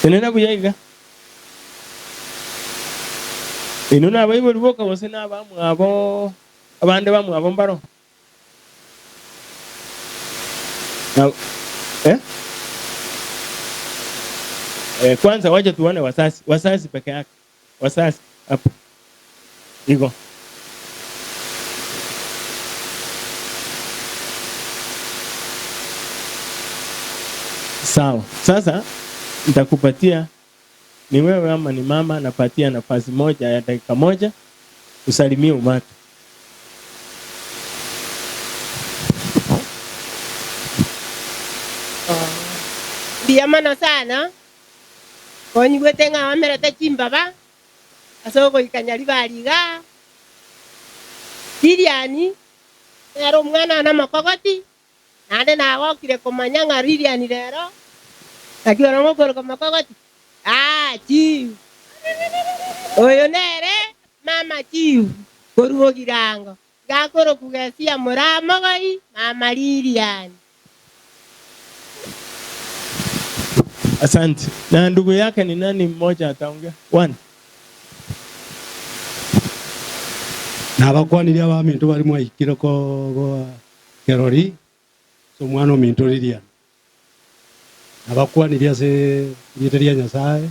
Tenena buya iga. Inwe nabaibori boka gose nabamwabo abande bamwabo mbaro? Na, eh? Eh, kwanza wacha tuone wasasi, wasasi peke yake. Wasasi hapo. Igo. Sawa. Sasa nitakupatia ni wewe ama ni mama, napatia nafasi moja ya dakika moja usalimie umati. Mbuya mono sana, konyigwete ng'a wamerete chimbaba ase ogoika Nyaribari igaa. Lilian nere omwana one omokogoti, naende nagokire komanya ng'a Lilian rero naki oro mokorokwa mokogoti, ah chief. Oyo nere mama chief korwa Ogirango, iga akorokwa Gesia Moramogoi, mama Lilian. Asante. Na ndugu yake ni nani mmoja ataongea? One. Nabakwanirie abaminto baria mwaikire kogoa kerori ase omwana ominto Lilian. Nabakwanirie ase erieta ria Nyasaye.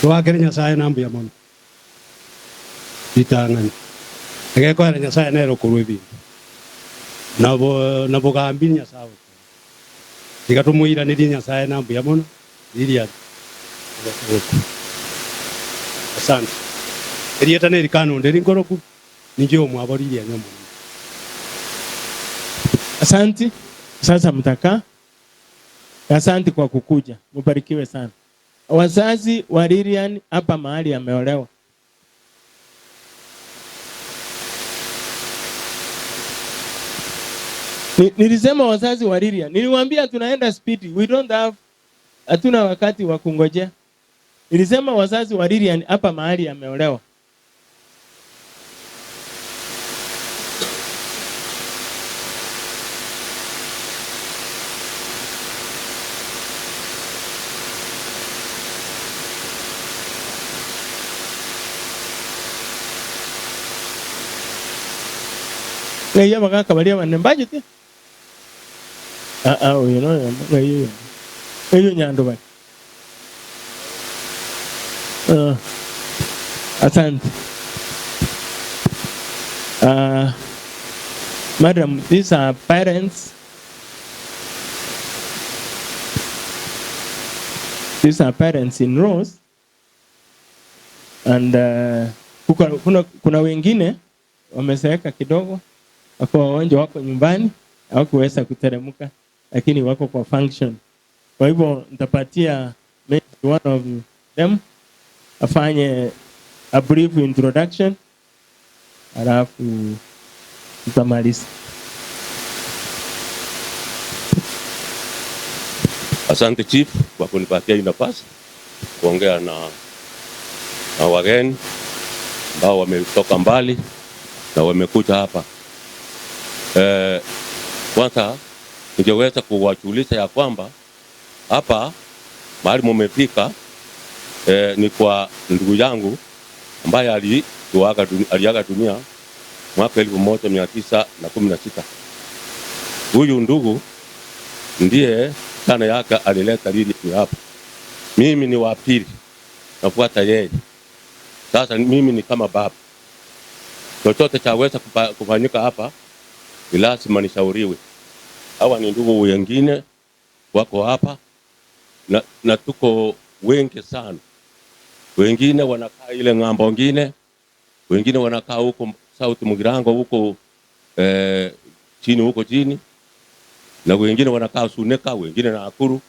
Toakere Nyasaye na mbuya mono ritang'ani. Egekoera Nyasaye nere okorua ebinto, na bogambi Nyasaye okorua. Tiga tomoiranerie Nyasaye na mbuya mono Lilian ogoku. Asante. Erieta neri Kanonde rinkoroku, ninche omwabo Lilian omonene. Asanti. Sasa mtakaa. Asante kwa kukuja. Mubarikiwe sana. Wazazi wa Lilian hapa mahali ameolewa. Nilisema wazazi wa Lilian. Niliwaambia tunaenda speed. We don't have, hatuna wakati wa kungojea. Nilisema wazazi wa Lilian hapa mahali ameolewa. Ng'ai abagaka baria abanene mbachete? Ah, ah, oyo noyomo, ng'ai oyo. Ng'ai onyando bare. Ah, asante. Ah, madam, these are parents. These are parents in rows. And kuna wengine wamezeeka kidogo, wako wagonjwa, wako nyumbani, hawakuweza kuteremka, lakini wako kwa function. Kwa hivyo nitapatia maybe one of them afanye a brief introduction, alafu tutamaliza. Asante Chief kwa kunipatia hii nafasi kuongea na wageni ambao wametoka mbali na wamekuja hapa. Kwanza ningeweza kuwajulisha ya kwamba hapa mahali mumefika, ni kwa ndugu yangu ambaye aliaga dunia mwaka elfu moja mia tisa na kumi na sita. Huyu ndugu ndiye sana yake alileta Lilian hapa. Mimi ni wa pili, nafuata yeye. Sasa mimi ni kama baba. Chochote chaweza kufanyika hapa ni lazima nishauriwe. Hawa ni ndugu wengine wako hapa na tuko wengi sana. Wengine wanakaa ile ng'ambo nyingine, wengine wanakaa huko South Mugirango huko chini huko chini, na wengine wanakaa Suneka, wengine Nakuru.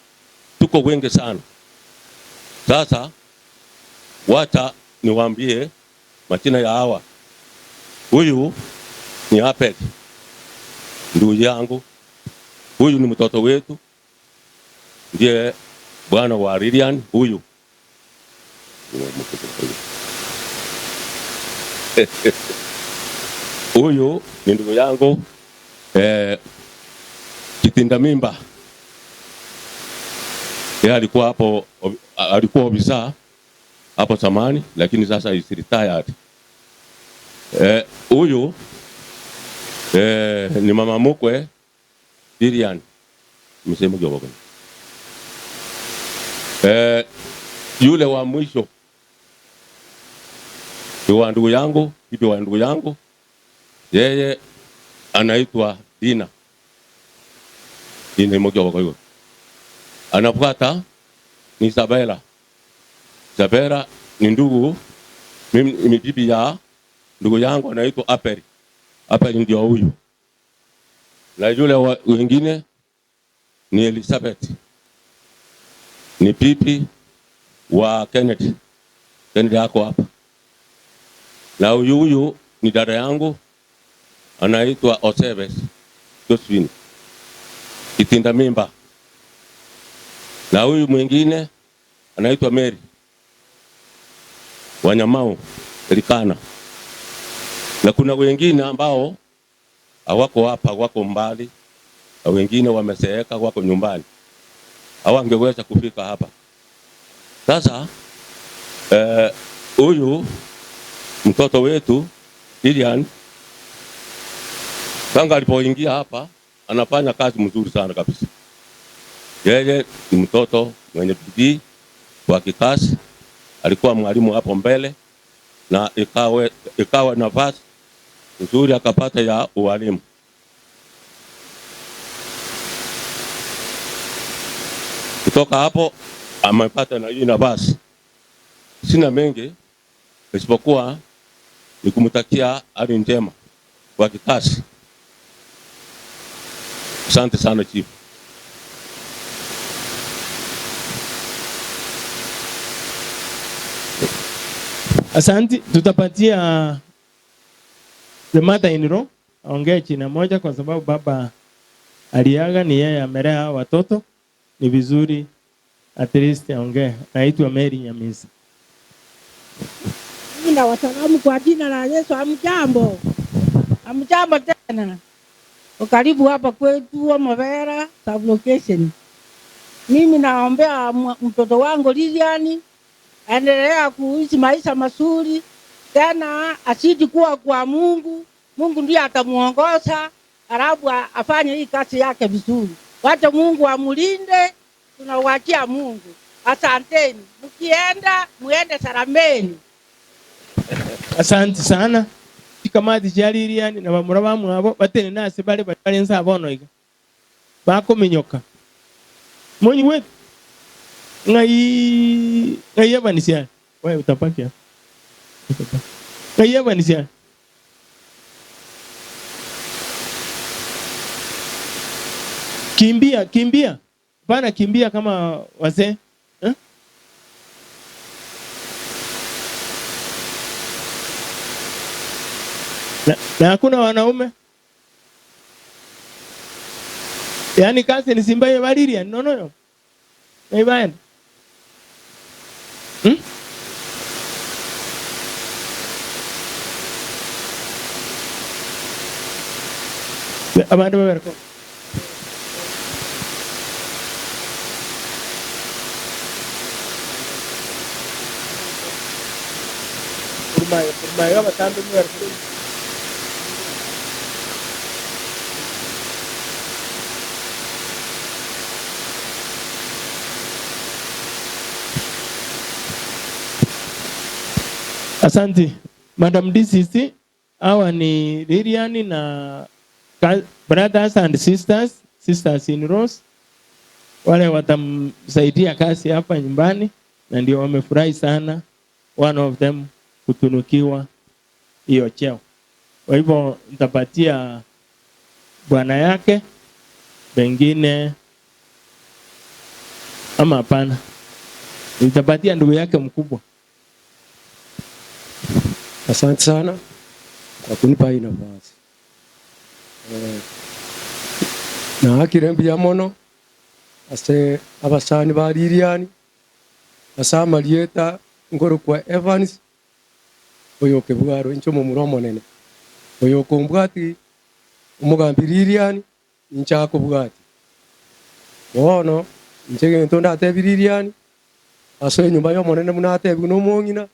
Tuko wengi sana. Sasa wacha niwaambie majina ya hawa. Huyu ni Apet, ndugu yangu. Huyu ni mtoto wetu, ndiye bwana wa Lilian huyu. Huyu ni ndugu yangu kitinda mimba. Yeye alikuwa hapo, alikuwa ofisa hapo zamani, lakini sasa is retired. Huyu ni mama mkwe Lilian msemo kidogo. Yule wa mwisho ni wa ndugu yangu, bibi wa ndugu yangu, yeye anaitwa Dina. Dina mmoja wa hiyo. Anafuata ni Isabella. Isabella ni ndugu, mimi ni bibi ya ndugu yangu anaitwa Aperi. Aperi ndio huyu. Na yule wengine ni Elizabeth. Ni bibi wa Kennedy. Kennedy yako hapa. Na huyu ni dada yangu anaitwa Osebes Josephine Kitinda mimba. Na huyu mwingine anaitwa Mary Wanyamau Elikana. Na kuna wengine ambao hawako hapa, wako mbali, na wengine wamezeeka, wako nyumbani, hawangeweza kufika hapa. Sasa huyu mtoto wetu Lilian tangu alipoingia hapa anafanya kazi mzuri sana kabisa. Yeye ni mtoto mwenye bidii wa kikazi, alikuwa mwalimu hapo mbele na ikawa nafasi nzuri akapata ya ualimu. Kutoka hapo amepata na hii nafasi. Sina mengi isipokuwa ni kumtakia hali njema kwa kikazi. Asante sana Chief. Asante, tutapatia the mother in law aongee china moja kwa sababu baba aliaga, ni yeye amelea watoto, ni vizuri at least aongee. Naitwa Mary Nyamisa. Mimi na wasalamu kwa jina la Yesu. Hamjambo? Hamjambo tena. Karibu hapa kwetu wa Mavera sublocation. Mimi naombea mtoto wangu Lilian aendelea kuishi maisha mazuri, tena azidi kuwa kwa Mungu. Mungu ndiye atamuongoza, alafu afanye hii kazi yake vizuri. Wacha Mungu amulinde, tunawachia Mungu. Asanteni. Mkienda muende salameni. Asante sana. Kamati cha Lilian na bamura bamwabo batene nase bale bale nsa bono iga. Bakominyoka. Monyi wetu ngai ngai yabanisia. Wewe utapakia. Ngai yabanisia. Kimbia, kimbia. Bana kimbia kama wazee. Eh? Na hakuna wanaume. Yaani kazi ni simba ya Valeria, no no no. Ni? Abantu babereko. Kurmayo, kurmayo abatambe mwereko. Asante. Madam DCC, hawa ni Lilian na brothers and sisters, sisters in laws. Wale watamsaidia kazi hapa nyumbani na ndio wamefurahi sana one of them kutunukiwa hiyo cheo. Kwa hivyo nitapatia bwana yake pengine ama hapana. Nitapatia ndugu yake mkubwa. Asante sana kwa kunipa hii nafasi. Na hakire mbuya mono ase abasani ba Lilian ase amarieta ngoro kwa Evans oyo kebwaro incho mumuro monene oyo kombwati omugambi Lilian incha akobwati bono Inche gento ndatebi Lilian, ase enyomba ya omonene buna atebiwe na omong'ina,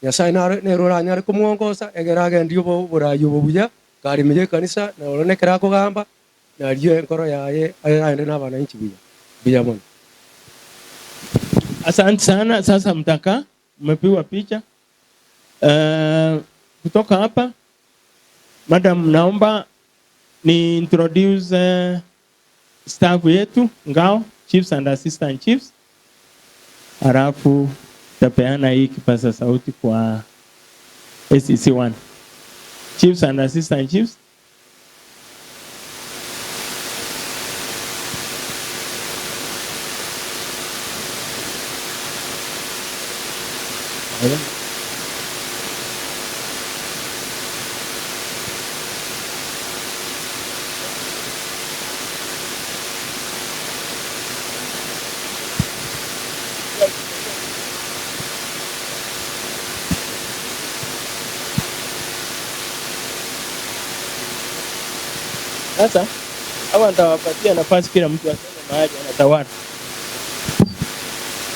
Nyasaye nare nere oranyare komwongosa, egere agendie obo oborai obo buya, karemire ekanisa, na oro nekero akogamba, nario enkoro yaye aende na abananchi buya. Mbuya mono. Asante sana. Sasa mtakaa, mmepigwa picha. Kutoka hapa madam, naomba ni introduce staff yetu Ngao, chiefs and assistant chiefs, halafu tapeana hii kipaza sauti kwa SEC1. Chiefs and assistant chiefs. Sasa hawa nitawapatia nafasi kila mtu aseme mahali anatawala.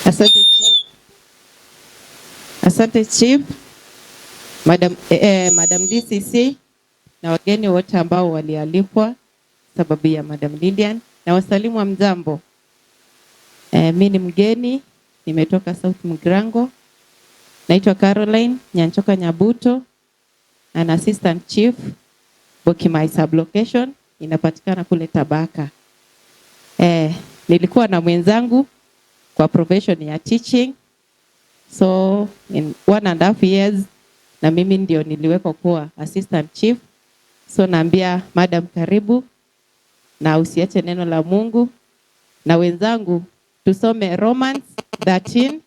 Asante Chief. Asante Chief, Madam DCC na wageni wote ambao walialikwa sababu ya Madam Lilian, na wasalimu wa mjambo. Mi ni mgeni, nimetoka South Mugrango. Naitwa Caroline Nyanchoka Nyabuto, an assistant chief Bokimai sublocation, inapatikana kule Tabaka. Nilikuwa na mwenzangu kwa profession ya teaching, so in 1.5 years na mimi ndio niliwekwa kuwa assistant chief. So naambia madam karibu na usiache neno la Mungu, na wenzangu tusome Romans 13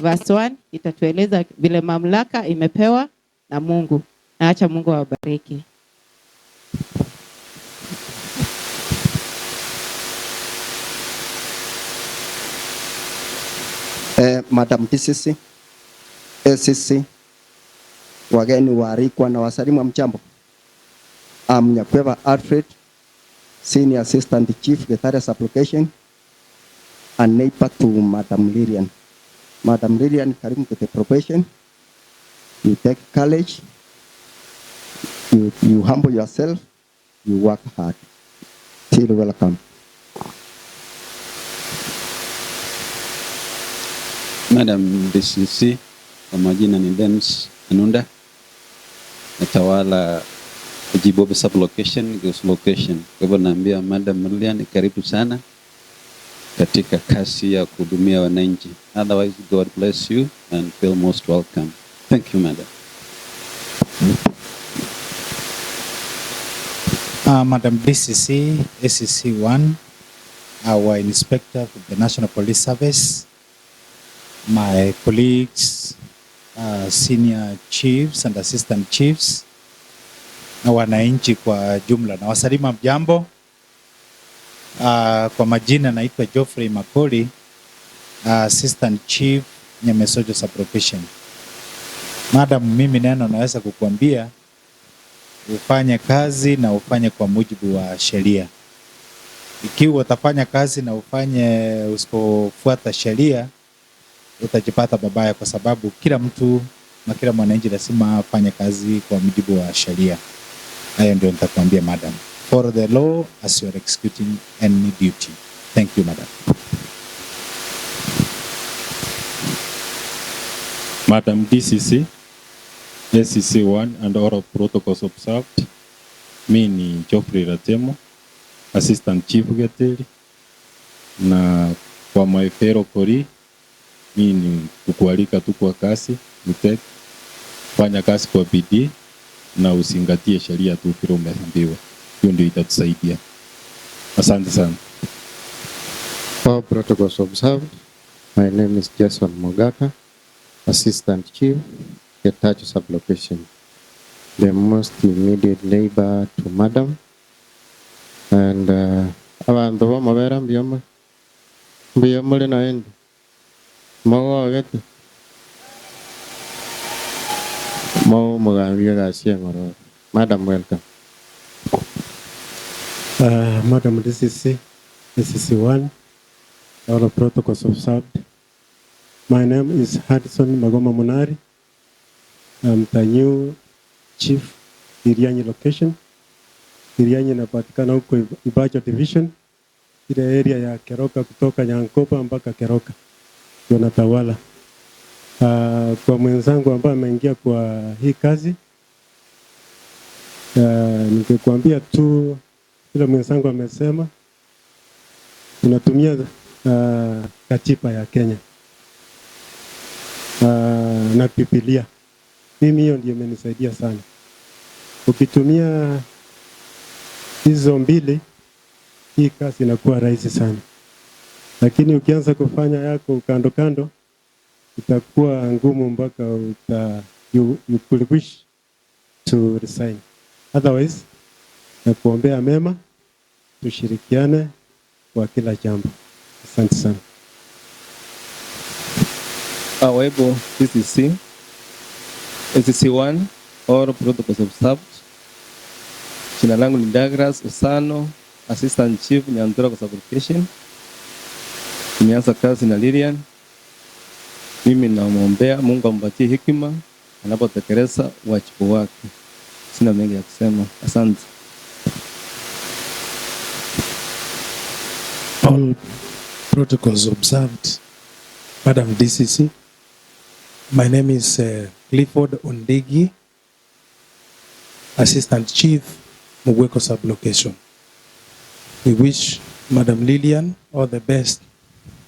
verse 1, itatueleza vile mamlaka imepewa na Mungu. Na acha Mungu awabariki. Madam DCC, ACC, wageni waalikwa na wasalimu wa mjambo. I'm Nyakweva Alfred, Senior Assistant Chief, Gitare Sublocation, and neighbor to Madam Lilian. Madam Lilian, karibu to the probation. You take courage, you humble yourself, you work hard. Feel welcome. Madam DCC, kwa majina ni Dennis Anunda, natawala Jibobe sublocation, Girls location. Kwa hivyo naambia Madam Lilian karibu sana katika kasi ya kuhudumia wananchi. Otherwise, God bless you and feel most welcome. Thank you, Madam. Madam DCC, ACC1, our inspector from the National Police Service, my colleagues, senior chiefs and assistant chiefs, na wananchi kwa jumla, na wasalimu mjambo. Kwa majina naitwa Geoffrey Makoli, assistant chief Nyamesojo sublocation. Madam, mimi neno naweza kukuambia ufanye kazi na ufanye kwa mujibu wa sheria. Ikiwa utafanya kazi na ufanye usipofuata sheria, utajipata babaya, kwa sababu kila mtu na kila mwananchi lazima afanye kazi kwa mujibu wa sheria. Hayo ndio nitakwambia madam. Follow the law as you are executing any duty. Thank you, madam. Madam DCC, SCC1 and all protocols observed. Mi ni Geoffrey Ratemo, Assistant Chief Geteri, na kwa my fellow colleague, mi ni kukualika tu kwa kazi, niteke fanya kazi kwa bidii na usingatie sheria tu vile umeambiwa. Hiyo ndio itatusaidia. Asante sana. All protocols observed. My name is Jason Mogaka, Assistant Chief, Getachu Sublocation, the most immediate neighbor to Madam. And abantu bomobera mbuya mbuya muri naende mogogete mo mugambie gasi eng'ororo. Madam, welcome. Madam DCC, DCC1, All protocols observed. My name is Hudson Magoma Munari. I'm the new chief Irianyi location. Irianyi inapatikana huko Ibajo division, ile area ya Keroka kutoka Nyankoba mpaka Keroka ndio natawala. Kwa mwenzangu ambaye ameingia kwa hii kazi, ningekuambia tu vile mwenzangu amesema, tunatumia katiba ya Kenya na Biblia. Mimi hiyo ndio imenisaidia sana. Ukitumia hizo mbili, hii kazi inakuwa rahisi sana, lakini ukianza kufanya yako kando kando, itakuwa ngumu mpaka you could wish to resign. Otherwise, nakuombea mema, tushirikiane kwa kila jambo. Asante sana. Awebo DCC, SCC1, all protocols observed. Jina langu ni Douglas Osano, Assistant Chief Nyantura kwa Sub-Location. Nimeanza kazi na Lilian. Mimi namwombea Mungu ampatie hekima anapotekeleza wajibu wake. Sina mengi ya kusema. Asante. All protocols observed. Madam DCC, my name is Clifford Ondigi, Assistant Chief, Mugweko Sub-Location. We wish Madam Lilian all the best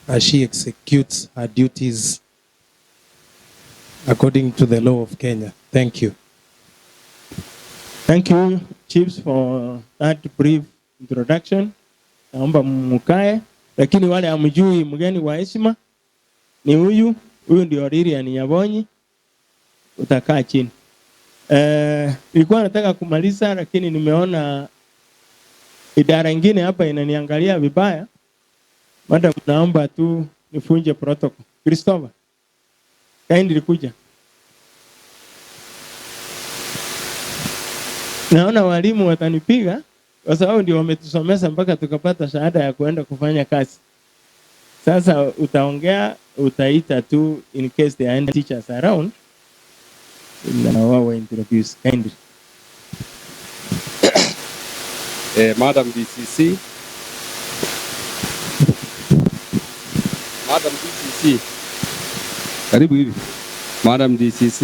as she executes her duties according to the law of Kenya. Thank you. Thank you, Chiefs, for that brief introduction. Naomba mkae, lakini wale hamjui mgeni wa heshima ni huyu. Huyu ndio Lilian Nyabonyi. Utakaa chini. Nilikuwa nataka kumaliza, lakini nimeona idara ingine hapa inaniangalia vibaya. Madam, naomba tu nifunje protocol. Christopher, kindly kuja. Naona walimu watanipiga kwa sababu ndio wametusomesha mpaka tukapata shahada ya kuenda kufanya kazi. Sasa utaongea, utaita tu in case there are any teachers around, na wao introduce kindly. Madam DCC, Madam DCC, karibu hivi. Madam DCC,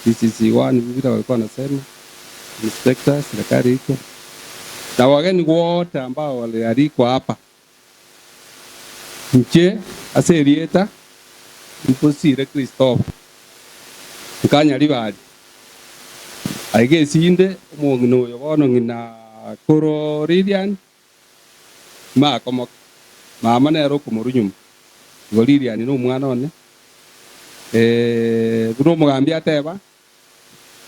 DCC1 vile walikuwa wanasema, inspector, serikali iko na wageni wote ambao walialikwa hapa. Nche aserieta mposire Christopher nkanya libali aige sinde omong'ina oyo bono ng'ina koro Lilian makomoka mama nero okomoru nyuma igo Lilian no omwana one buna omogambi ateba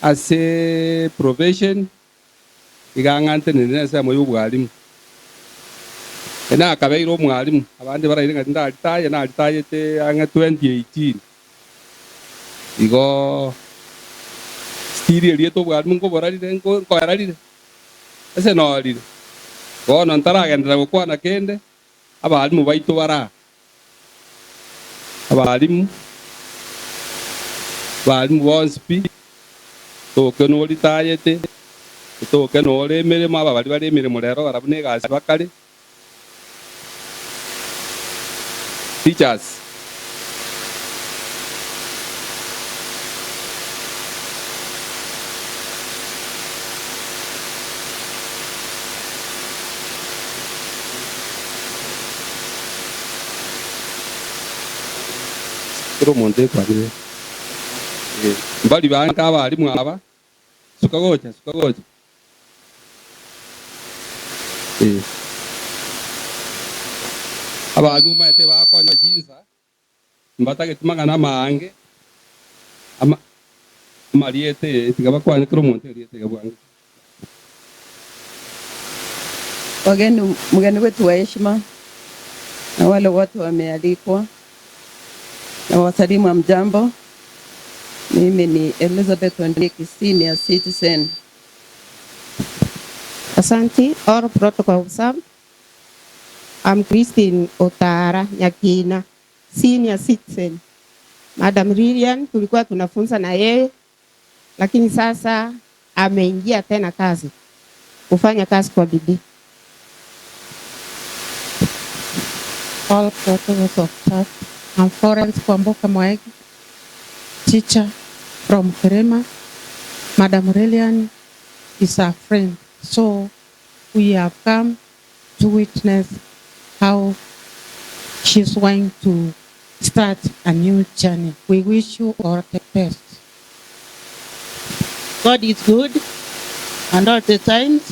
ase probation igang'ante nene ase amo ya obwarimu enakabeire omwarimu abande baraire ng'ati ndaritaye naritayete ang'e 2018 igo stiri eriete obwarimu nkoborarire nkoerarire ase norire bono ntaragendera gokwana kende abarimu baito bara abarimu barimu bonsi pi toke noritayete toke nore emeremo aba bari bare emeremo rero barabwo na egasi bakare teachers. Kiro monde kwagire mbali banka abarimu aba sukagocha sukagocha abarimu maete bakonya jinsa mbatageti magana mange ama mariete tiga bakwana kiro monde riete gabwange. Wageni, mgeni wetu wa heshima na wale wote wamealikwa, na wasalimu hamjambo. Mimi ni Elizabeth Wandiki, senior citizen. Asante, all protocol observed. I'm Christine Otara Nyakina, senior citizen. Madam Lilian tulikuwa tunafunza na yeye, lakini sasa ameingia tena kazi, kufanya kazi kwa bidii. All protocols observed. I'm Florence Kwamboka Mwaegi, teacher from Kerema. Madam Lilian is a friend, so we have come to witness how she's going to start a new journey. We wish you all the best. God is good, and all the times.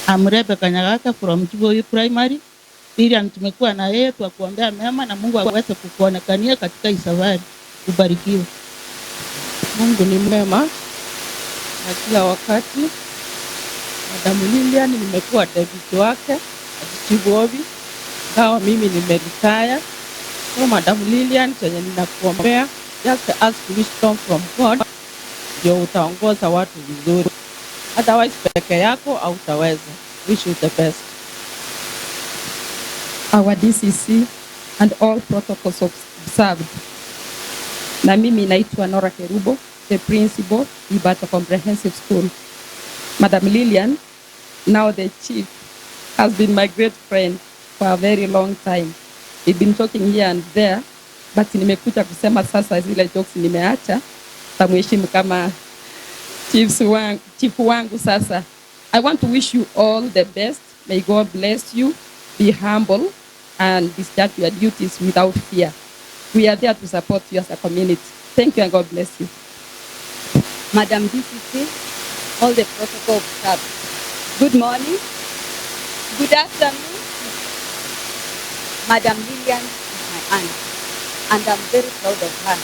I'm Rebecca Nyagaka from Kiboi Primary. Lilian tumekuwa na yeye kwa kuombea mema na Mungu aweze kukuonekania katika hii safari. Ubarikiwe. Mungu ni mwema na kila wakati. Madam Lilian nimekuwa deputy wake Chibobi, ingawa mimi nimeretire. So Madam Lilian, chenye ninakuombea, just ask wisdom from God, ndio utaongoza watu vizuri. Otherwise peke yako hautaweza. Wish you the best. Our DCC and all protocols observed. Na mimi naitwa Nora Kerubo, the principal, Ibata Comprehensive School. Madam Lilian, now the chief, has been my great friend for a very long time. We've been talking here and there, but nimekuja kusema sasa zile jokes nimeacha, tamuheshimu kama chief wangu sasa. I want to wish you all the best. May God bless you. Be humble and discharge your duties without fear. We are there to support you as a community. Thank you and God bless you. Madam DCC, all the protocol observed. Good morning. Good afternoon. Madam Lilian is my aunt, and I'm very proud of her.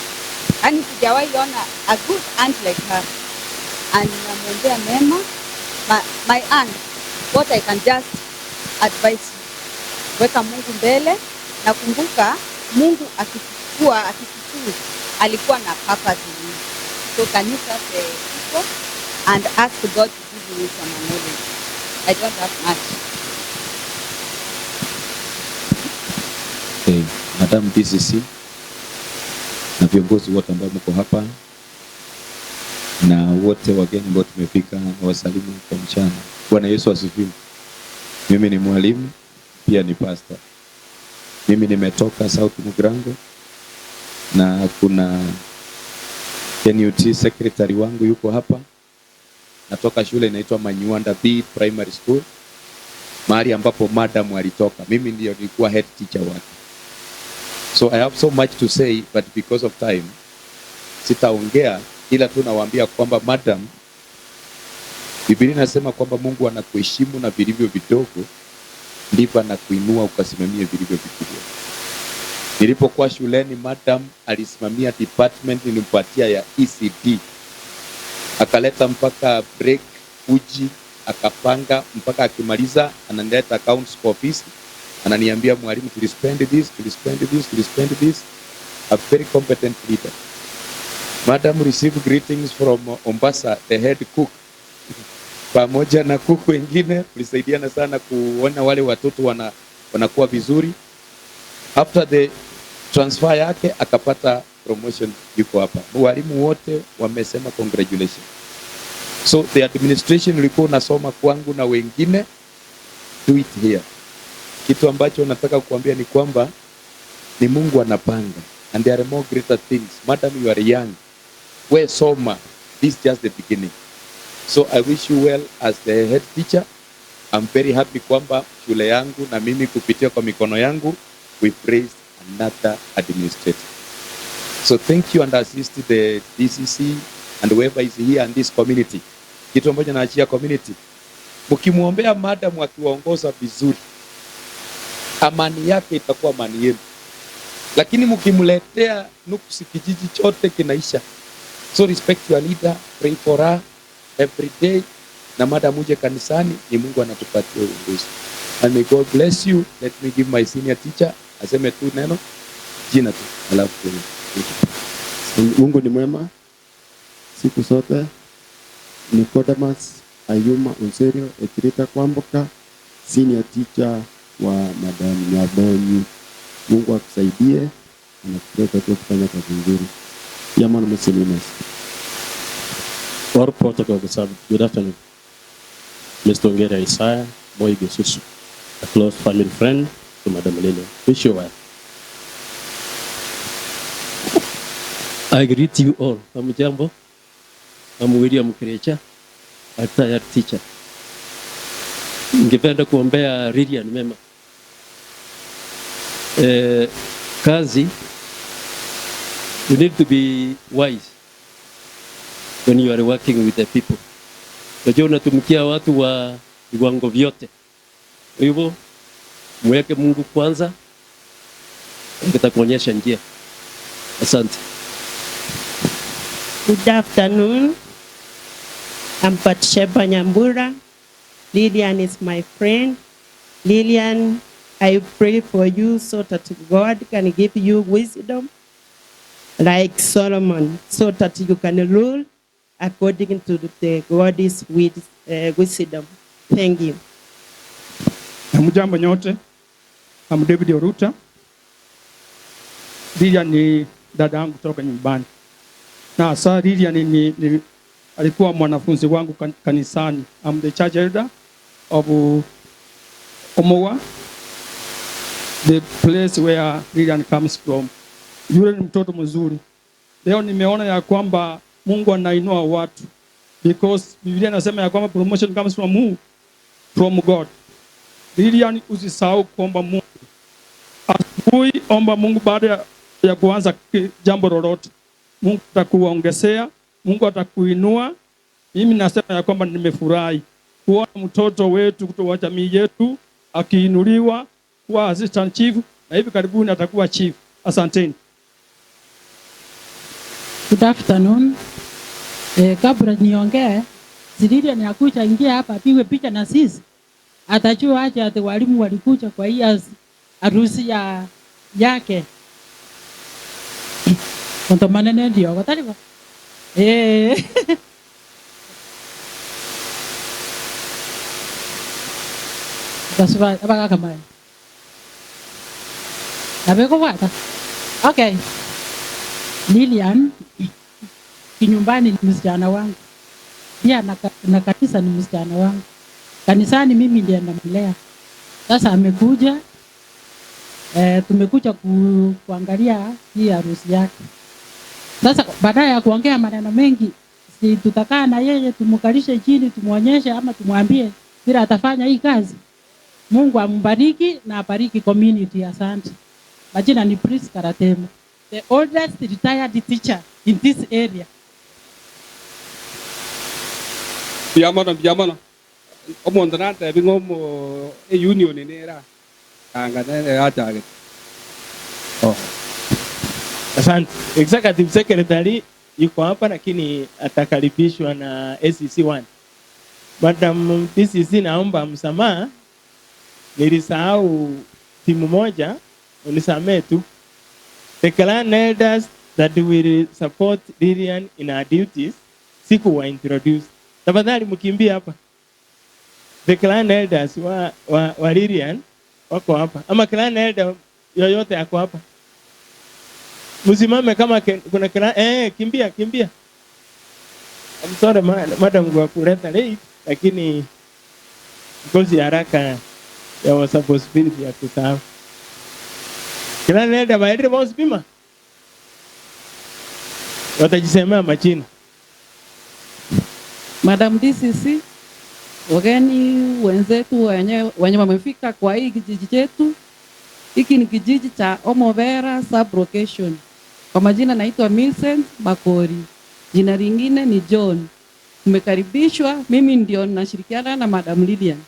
Yani sijawahi ona a good aunt like her. And namwombea mema. My aunt, what I can just advise you, weka Mungu mbele na kumbuka Mungu akikuchukua, akikuchoose, alikuwa na purpose in you. So can you trust the people and ask God to give you wisdom and knowledge? I don't have much. Okay. Madam DCC na viongozi wote ambao mko hapa na wote wageni ambao tumefika, na wasalimu kwa mchana. Bwana Yesu asifiwe. Mimi ni mwalimu pia ni pastor. Mimi nimetoka South Mugirango na kuna NUT secretary wangu yuko hapa. Natoka shule inaitwa Manyuanda B Primary School, mahali ambapo madam alitoka. Mimi ndio nilikuwa head teacher wake. So I have so much to say, but because of time sitaongea, ila tu nawaambia kwamba madam, Biblia inasema kwamba Mungu anakuheshimu na vilivyo vidogo ndivyo anakuinua ukasimamie vilivyo vikubwa. Nilipokuwa shuleni, madam alisimamia department nilimpatia ya ECD, akaleta mpaka break uji, akapanga mpaka akimaliza analeta accounts kwa ofisi, ananiambia mwalimu, tulispend this, tulispend this, tulispend this. A very competent leader. Madam received greetings from Mombasa, the head cook, pamoja na cook wengine. Tulisaidiana sana kuona wale watoto wanakuwa vizuri. After the transfer yake akapata promotion, yuko hapa. Walimu wote wamesema congratulations. So the administration ulikuwa unasoma kwangu na wengine, do it here. Kitu ambacho nataka kuambia ni kwamba ni Mungu anapanga, and there are more greater things. Madam, you are young. We soma. This is just the beginning. So I wish you well as the head teacher. I'm very happy kwamba shule yangu na mimi kupitia kwa mikono yangu we've raised another administrator. So thank you and assist the DCC and whoever is here in this community. Kitu ambacho naachia community, mkimwombea madam akiwaongoza vizuri, amani yake itakuwa amani yenu, lakini mkimletea nuksi, kijiji chote kinaisha. So respect your leader, pray for her every day, na madam uje kanisani, ni Mungu anatupatia uongozi. And may God bless you. Let me give my senior teacher aseme tu neno jina tu, alafu Mungu ni mwema siku zote. Nicodemus Ayuma Onserio Etirita Kwamboka, senior teacher wa Madam Nyabonyi. Mungu akusaidie, anakutoka tu kufanya kazi nzuri. Yamana Muslimes. All protocol observed. Good afternoon. Mr. Ongera Isaiah Boy Gesusu, a close family friend to Madam Lilian. Wish you well. I greet you all. Hamjambo. I'm William Kirecha, a retired teacher. Ningependa kuombea Lilian mema. Kazi, you need to be wise when you are working with the people. Unajua unatumikia watu wa viwango vyote. Kwa hivyo mweke Mungu kwanza, nitakuonyesha njia. Asante. Good afternoon. I'm Batsheba Nyambura. Lilian is my friend. Lilian, I pray for you so that God can give you wisdom like Solomon, so that you can rule according to the God's wisdom. Thank you. Hamjambo nyote. I'm David Oruta. Lilian ni dada yangu kutoka nyumbani. Na sasa Lilian ni alikuwa mwanafunzi wangu kanisani. I'm the church elder of Omoa, the place where Lilian comes from. Yule ni mtoto mzuri. Leo nimeona ya kwamba Mungu anainua watu, because Biblia inasema ya kwamba promotion comes from who? From God. Lilian, usisahau kuomba Mungu. Asubuhi omba Mungu baada ya kuanza jambo lolote. Mungu atakuongezea, Mungu atakuinua. Mimi nasema ya kwamba nimefurahi kuona mtoto wetu kutoka jamii yetu akiinuliwa kuwa assistant chief, na hivi karibuni atakuwa chief. Asanteni. Good afternoon. Kabla niongee, Lilian akuja ingia hapa apigwe picha na sisi. Atajua aje ati walimu walikuja kwa hii harusi ya yake. Konto manene ndio wataliwa. Basuba abaga kama. Abeko wata. Okay. Lilian kinyumbani ni msichana wangu. Pia na kanisa ni msichana wangu. Kanisani mimi ndiye namlea. Sasa amekuja, tumekuja kuangalia hii harusi yake. Sasa baada ya kuongea maneno mengi, si tutakaa na yeye tumkalishe chini, tumuonyeshe ama tumwambie bila atafanya hii kazi. Mungu ambariki na abariki community. Asante. Majina ni Priska Ratemo, the oldest retired teacher in this area. Biamono biamono. Omonto natebi ng'omo e union nera. Anga nere achage. Oh. Asante. Executive Secretary yuko hapa lakini atakaribishwa na SEC1. Madam DCC, naomba msamaha. Nilisahau timu moja, unisamee tu. The clan elders that will support Lilian in her duties, sikuwa introduce. Tafadhali mkimbie hapa. The clan elders wa Lilian wako hapa. Ama clan elder yoyote ako hapa. Msimame kama kuna clan, kimbia, kimbia. I'm sorry madam kwa kuleta late, lakini because ya haraka there was a possibility ya kusahau. Clan elder baadhi wao bima. Watajisemea majina. Madam DCC, wageni wenzetu wenye wamefika kwa hii kijiji chetu. Hiki ni kijiji cha Omovera sub-location. Kwa majina naitwa Millicent Makori. Jina lingine ni John. Mmekaribishwa, mimi ndio nashirikiana na Madam Lilian.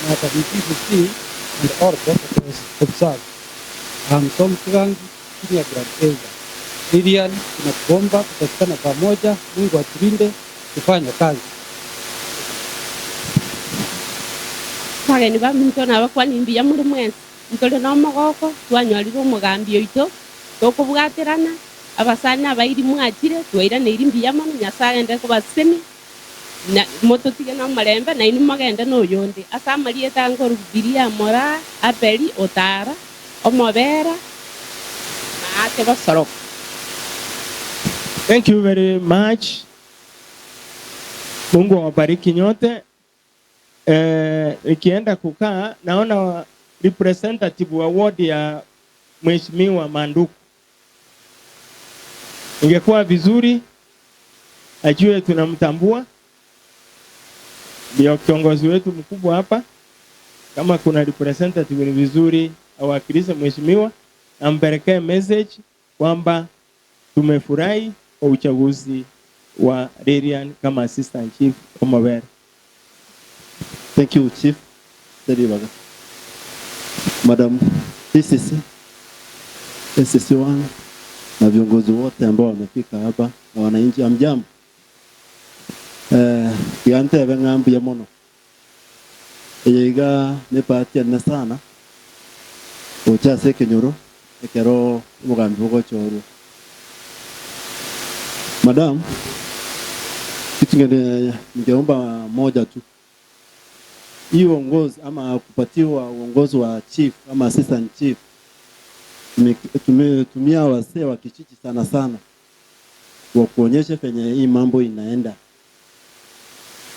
Madam DCC and all protocols observed. I'm Tom Kigangi, Senior Grand Elder. Lilian, tunakuomba kupatikana pamoja, Mungu atulinde kufanya kazi. Bageni ba minto na bakwani mbiya muri mwensi ntole no mogoko twanyorire omogambi oito tokobwaterana abasani abairi mwachire twairanĩiri mbiya mono Nyasaye ende kobasemi Na mototige na marembe na inu magende no yonde asa marieta ngor biria mora apeli otara omobera maate basorok. Thank you very much. Mungu awabariki nyote. Ikienda kukaa naona representative wa ward ya Mheshimiwa Manduku. Ingekuwa vizuri ajue tunamtambua, ndio kiongozi wetu mkubwa hapa. Kama kuna representative ni vizuri awakilishe mheshimiwa, ampelekee message kwamba tumefurahi kwa uchaguzi wa Lilian kama assistant chief Omobera. Thank you, Chief Teribaga. Madam DCC, SCC1 na viongozi wote ambao wamefika hapa na wananchi, hamjambo. Yante ngambu ya mono. Eyeiga nepatia na sana. Ochase kenyoro ekero umugambi bugochorwo. Madam, kitu ningeomba moja tu. Hii uongozi ama kupatiwa uongozi wa chief ama assistant chief, tumetumia wasee wa kijiji sana sana wa kuonyesha penye hii mambo inaenda.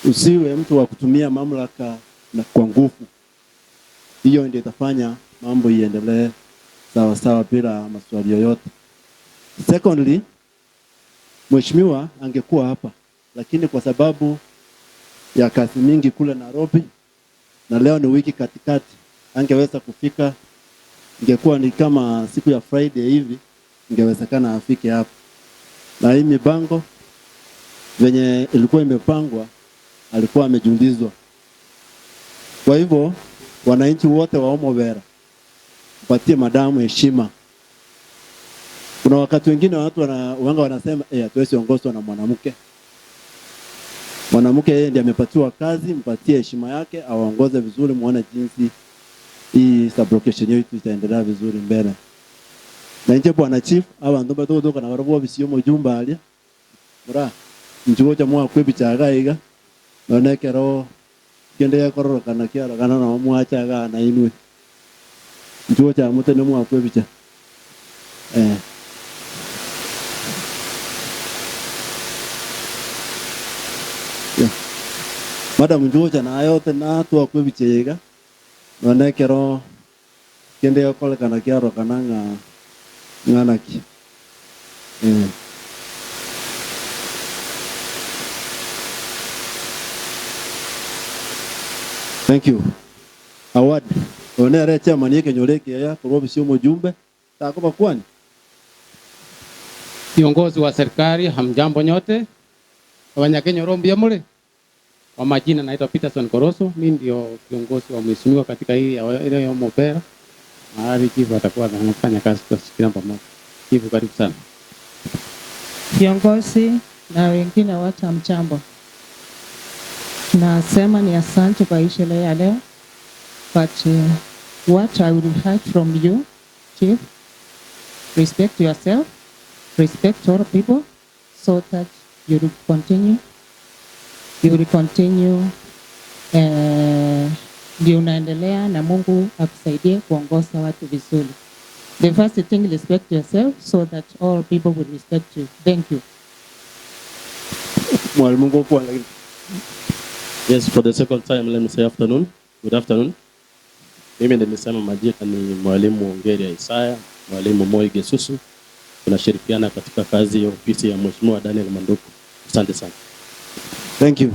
Usiwe mtu wa kutumia mamlaka na kwa nguvu. Hiyo ndio itafanya mambo iendelee sawa sawa bila maswali yoyote. Secondly, mheshimiwa angekuwa hapa, lakini kwa sababu ya kazi mingi kule Nairobi na leo ni wiki katikati, angeweza kufika. Ingekuwa ni kama siku ya Friday hivi, ingewezekana afike hapa. Na hii mipango venye ilikuwa imepangwa, alikuwa amejulizwa. Kwa hivyo wananchi wote wa Omobera, mpatie madamu heshima. Kuna wakati wengine watu wanga wanasema hatuwezi ongozwa na mwanamke. Mwanamke yeye ndiye amepatiwa kazi, mpatie heshima yake, awaongoze vizuri, muone jinsi hii sublocation yetu itaendelea vizuri mbele. Na nje bwana chief, abantu batotoka na barabo bisiyo mujumba alia. Mura njuo cha mwa kwebichaga iga. None kero kende yakororokana kiarogana na mwachaga na inwe. Njuo cha mutene mwa kwebicha. Yeah. Madam njuo cha na yote na tuwa kwebichega. None kero kende yakororokana kiarogana nga nganaki. Thank you. Award. Onere chairman yeke nyoreke ya kurobi sio mjumbe. Takoba kwani. Viongozi wa serikali hamjambo nyote. Wanyakenya rombi ya mule. Kwa majina naitwa Peterson Koroso, mimi ndio kiongozi wa mheshimiwa katika hii ile ya Omobera. Mahali chifu atakuwa anafanya kazi kwa kila pamoja. Chifu, karibu sana. Viongozi na wengine wote hamjambo. Nasema ni asante kwa hii sherehe ya leo. But what I will hear from you, Chief, respect yourself, respect all people, so that you will continue. You will continue. Ndio unaendelea na Mungu akusaidie kuongoza watu vizuri. The first thing, respect yourself so that all people will respect you. Thank you. Mwalimu Mungu kwa lakini. Yes, for the second time, let me say afternoon. Good afternoon. Mimi nilisema majina ni Mwalimu Ongeria Isaya, Mwalimu Moi Gesusu. Tunashirikiana katika kazi ya ofisi ya Mheshimiwa Daniel Manduku. Asante sana. Thank you.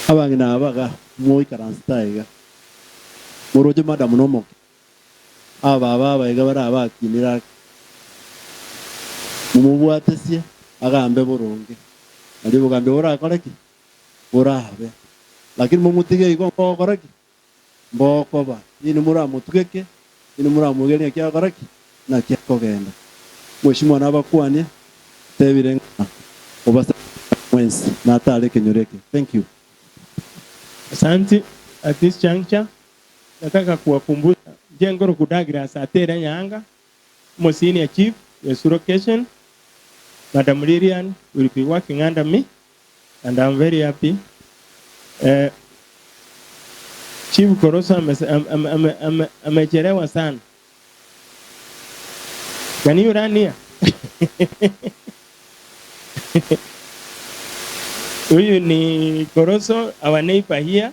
Abangina abaga moi karanstaiga. Moroje madam nomo. Aba baba iga bara abakinira. Mumubwatesie agambe boronge. Ali bugambe ora koreki. Ora be. Lakini mumutige igo mbokoreki. Mbokoba. Ini mura mutugeke. Ini mura mugenia kya koreki na kya kogenda. Mheshimiwa nabakwanie tebire obasa mwensi na atale kenyoreke. Thank you. Asante. At this juncture nataka kuwakumbusha Jengoro Kudagra Satere Nyanga, mo senior chief Yesu location. Madam Lilian will be working under me and I'm very happy. Chief Koroso amechelewa sana. Can you run here? Huyu ni Koroso, our neighbor here.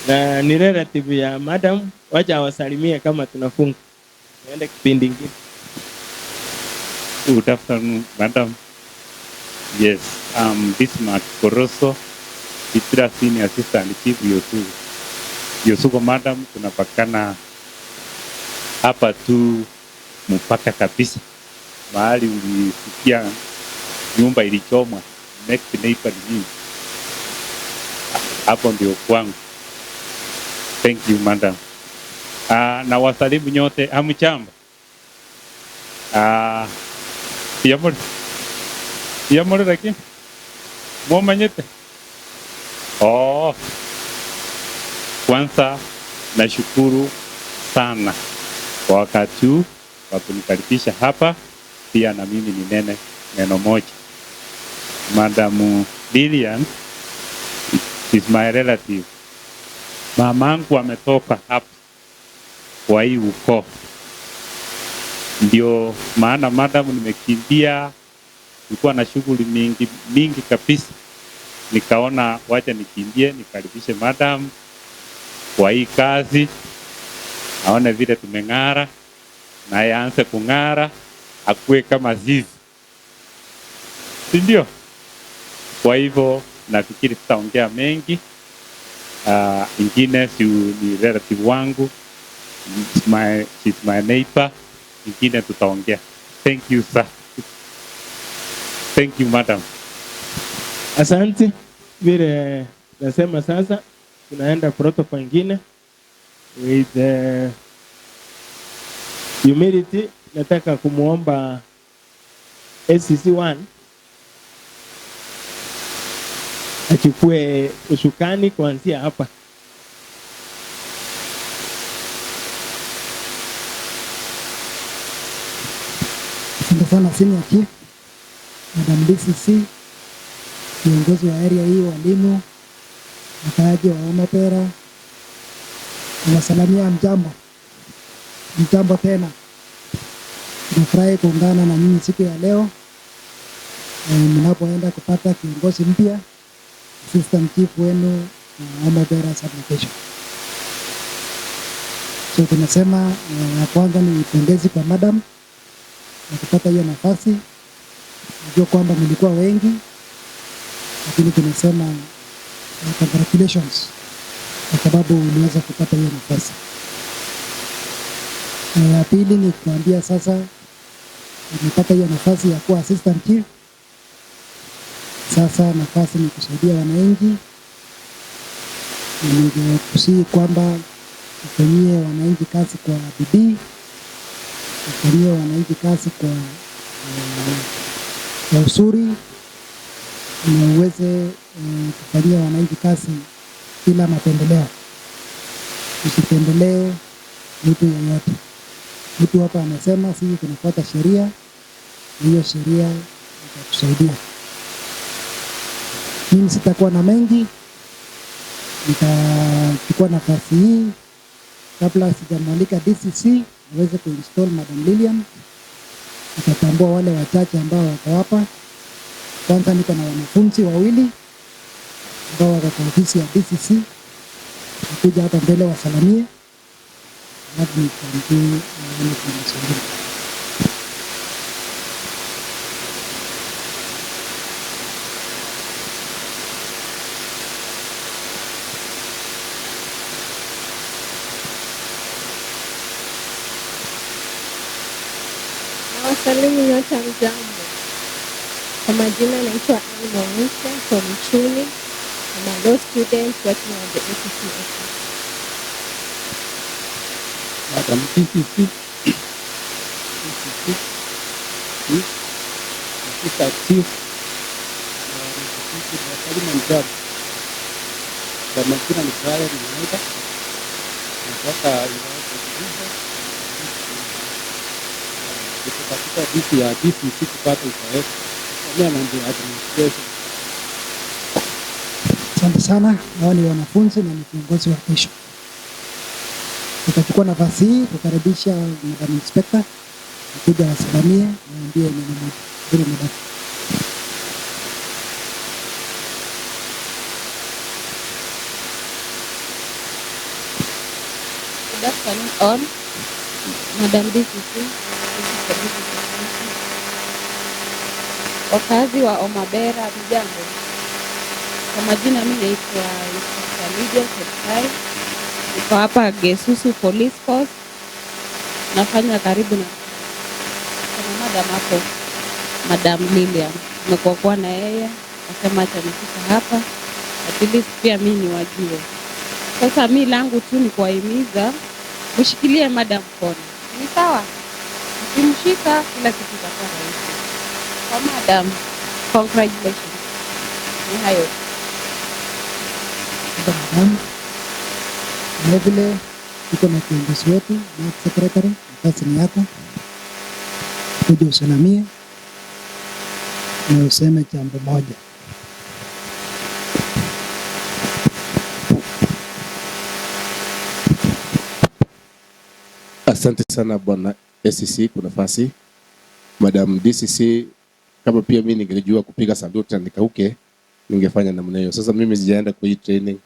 Na ni relative ya madam, wacha awasalimie kama tunafunga. Niende kipindi kingine. Good afternoon, madam. Yes, I'm Bismarck Koroso, Itra Senior Assistant Chief Yosugo. Yosugo madam, tunapakana hapa tu mpaka kabisa. Mahali ulisikia nyumba ilichomwa, next neighbor ni mimi. Hapo ndio kwangu. Thank you madam. Na wasalimu nyote, hamjambo? Yamori lakini mwamanyete. Oh, kwanza nashukuru sana kwa wakati huu wa kunikaribisha hapa. Pia na mimi ni nene neno moja. Madam Lilian is my relative. Mamangu ametoka hapa kwa hii ukoo. Ndio maana madam nimekimbia, nilikuwa na shughuli mingi mingi kabisa. Nikaona wacha nikimbie nikaribishe madam kwa hii kazi, aone vile tumeng'ara, naye aanze kung'ara, akue kama sisi, si ndio? Kwa hivyo nafikiri sitaongea mengi. Ingine si ni relative wangu, she's my neighbor. Ingine tutaongea. Thank you sir. Thank you madam. Asante. Vile nasema sasa tunaenda protocol ingine with humility. Nataka kumuomba SCC1 achukue usukani kuanzia hapa. Asante sana Senior Chief, Madam DCC, viongozi wa area hii, walimu, wakaaji wa Omobera, nawasalamia mjambo. Mjambo tena. Nafurahi kuungana na nyinyi siku ya leo mnapoenda kupata kiongozi mpya, Assistant Chief wenu Omobera Sub-Location. So tunasema ya kwanza ni pongezi kwa madam na kupata hiyo nafasi. Najua kwamba mlikuwa wengi, lakini tunasema congratulations kwa sababu uliweza kupata hiyo nafasi. Ya pili ni kuambia sasa umepata hiyo nafasi ya kuwa assistant chief. Sasa nafasi ni kusaidia wananchi. Ningekusihi kwamba ufanyie wananchi kazi kwa bidii, ufanyie wananchi kazi kwa uzuri, na uweze kufanyia wananchi kazi bila mapendeleo. Usipendelee mtu yeyote. Mtu hapa amesema sisi tunafuata sheria, na hiyo sheria itatusaidia. Mimi sitakuwa na mengi, nitachukua nafasi hii kabla sijamwalika DCC aweze kuinstall Madam Lilian. Nitatambua wale wachache ambao wako hapa. Kwanza niko na wanafunzi wawili ambao wako kwa ofisi ya DCC, wakuja hapa mbele wasalamie, alafu nitamjue wale viongozi wengine. Nawasalimu nyote, hamjambo. Kwa majina naitwa Anne Mwangusa from Chuni. I'm a law student working at the ACC office. Madam DCC, DCC, Chief, Assistant Chief, na mjambo. Kwa majina ni Brian Mwenda, natoka wilaya ya Kilifi. Niko katika ofisi ya DCC kupata uzoefu kusomea mambo ya administration. Asante sana. Hawa ni wanafunzi na ni viongozi wa kesho. Tutachukua nafasi hii kukaribisha Madam Inspector kuja wasalamie waambie neno moja. Bila madam. Good afternoon all. Madam DCC, this is the DCC. Wakazi wa Omabera, mjambo. Kwa majina mimi naitwa Inspector Lydia Cheptai. Niko hapa Gesusu Police Force. Nafanya karibu na kuna madam hapo, Madam Lilian. Nimekuwa kwa na yeye, akasema acha nifike hapa. At least pia mimi niwajue. Sasa mi langu tu ni kuwahimiza mshikilie madam mkono. Ni sawa? Mkimshika kila kitu kitakuwa rahisi. Kwa madam, congratulations. Ni hayo. Madam. Vilevile tuko na kiongozi wetu, Board Secretary, nafasi ni yako. Kuja usalamie na useme jambo moja. Asante sana Bwana SCC kwa nafasi. Madam DCC, kama pia mimi ningejua kupiga salute na nikauke, ningefanya namna hiyo. Sasa mimi sijaenda kwa hii training.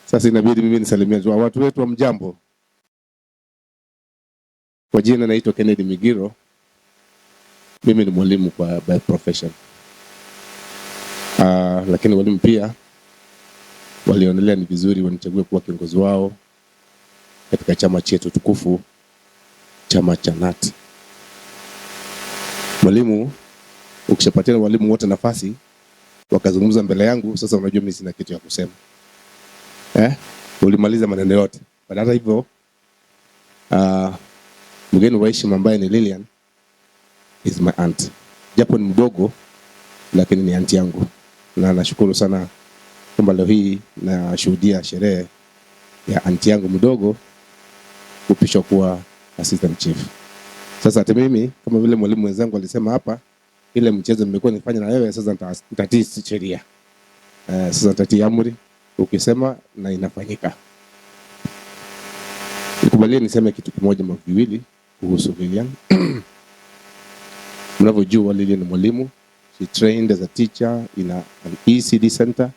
Sasa inabidi mimi nisalimie tu watu wetu wa mjambo. Kwa jina naitwa Kennedy Migiro. Mimi ni mwalimu kwa by profession. Lakini walimu pia walionelea ni vizuri wanichague kuwa kiongozi wao katika chama chetu tukufu, chama cha NAT. Mwalimu, ukishapatia walimu wote nafasi wakazungumza mbele yangu, sasa unajua mimi sina kitu ya kusema. Ulimaliza maneno yote. Baada hata hivyo, mgeni wa heshima ambaye ni Lilian is my aunt. Japo ni mdogo lakini ni aunt yangu. Na nashukuru sana kwamba leo hii nashuhudia sherehe ya aunt yangu mdogo kupishwa kuwa assistant chief. Sasa hata mimi kama vile mwalimu mwenzangu alisema hapa, ile mchezo nimekuwa nifanya na wewe, sasa nitatii sheria. Sasa nitatii amri ukisema na inafanyika. Nikubalie niseme kitu kimoja ama viwili kuhusu Lilian. Mnavyojua Lilian ni mwalimu. She trained as a teacher in an ECD center.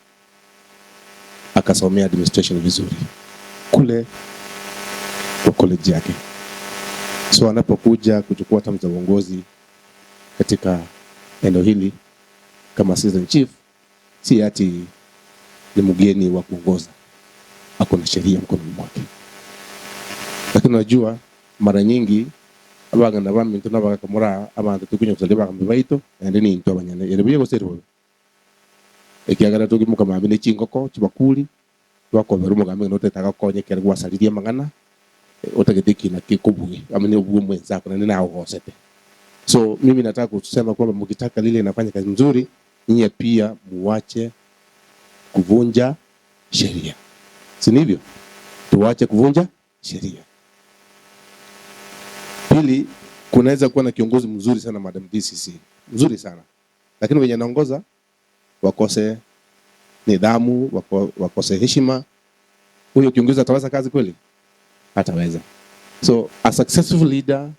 Akasomea administration vizuri kule kwa college yake. So anapokuja kuchukua hatamu za uongozi katika eneo hili kama assistant chief, si ati ni mgeni wa kuongoza. Ako na sheria mkononi mwake. Lakini unajua mara nyingi abagana baminto n'abagakamura abantu tukunya kusalia bagambe baito ende ni into abanyane ere buye gosero ekiagara tugimuka mambi ne chingoko chibakuli twakobera umugambi notetaka konye kere gwasaririe mang'ana otagete kina kikubuge amene obuwe mwenzako na nina ogosete. So mimi nataka kusema kwamba mkitaka lile inafanya kazi nzuri, nyinyi pia muache kuvunja sheria. Si ndivyo? Tuache kuvunja sheria. Pili, kunaweza kuwa na kiongozi mzuri sana Madam DCC, mzuri sana. Lakini wenye anaongoza wakose nidhamu, wakose heshima. Huyo kiongozi ataweza kazi kweli? Hataweza. So a successful leader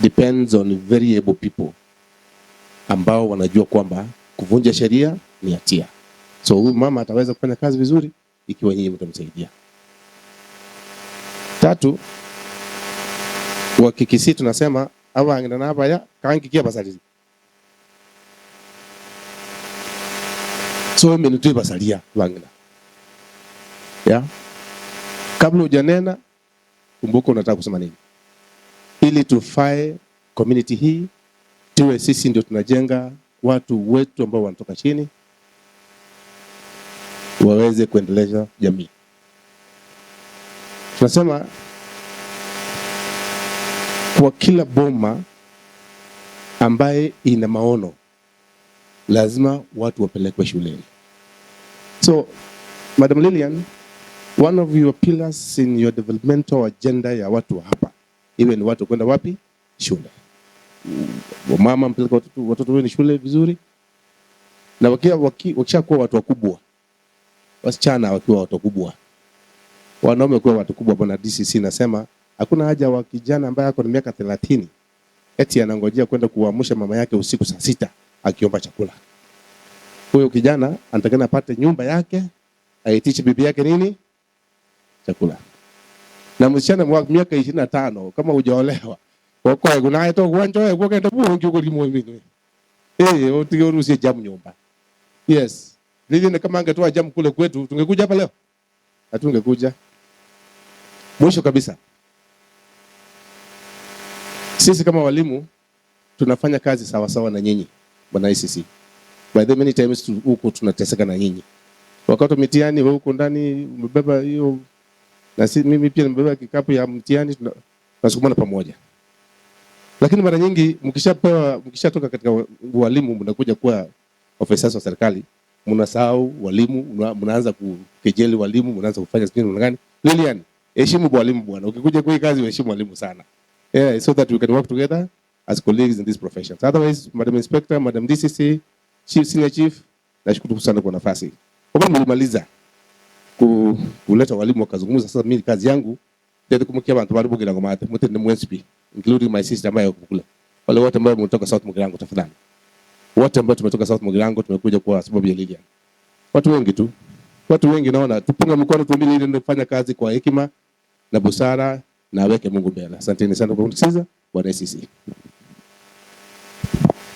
depends on very able people ambao wanajua kwamba kuvunja sheria ni hatia. So huyu mama ataweza kufanya kazi vizuri ikiwa nyinyi mtamsaidia. Tatu, wa Kikisii tunasema abangina nabaya kangikia basali. So mimi nitwe basalia bangina. Ya? Kabla hujanena kumbuka unataka kusema nini. Ili tufae community hii, tuwe sisi ndio tunajenga watu wetu ambao wanatoka chini waweze kuendeleza jamii. Tunasema kwa kila boma ambaye ina maono lazima watu wapelekwe shuleni. So Madam Lilian, one of your pillars in your developmental agenda ya watu hapa, iwe ni watu kwenda wapi? Shule. Mama mpeleka watoto wenu shule vizuri. Na wakishakuwa watu wakubwa, wasichana wakiwa watu wakubwa, wanaume wakiwa watu wakubwa, bwana DCC nasema hakuna haja wa kijana ambaye ako na miaka 30 eti anangojea kwenda kuamsha mama yake usiku saa 6 akiomba chakula. Huyo kijana anatakana apate nyumba yake, aitishe bibi yake nini? Chakula. Na msichana wa miaka 25 kama hujaolewa, kwa kunaye to kuanjo kwa kenda bungi uko limo mimi. Utige urusie jamu nyumba. Yes. Lili kama angetoa jamu kule kwetu, tungekuja hapa leo? Hatungekuja. Mwisho kabisa, sisi kama walimu tunafanya kazi sawa sawa na nyinyi bwana ICC. By the many times huko tunateseka na nyinyi. Wakati wa mitihani wewe uko ndani umebeba hiyo, na si mimi pia nimebeba kikapu ya mtihani, tunasukumana pamoja. Lakini mara nyingi mkishatoka katika walimu mnakuja kuwa officers wa serikali, mnasahau walimu, mnaanza kukejeli walimu, mnaanza kufanya sijui namna gani. Lilian, heshimu walimu bwana. Ukikuja kwa hii kazi heshimu walimu sana. Yeah, so that we can work together as colleagues in this profession. Otherwise, Madam Inspector, Madam DCC, Chief, Senior Chief, nashukuru sana kwa nafasi. Kwa mlimaliza kuleta walimu wakazungumza. Sasa mimi kazi yangu ndio kumkia abantu bari bugira ngo mate mutende mu NCP, including my sister ambaye yuko kule. Wale wote ambao mmetoka South Mugirango tafadhali. Wote ambao tumetoka South Mugirango tumekuja kwa sababu ya Lilian. Watu wengi tu. Watu wengi naona tupunga mkono tuombe Lilian kufanya kazi kwa hekima na busara na aweke Mungu mbele. Asanteni sana kwa kunisikiza, Bwana ICC.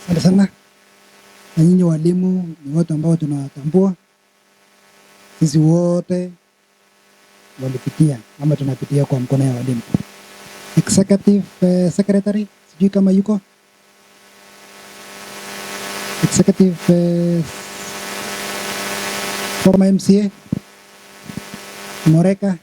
Asante sana. Na nyinyi walimu ni watu ambao tunawatambua. Sisi wote walipitia ama tunapitia kwa mkono ya walimu. Executive Secretary, sijui kama yuko. Executive former MCA Moreka.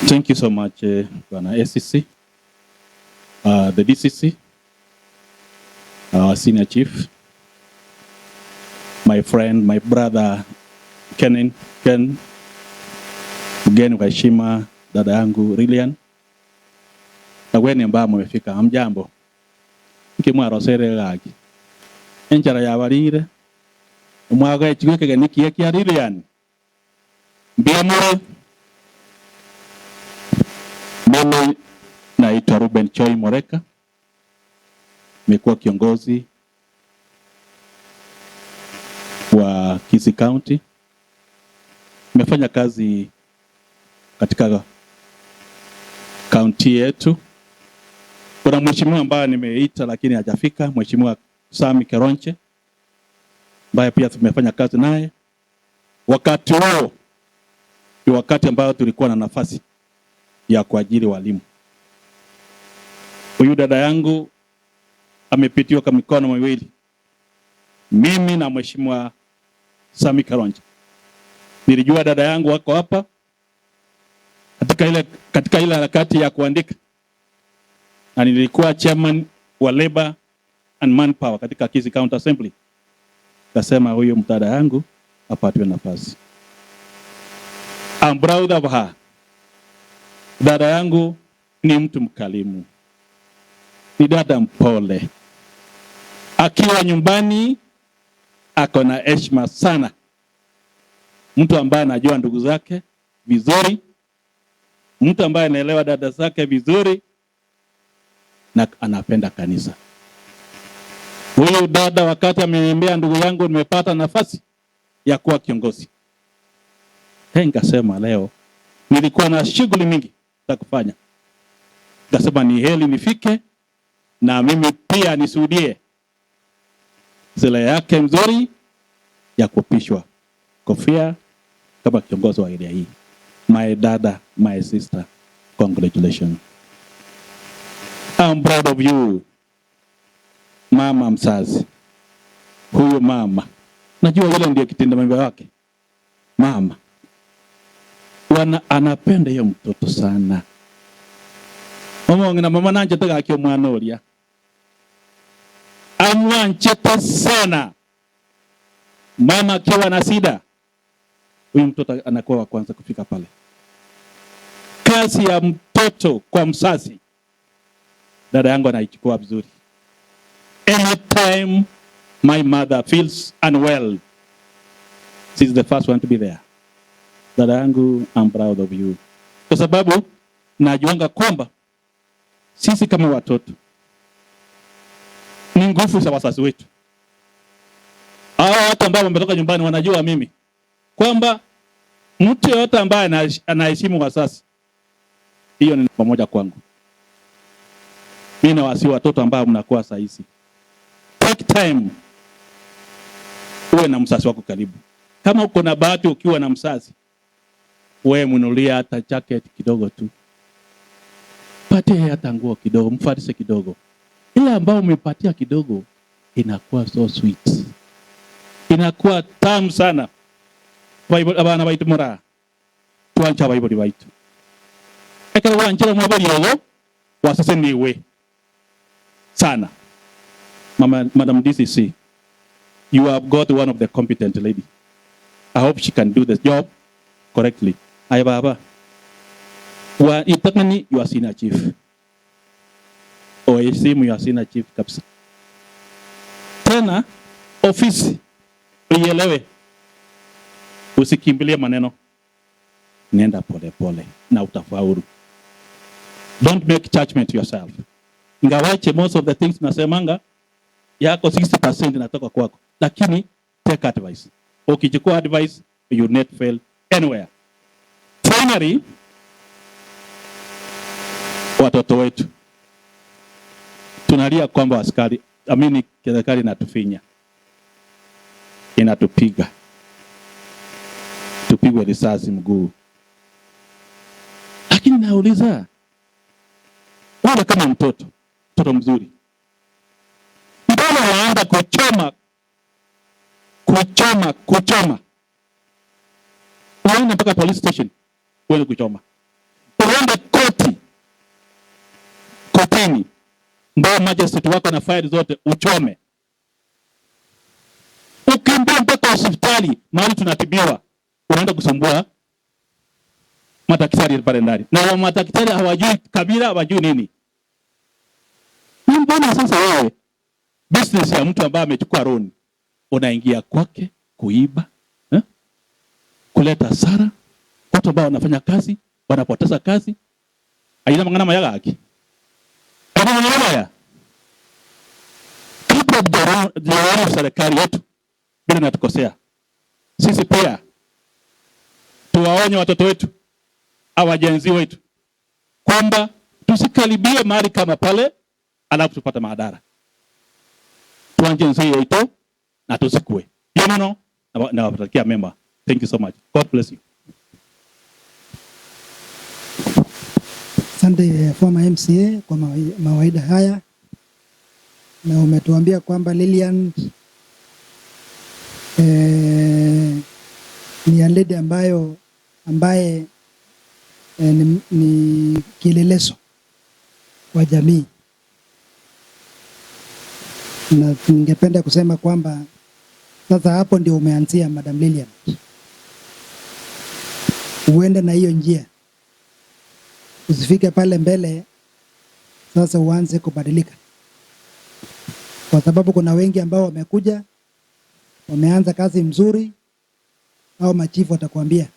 Thank you so much, Bwana ACC, the DCC, our senior chief, my friend, my brother Ken, mgeni wa heshima, dada yangu Lilian, na weni ambao mmefika, hamjambo. Nkimwarosere gaki. Enchara ya barire. Mwaga echiweke nikie kia Lilian. Mbiamure. Mimi naitwa Ruben Choi Moreka. Nimekuwa kiongozi wa Kisii County. Nimefanya kazi katika county yetu. Kuna mheshimiwa ambaye nimeita lakini hajafika, Mheshimiwa Sami Keronche, ambaye pia tumefanya kazi naye. Wakati huo ni wakati ambao tulikuwa na nafasi ya kuajiri walimu. Huyu dada yangu amepitiwa kwa mikono miwili, mimi na Mheshimiwa Sami Keronche. Nilijua dada yangu wako hapa katika ile harakati ya kuandika, na nilikuwa chairman wa Labor and Manpower katika Kisii County Assembly. Kasema huyu mdada yangu apatiwe nafasi. I'm proud of her. Dada yangu ni mtu mkarimu, ni dada mpole. Akiwa nyumbani ako na heshima sana, mtu ambaye anajua ndugu zake vizuri, mtu ambaye anaelewa dada zake vizuri, na anapenda kanisa. Huyu dada wakati ameniambia ndugu yangu nimepata nafasi ya kuwa kiongozi, nikasema leo nilikuwa na shughuli mingi za kufanya, nikasema ni heri nifike na mimi pia nishuhudie sala yake mzuri ya kupishwa kofia kama kiongozi wa area hii. My dada, my sister, congratulations. I'm proud of you. Mama mzazi. Huyu mama, najua yule ndiye kitenda mimba wake. Mama anapenda hiyo mtoto sana. Mama wangu na mama nanje taka akio mwana uria. Amwancheta sana. Mama akiwa na shida, huyu mtoto anakuwa wa kwanza kufika pale. Kazi ya mtoto kwa mzazi, dada yangu anaichukua vizuri. Anytime my mother feels unwell, she's the first one to be there. Dada yangu, I'm proud of you. Kwa sababu najuanga kwamba sisi kama watoto ni nguvu za wazazi wetu. Hawa watu ambao wametoka nyumbani wanajua mimi kwamba mtu yeyote ambaye anaheshimu wazazi, hiyo ni pamoja kwangu. Mimi nawasihi watoto ambao mnakuwa saa hizi, take time uwe na mzazi wako karibu. Kama uko na bahati ukiwa na mzazi, wewe mnunulia hata jacket kidogo tu, patie hata nguo kidogo, mfarishe kidogo. Ile ambayo umepatia kidogo inakuwa so sweet, inakuwa tamu sana. Abana baitu mura twancha baibuli baitu ekero wanchira mwabali ogo waseseniwe sana. Mama, Madam DCC, you have got one of the competent lady. I hope she can do the job correctly. Aye baba, wa itakani you are senior chief. Oheshimu your senior chief kabisa. Tena ofisi uielewe, usikimbilie maneno, nenda pole pole na utafaulu. Don't make judgment yourself. Ingawache most of the things nasemanga yako 60% inatoka kwako, lakini take advice. Ukichukua advice, you not fail anywhere. Finally, watoto wetu tunalia kwamba askari, amini serikali inatufinya, inatupiga, tupigwe risasi mguu. Lakini nauliza, wewe kama mtoto, mtoto mzuri, mbona waanza kuchoma, kuchoma, kuchoma? Uende mpaka police station uende kuchoma, uende koti, kotini mbao magistrate wako na faili zote uchome, ukimbia mpaka hospitali mahali tunatibiwa, unaenda kusumbua madaktari pale ndani, na madaktari hawajui kabila, hawajui nini. Ni mbona sasa wewe business ya mtu ambaye amechukua loan unaingia kwake kuiba, eh? Kuleta hasara, watu ambao wanafanya kazi wanapoteza kazi. Aina mangana mayaga haki. Aina mangana maya. Kabla tujaona serikali yetu bila natukosea, sisi pia tuwaonye watoto wetu au wajenzi wetu kwamba tusikaribie mahali kama pale alafu tupate madhara. Tuanje nzi yetu na tusikue. Yono na watakia mema. Thank you so much. God bless you. Asante former MCA kwa mawaida haya, na umetuambia kwamba Lilian ni a lady ambaye ni kielelezo kwa jamii, na ningependa kusema kwamba sasa hapo ndio umeanzia Madam Lilian, uende na hiyo njia, usifike pale mbele sasa uanze kubadilika, kwa sababu kuna wengi ambao wamekuja wameanza kazi mzuri, au machifu watakwambia,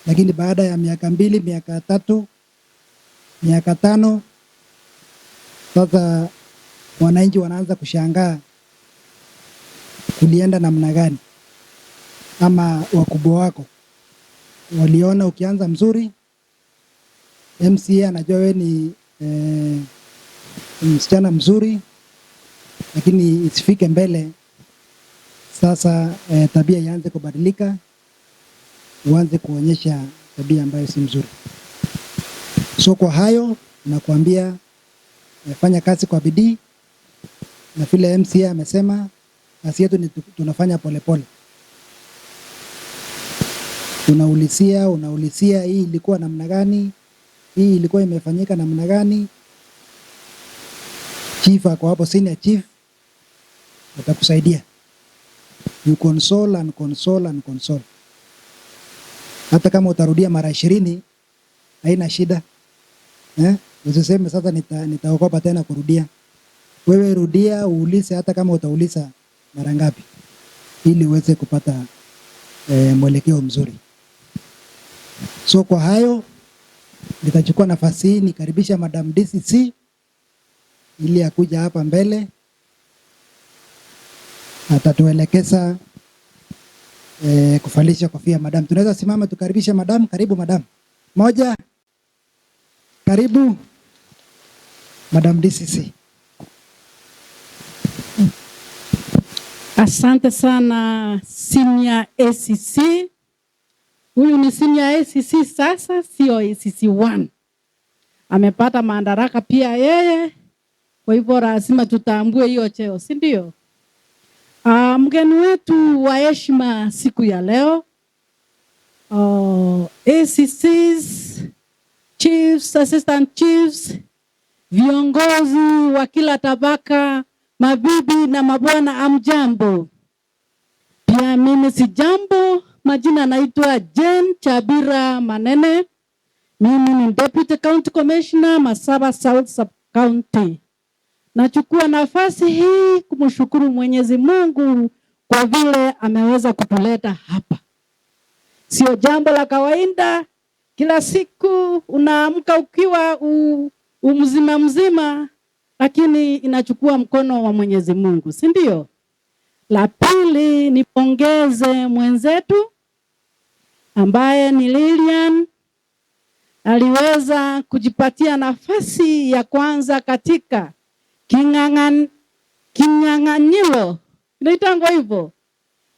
lakini baada ya miaka 2, miaka 3, miaka 5, sasa wananchi wanaanza kushangaa kulienda namna gani, ama wakubwa wako waliona ukianza mzuri, MCA anajua wewe ni msichana mzuri, lakini isifike mbele sasa tabia ianze kubadilika, uanze kuonyesha tabia ambayo si mzuri. So kwa hayo nakwambia, fanya kazi kwa bidii, na vile MCA amesema kazi yetu ni tunafanya polepole. Unaulizia hii ilikuwa namna gani, hii ilikuwa imefanyika namna gani. Chief ako hapo, senior chief atakusaidia. You console and console and console. Hata kama utarudia mara 20 haina shida. Eh? Usiseme sasa nitaogopa tena kurudia. Wewe rudia, uulize hata kama utauliza mara ngapi ili uweze kupata mwelekeo mzuri. So kwa hayo nitachukua nafasi hii nikaribisha Madam DCC ili akuja hapa mbele, atatuelekeza kuvalisha kofia madam. Tunaweza simama tukaribisha madam. Karibu madam. Moja, karibu Madam DCC. Asante sana Senior ACC. Huyu ni Senior ACC sasa, sio ACC 1. Amepata madaraka pia yeye, kwa hivyo lazima tutambue hiyo cheo, si ndio? Mgeni wetu wa heshima siku ya leo, ACCs, chiefs, assistant chiefs, viongozi wa kila tabaka, mabibi na mabwana, amjambo. Pia mimi si jambo, majina naitwa Jane Chabira Manene. Mimi ni Deputy County Commissioner Masaba South Sub-County. Nachukua nafasi hii kumshukuru Mwenyezi Mungu kwa vile ameweza kutuleta hapa. Sio jambo la kawaida, kila siku unaamka ukiwa umzima mzima, lakini inachukua mkono wa Mwenyezi Mungu, si ndio? La pili, nipongeze mwenzetu ambaye ni Lilian, aliweza kujipatia nafasi ya kwanza katika kinyang'anyiro, inaitangwa hivyo,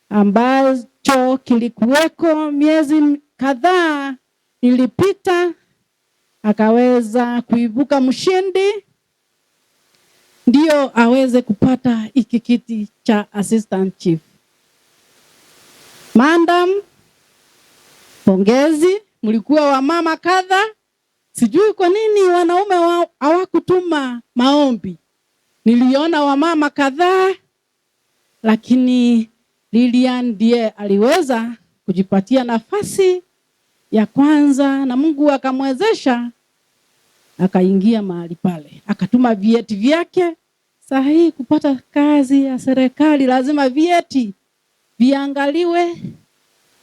ambacho kilikuweko miezi kadhaa ilipita, akaweza kuibuka mshindi, ndio aweze kupata hiki kiti cha assistant chief. Madam, pongezi, mlikuwa wamama kadha. Sijui kwa nini wanaume hawakutuma maombi. Niliona wamama kadhaa, lakini Lilian ndiye aliweza kujipatia nafasi ya kwanza na Mungu akamwezesha akaingia mahali pale, akatuma vyeti vyake. Sahihi, kupata kazi ya serikali lazima vyeti viangaliwe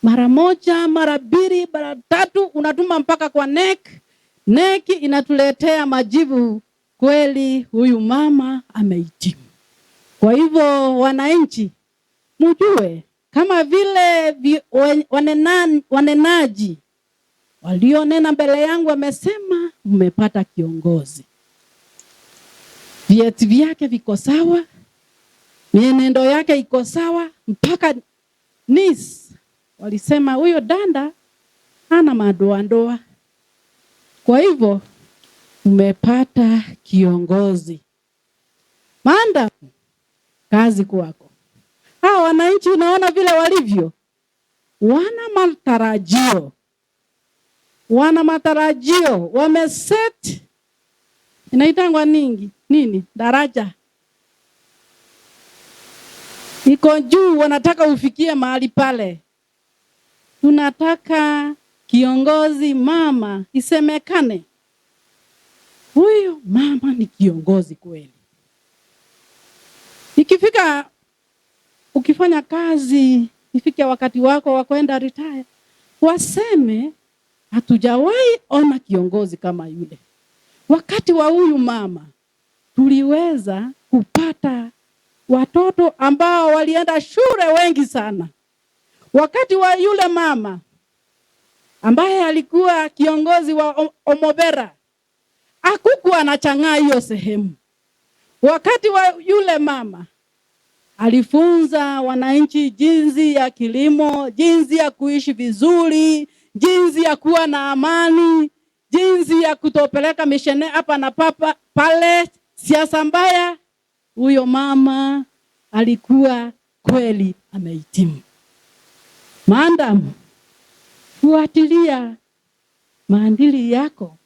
mara moja, mara mbili, mara tatu, unatuma mpaka kwa NEC. NEC inatuletea majibu, kweli huyu mama amehitimu. Kwa hivyo wananchi mjue, kama vile wanenaji walionena mbele yangu wamesema, mmepata kiongozi. Vyeti vyake viko sawa, mienendo yake iko sawa, mpaka NIS walisema huyo danda hana madoadoa. Kwa hivyo mmepata kiongozi. Madam, kazi kwako. Hawa wananchi unaona vile walivyo, wana matarajio. Wana matarajio, wameset inaitangwa ningi nini, daraja iko juu, wanataka ufikie mahali pale. Tunataka kiongozi mama, isemekane huyu mama ni kiongozi kweli. Ikifika ukifanya kazi, ifike wakati wako wa kwenda retire, waseme hatujawahi ona kiongozi kama yule. Wakati wa huyu mama tuliweza kupata watoto ambao walienda shule wengi sana. Wakati wa yule mama ambaye alikuwa kiongozi wa Omobera, hakukuwa anachang'aa hiyo sehemu. Wakati wa yule mama alifunza wananchi jinsi ya kilimo, jinsi ya kuishi vizuri, jinsi ya kuwa na amani, jinsi ya kutopeleka mishene hapa na papa pale, siasa mbaya. Huyo mama alikuwa kweli amehitimu. Madam, fuatilia maadili yako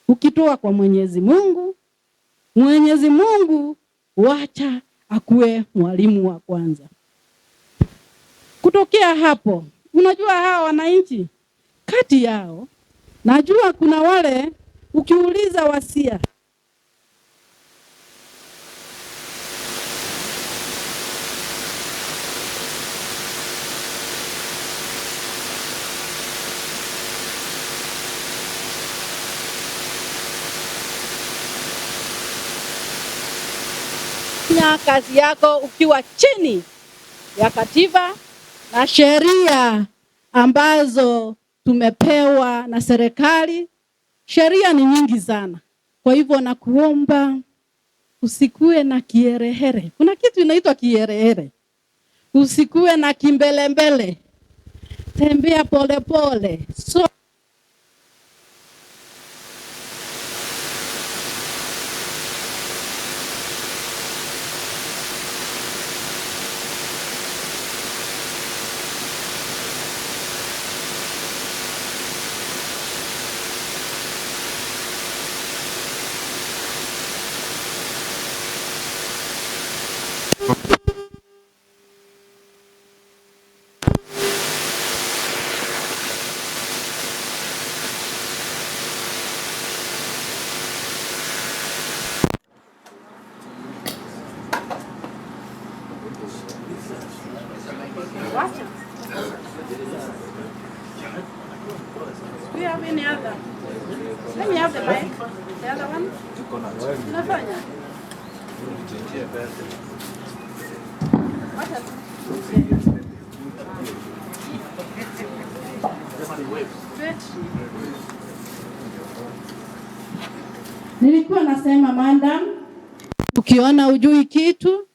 ukitoa kwa Mwenyezi Mungu. Mwenyezi Mungu wacha akuwe mwalimu wa kwanza. Kutokea hapo, unajua hawa wananchi kati yao, najua kuna wale ukiuliza wasia kazi yako ukiwa chini ya katiba na sheria ambazo tumepewa na serikali. Sheria ni nyingi sana. Kwa hivyo nakuomba usikue na kiherehere. Kuna kitu inaitwa kiherehere. Usikue na kimbelembele. Tembea pole pole. So Do you have any other? Let me have the mic. The other one? Unafanya? Wacha tu. Nilikuwa nasema madam, ukiona ujui kitu,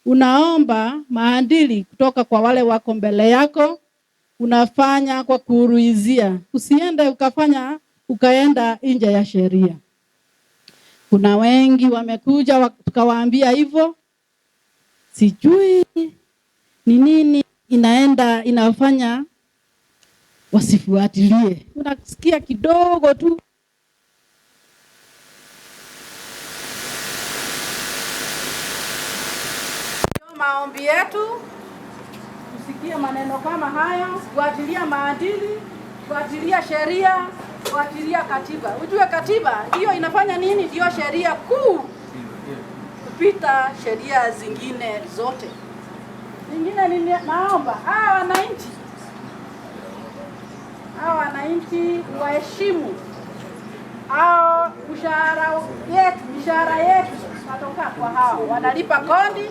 unaomba maadili kutoka kwa wale wako mbele yako, unafanya kwa kuruizia. Usiende ukafanya ukaenda nje ya sheria. Kuna wengi wamekuja tukawaambia hivyo, sijui ni nini inaenda inafanya wasifuatilie. Unasikia kidogo tu. Maombi yetu tusikie maneno kama hayo, kufuatilia maadili, kufuatilia sheria, kufuatilia katiba. Ujue katiba ndiyo inafanya nini? Ndiyo sheria kuu kupita sheria zingine zote. Zingine ni naomba hawa wananchi waheshimu hao mshahara yetu, mishahara yetu natoka kwa hao wanalipa kodi.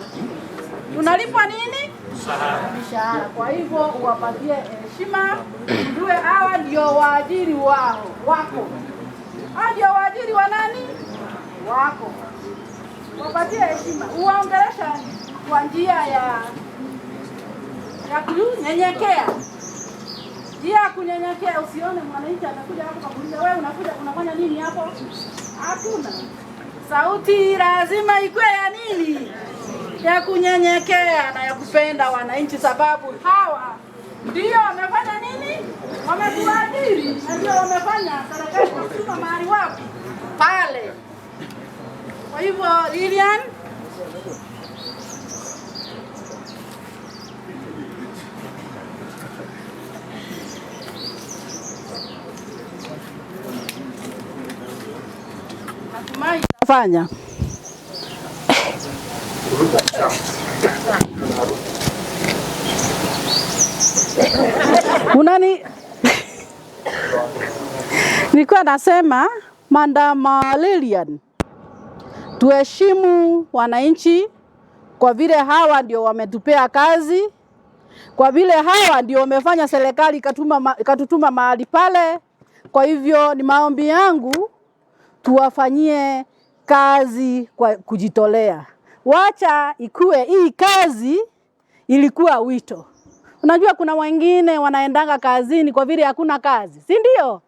Tunalipwa nini? Mishahara. Kwa hivyo uwapatie heshima, ujue hawa ndio waajiri wao wako. Hawa ndio waajiri wa nani? Wako. Wapatie heshima, uwaongelesha kwa njia ya kunyenyekea. Njia ya kunyenyekea, usione mwananchi anakuja hapo kakuuliza wewe unakuja unafanya nini hapo? Hakuna. Sauti lazima ikue ya nini? Ya kunyenyekea na ya kupenda wananchi, sababu hawa ndio wamefanya nini? Wamekuajiri na ndio wamefanya serikali kutuma mahali wapi? Pale. Kwa hivyo Lilian, natumai fanya Unani nilikuwa nasema Madam Lilian, tuheshimu wananchi kwa vile hawa ndio wametupea kazi, kwa vile hawa ndio wamefanya serikali ikatutuma mahali pale. Kwa hivyo ni maombi yangu tuwafanyie kazi kwa kujitolea. Wacha ikue hii kazi ilikuwa wito. Unajua kuna wengine wanaendanga kazini kwa vile hakuna kazi, si ndio?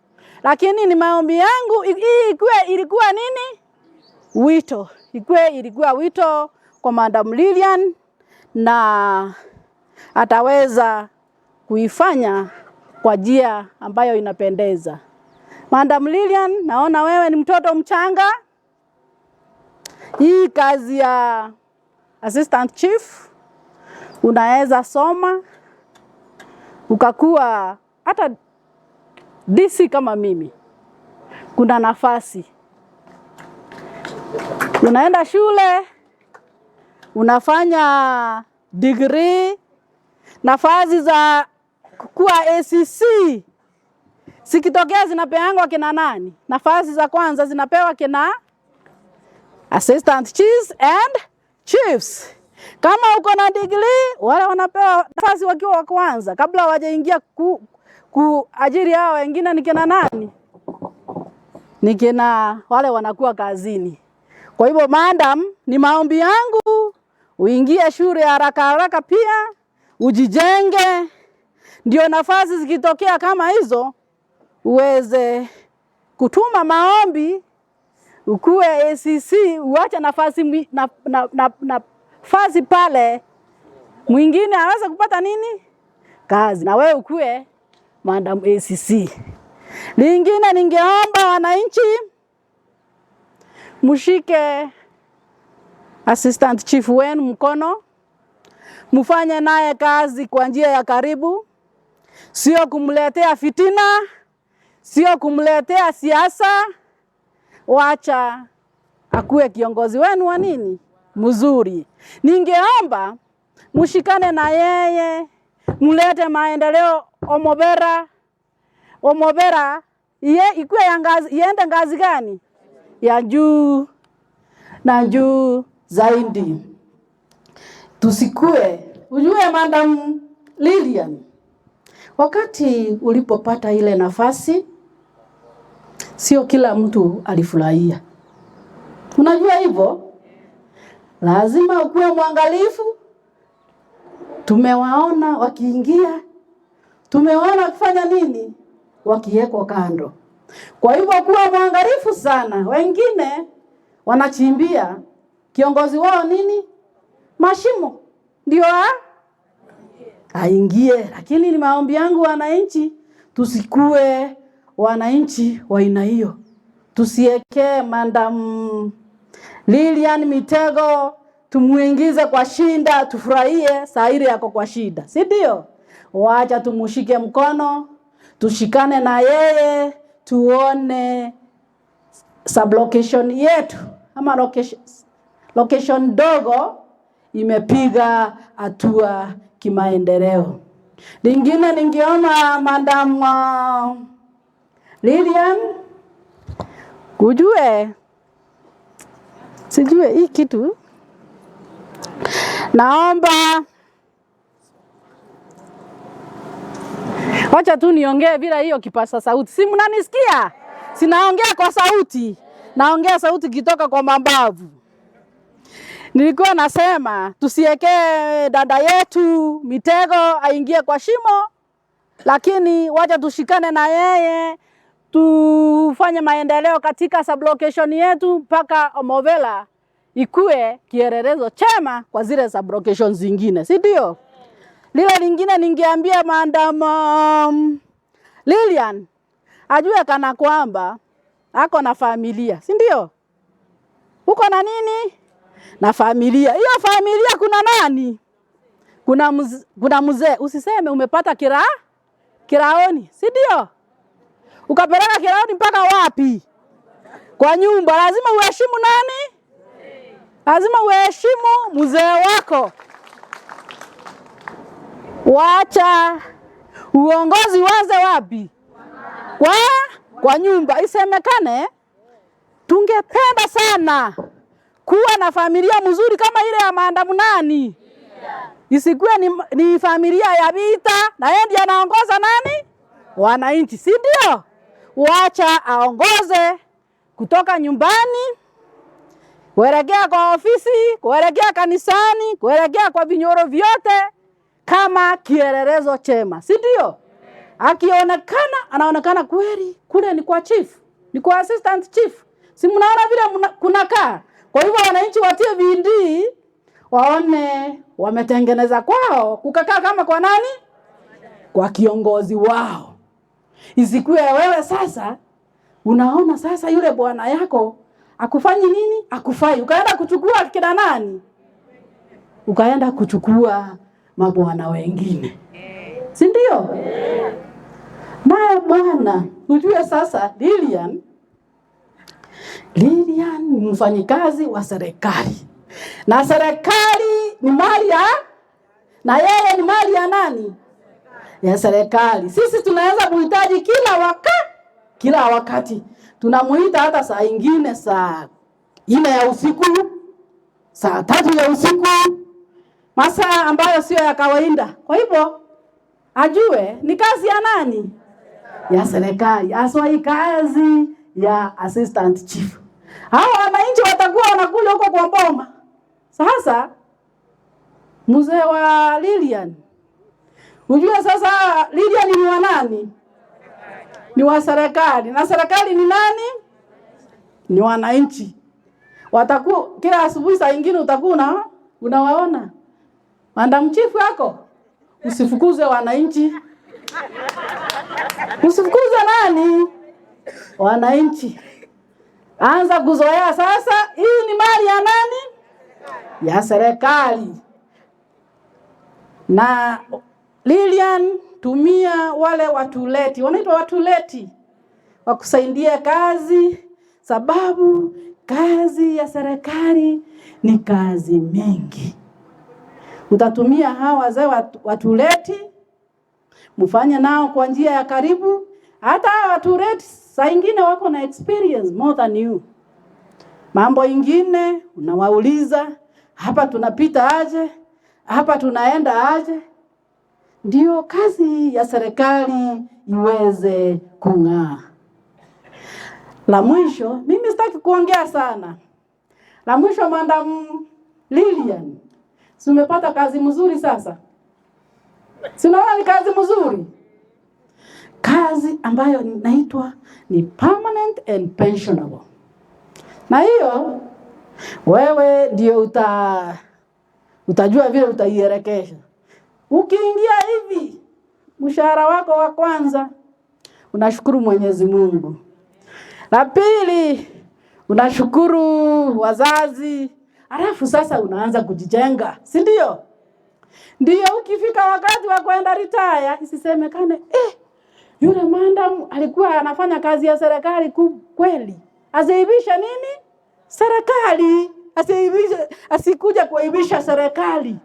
Lakini ni maombi yangu hii ikue ilikuwa nini? Wito. Ikue ilikuwa wito kwa Madam Lilian, na ataweza kuifanya kwa njia ambayo inapendeza. Madam Lilian, naona wewe ni mtoto mchanga. Hii kazi ya assistant chief unaweza soma ukakuwa hata DC kama mimi, kuna nafasi. Unaenda shule, unafanya degree, nafasi za kuwa ACC sikitokea zinapeangwa kina nani? Nafasi za kwanza zinapewa kina assistant chiefs and chiefs. Kama uko na degree, wale wanapewa nafasi wakiwa wa kwanza kabla hawajaingia kuajiri hao wengine ni kina nani? Ni kina wale wanakuwa kazini. Kwa hivyo madam, ni maombi yangu uingie shule haraka haraka, pia ujijenge, ndio nafasi zikitokea kama hizo uweze kutuma maombi ukuwe ACC, uache nafasi nafasi pale, mwingine aweze kupata nini kazi, na wewe ukuwe madam ACC. Lingine ningeomba wananchi mshike assistant chief wenu mkono, mfanye naye kazi kwa njia ya karibu, sio kumletea fitina, sio kumletea siasa. Wacha akuwe kiongozi wenu wa nini mzuri. Ningeomba mshikane na yeye, mulete maendeleo Omobera. Omobera ikuwe ya ngazi, iende ngazi gani? Ya juu na juu zaidi. Tusikue, ujue Madam Lilian, wakati ulipopata ile nafasi, sio kila mtu alifurahia. Unajua hivyo? Lazima ukuwe mwangalifu. Tumewaona wakiingia, tumewaona wakifanya nini, wakiwekwa kando. Kwa hivyo kuwa mwangalifu sana. Wengine wanachimbia kiongozi wao nini, mashimo ndio aingie. Lakini ni maombi yangu wananchi, tusikue wananchi wa aina hiyo. Tusiekee Madam Lilian mitego, tumuingize kwa shinda, tufurahie saa ile yako kwa shida, si ndio? Wacha tumushike mkono, tushikane na yeye, tuone sublocation yetu ama location ndogo imepiga hatua kimaendeleo. Lingine ningeona Madam Lilian, ujue sijue hii kitu, naomba wacha tu niongee bila hiyo kipasa sauti. Si mnanisikia? Sinaongea kwa sauti, naongea sauti kitoka kwa mambavu. Nilikuwa nasema tusiekee dada yetu mitego aingie kwa shimo, lakini wacha tushikane na yeye tufanye maendeleo katika sublocation yetu mpaka Omovela ikue kielelezo chema kwa zile sublocation zingine, si ndio? Lile lingine ningeambia Madam Lilian ajue kana kwamba ako na familia, si ndio? Uko na nini? Na familia. Hiyo familia kuna nani? Kuna mzee. Usiseme umepata kiraoni, si ndio? Ukapeleka kiraoni mpaka wapi? Kwa nyumba. Lazima uheshimu nani? Lazima uheshimu mzee wako. Wacha uongozi uanze wapi? Kwa nyumba. Isemekane tungependa sana kuwa na familia mzuri kama ile ya Madam nani? Isikuwe ni familia ya vita na yeye ndiye anaongoza nani? Wananchi, si ndio? Wacha aongoze kutoka nyumbani kuelekea kwa ofisi, kuelekea kanisani, kuelekea kwa vinyoro vyote kama kielelezo chema, si ndio? Akionekana anaonekana kweli kule ni kwa chief, ni kwa assistant chief. Si mnaona vile kunakaa? Kwa hivyo wananchi watie bidii waone wametengeneza kwao kukakaa kama kwa nani? Kwa kiongozi wao. Isikuwe wewe sasa unaona sasa yule bwana yako akufanyi nini? Akufai. Ukaenda kuchukua kina nani? Ukaenda kuchukua mabwana wengine. Si ndio? Naye bwana, ujue sasa Lilian ni mfanyikazi wa serikali. Na serikali ni mali ya, na yeye ni mali ya nani? Ya serikali. Sisi tunaweza kuhitaji kila wakati. Tunamuita hata saa ingine saa 4 ya usiku, saa 3 ya usiku, masaa ambayo sio ya kawaida. Kwa hivyo ajue ni kazi ya nani? Ya serikali. Aswa hii kazi ya assistant chief. Hao wananchi watakuwa wanakuja huko kwa boma. Sasa mzee wa Lilian, ujue sasa Lilian ni wa nani? Ni wa serikali. Na serikali ni nani? Ni wananchi. Watakuwa kila asubuhi saa nyingine utakuwa unawaona. Madam chief yako, usifukuze wananchi. Usifukuze nani? Wananchi. Anza kuzoea sasa, hii ni mali ya nani? Ya serikali. Na Lilian, tumia wale watuleti, wanaitwa watuleti, wakusaidia kazi, sababu kazi ya serikali ni kazi mingi. Utatumia hawa wazee watuleti, mfanye nao kwa njia ya karibu. Hata hawa watuleti saa ingine wako na experience more than you. Mambo ingine unawauliza, hapa tunapita aje? Hapa tunaenda aje? Ndio kazi ya serikali iweze kung'aa. La mwisho, mimi sitaki kuongea sana. La mwisho, Madam Lilian, si umepata kazi mzuri sasa? Si unaona ni kazi mzuri? Kazi ambayo inaitwa ni permanent and pensionable. Na hiyo wewe ndio utajua vile utaielekesha. Ukiingia hivi mshahara wako wa kwanza unashukuru Mwenyezi Mungu. La pili unashukuru wazazi. Alafu sasa unaanza kujijenga, si ndio? Ndio ukifika wakati wa kwenda retire isisemekane yule madam alikuwa anafanya kazi ya serikali kweli. Asiibisha nini? Serikali. Asiibisha, asikuja kuibisha serikali.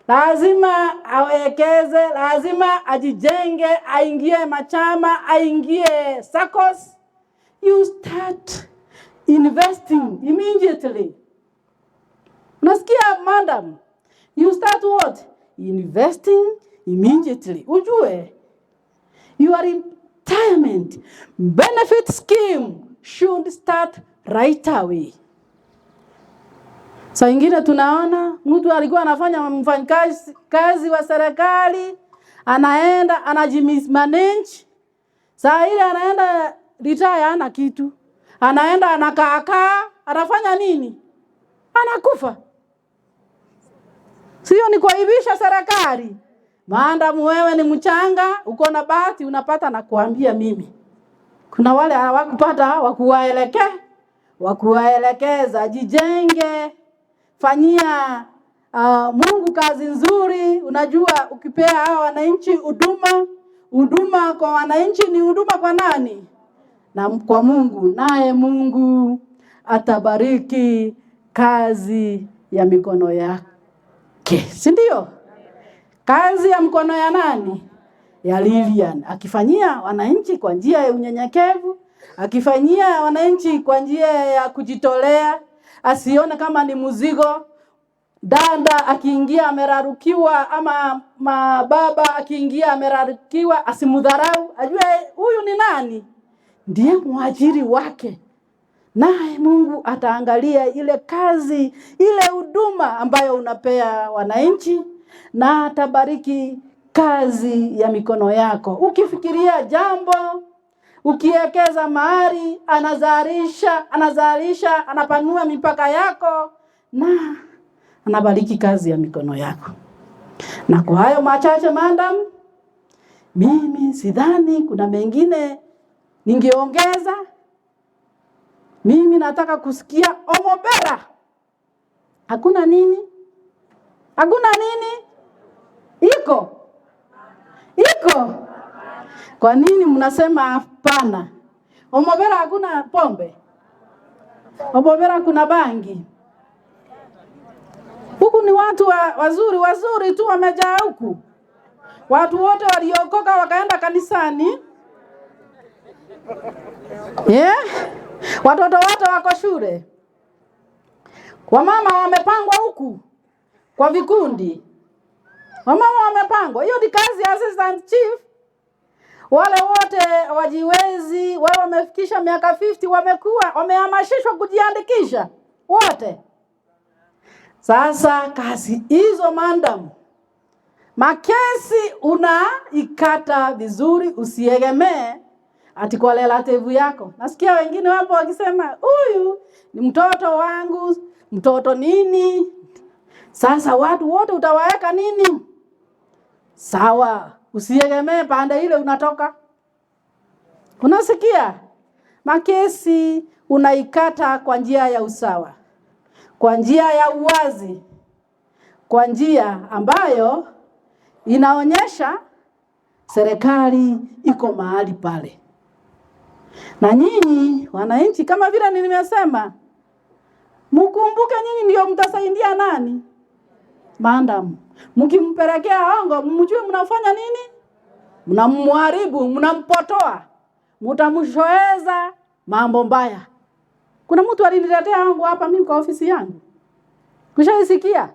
Lazima awekeze, lazima ajijenge, aingie machama, aingie SACCOS. You start investing immediately. Unasikia madam? You start what? Investing immediately. Ujue, your retirement benefit scheme should start right away. Saa ingine tunaona mtu alikuwa anafanya mfanyikazi kazi wa serikali, anaenda anajimismanage. Saa ile anaenda retire hana kitu. Anaenda anakaa, anafanya nini? Anakufa. Sio ni kuaibisha serikali. Maadamu wewe ni mchanga, uko na bahati unapata, na kuambia mimi. Kuna wale hawakupata wakuwaelekeza, jijenge, fanyia Mungu kazi nzuri. Unajua ukipea hawa wananchi huduma, huduma kwa wananchi ni huduma kwa nani? Na kwa Mungu, naye Mungu atabariki kazi ya mikono yake. Si ndio? Kazi ya mkono ya nani? Ya Lilian. Akifanyia wananchi kwa njia ya unyenyekevu, akifanyia wananchi kwa njia ya kujitolea, asione kama ni mzigo. Dada akiingia amerarukiwa, ama mababa akiingia amerarukiwa, asimudharau, ajue huyu ni nani? Ndiye mwajiri wake. Naye Mungu ataangalia ile kazi, ile huduma ambayo unapea wananchi, na atabariki kazi ya mikono yako. Ukifikiria jambo, ukiwekeza mahali, anazalisha, anapanua mipaka yako na anabariki kazi ya mikono yako. Na kwa hayo machache madam, mimi sidhani kuna mengine ningeongeza. Mimi nataka kusikia Omobera. Hakuna nini? Hakuna nini? Iko? Iko? Kwa nini mnasema hapana? Omobera hakuna pombe? Omobera kuna bangi? Huku ni watu wazuri wazuri tu wamejaa huku. Watu wote waliokoka wakaenda kanisani. Yeah? Watoto wote wako shule. Wamama wamepangwa huku kwa vikundi. Wamama wamepangwa. Hiyo ni kazi ya assistant chief. Wale wote wajiwezi, wale wamefikisha miaka 50 wamekuwa wamehamasishwa kujiandikisha wote. Sasa kazi hizo madam, makesi unaikata vizuri, usiegemee ati kwa relative yako. Nasikia wengine wapo wakisema huyu ni mtoto wangu, mtoto nini? Sasa watu wote utawaweka nini? Sawa, usiegemee pande ile unatoka. Unasikia? Makesi unaikata kwa njia ya usawa, kwa njia ya uwazi, kwa njia ambayo inaonyesha serikali iko mahali pale. Na nyinyi wananchi, kama vile nimesema, mkumbuke nyinyi ndio mtasaidia nani? Madam. Mkimpelekea hongo, mjue mnafanya nini? Mnamharibu, mnampotoa, mtamshoeza mambo mbaya. Kuna mtu aliniletea hongo hapa mimi kwa ofisi yangu. Kushaisikia?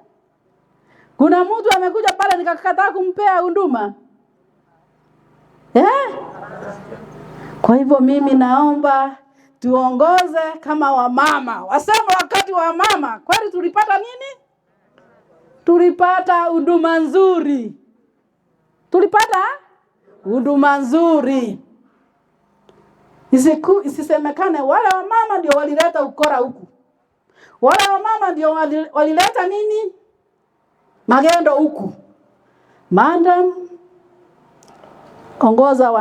Kuna mtu amekuja pale nikakataa kumpea huduma. Kwa hivyo mimi naomba tuongoze kama wamama. Wasema wakati wa mama, kwani tulipata nini? Tulipata huduma nzuri. Tulipata huduma nzuri. Isisemekane wale wamama ndio walileta ukora huku. Wale wamama ndio walileta nini? Magendo huku. Madam, ongoza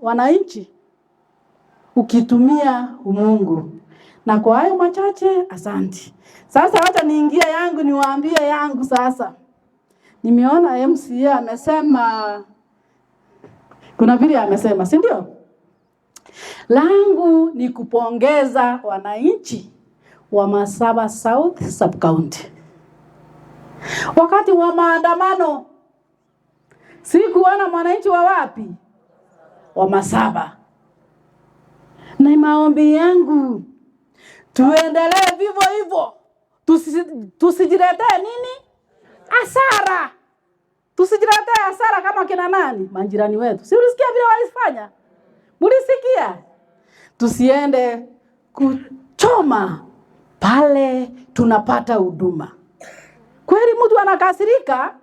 wananchi ukitumia umungu. Na kwa hayo machache, asanti. Sasa wacha niingie yangu, niwaambie yangu sasa. Nimeona MCA amesema, kuna vile amesema, si ndio? Langu ni kupongeza wananchi wa Masaba South Sub-County. Wakati wa maandamano sikuona mwananchi wa wapi? Wa Masaba. Na maombi yangu tuendelee vivyo hivyo. Tusijiletee nini? Hasara. Tusijiletee hasara kama kina nani? Majirani wetu. Si ulisikia vile walifanya? Mulisikia? Tusiende kuchoma pale tunapata huduma. Kweli mtu anakasirika,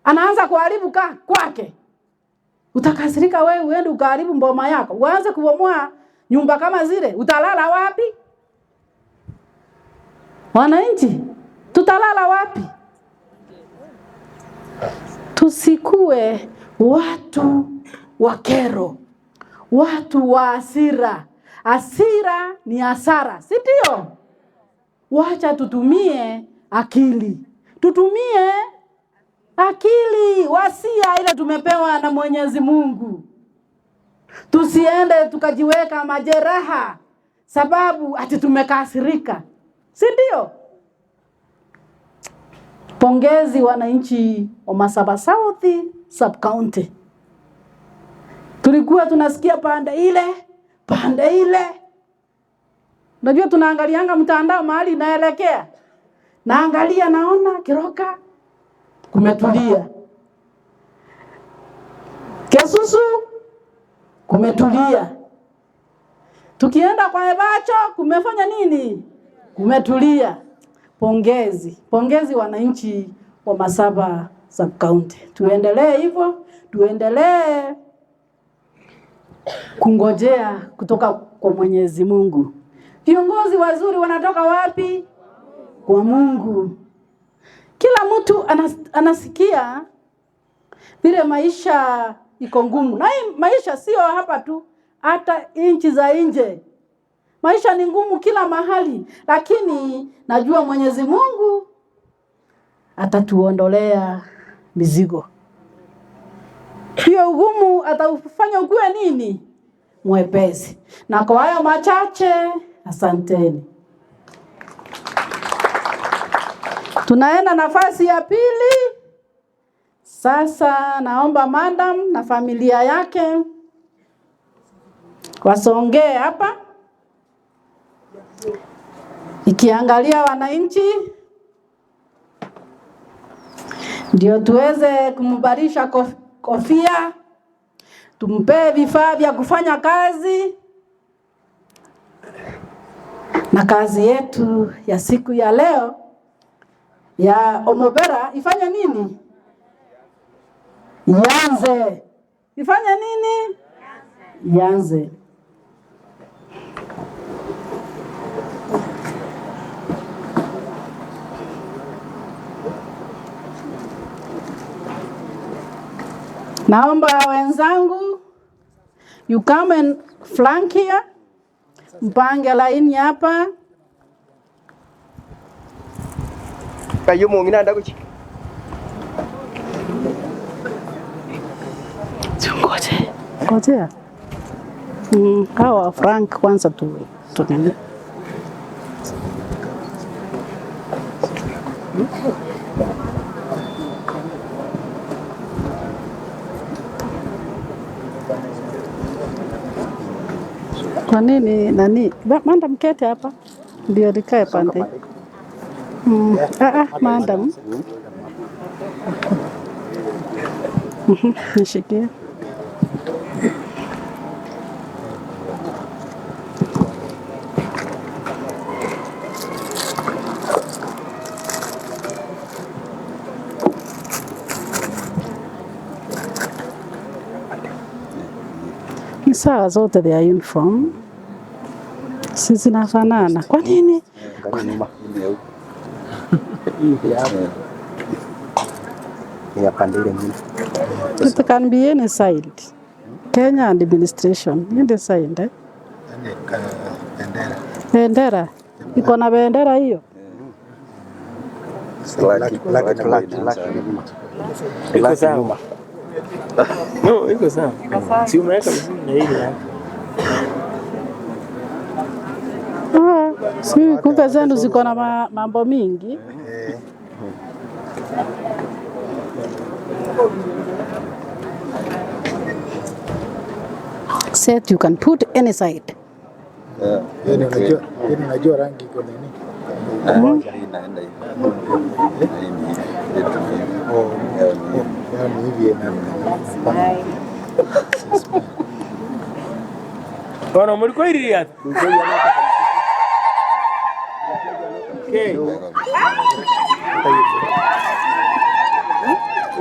anaanza kuharibu kwake. Utakasirika wewe uende ukaharibu mboma yako. Uanze kubomoa nyumba kama zile, utalala wapi? Wananchi, tutalala wapi? Tusikue watu wa kero, watu wa hasira. Hasira ni hasara, si ndio? Wacha tutumie akili. Tutumie akili, wasia ile tumepewa na Mwenyezi Mungu. Tusiende tukajiweka majeraha sababu ati tumekasirika, si ndio? Pongezi wananchi wa Masaba South Sub-County. Tulikuwa tunasikia pande ile, pande ile. Unajua tunaangalianga mtandao mahali inaelekea. Naangalia naona Kiroka kumetulia. Kesusu kumetulia. Tukienda kwa Ebacho kumefanya nini? Kumetulia. Pongezi. Pongezi wananchi wa Masaba Sub-County. Tuendelee hivyo, tuendelee kungojea kutoka kwa Mwenyezi Mungu. Viongozi wazuri wanatoka wapi? Kwa Mungu. Kila mtu anasikia vile maisha iko ngumu. Na hii maisha sio hapa tu, hata nchi za nje. Maisha ni ngumu kila mahali, lakini najua Mwenyezi Mungu atatuondolea mizigo. Hiyo ugumu ataufanya ukuwe nini? Mwepesi. Na kwa hayo machache, asanteni. Tunaenda nafasi ya pili. Sasa naomba madam na familia yake wasongee hapa. Ikiangalia wananchi ndio tuweze kumbarisha kofia, tumpee vifaa vya kufanya kazi. Na kazi yetu ya siku ya leo ya Omobera ifanye nini? Ianze. Ifanye nini? Ianze. Naomba wenzangu, you come and flank here. Mpange laini hapa. Kayo mwingine anataka Ngoje. Ngojea. Hawa Frank kwanza tu nini. Kwa nini nani? Madam kete hapa. Ndio nikae pande. Madam. Nishikie. Ni sawa zote their uniform. Sisi zinafanana. Kwa nini? It can be any side. Kenya administration. Any side, eh? Bendera. Iko na bendera hiyo. Iko sawa. No, iko sawa. Si umeweka vizuri na ile yako. Si kumbe zenu ziko na mambo mingi. Set you can put any side. Yeah. Unajua rangi iko nini? Inaenda hivi. Yaani hivi ina. Bwana mlikuwa ili hata. Okay.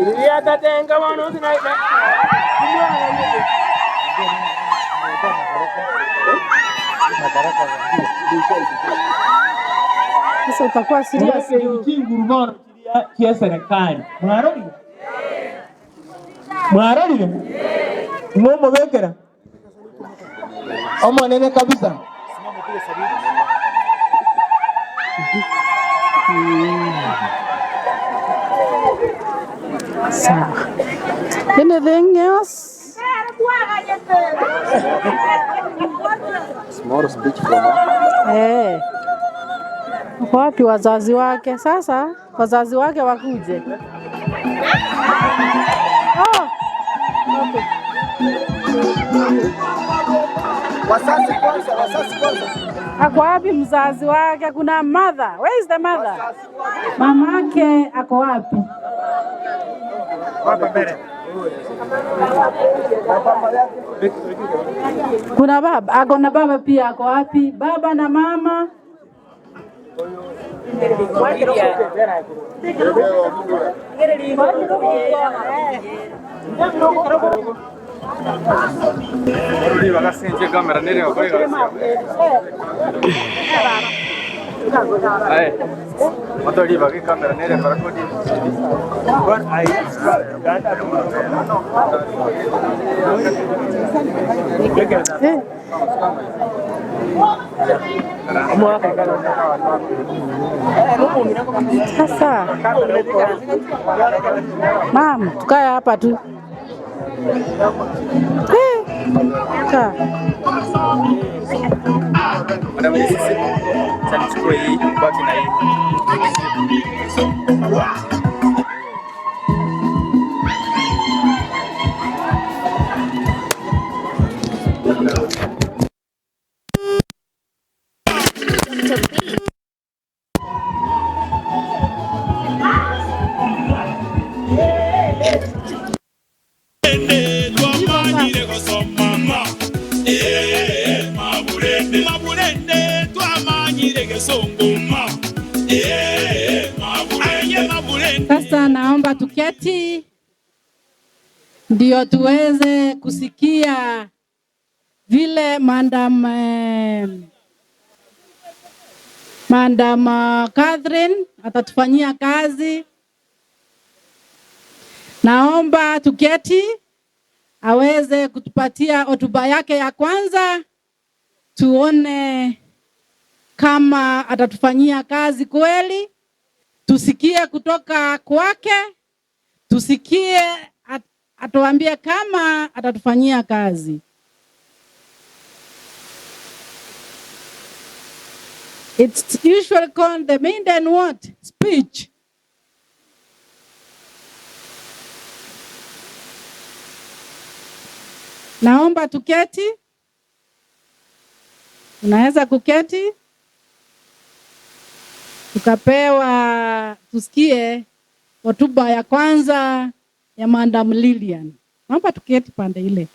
Ili hata tenga wana usinaita. Sasa utakuwa serious juu. Kingurubano kia serikali. Mwarorire? Mwarorire? Mwomo bekera. Omo nene kabisa. Sawa. Anything else? Small speech from her. Eh. Wapi wazazi wake? Sasa wazazi wake wakuje. Oh. Okay. Wazazi kwanza, wazazi kwanza. Ako wapi mzazi wake? Kuna mother. Where is the mother? Mamake ako wapi? Hapa mbele. Kuna baba, ako na baba pia ako wapi? Baba na mama. Sasa mam, tukae hapa tu. Kaa. Madam DCC, acha nichukue hii, baki na hii. Twamanyire gosoma maburende maburende twamanyire gesongoma maburende maburende. Sasa naomba tuketi ndio tuweze kusikia vile Madam Catherine atatufanyia kazi. Naomba tuketi aweze kutupatia hotuba yake ya kwanza, tuone kama atatufanyia kazi kweli, tusikie kutoka kwake, tusikie atuambie kama atatufanyia kazi. It's usually called the maiden what? Speech. Naomba tuketi. Unaweza kuketi? Tukapewa tusikie hotuba ya kwanza ya Madam Lilian. Naomba tuketi pande ile.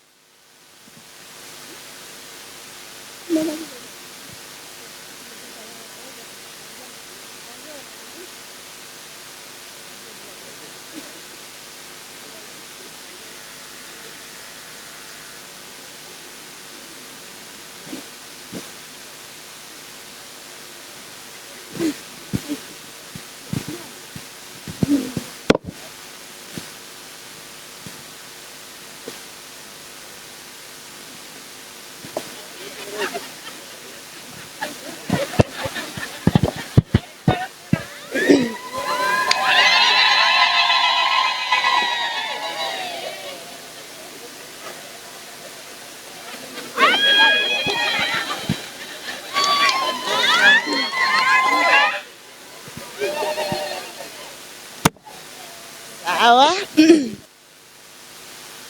Sawa.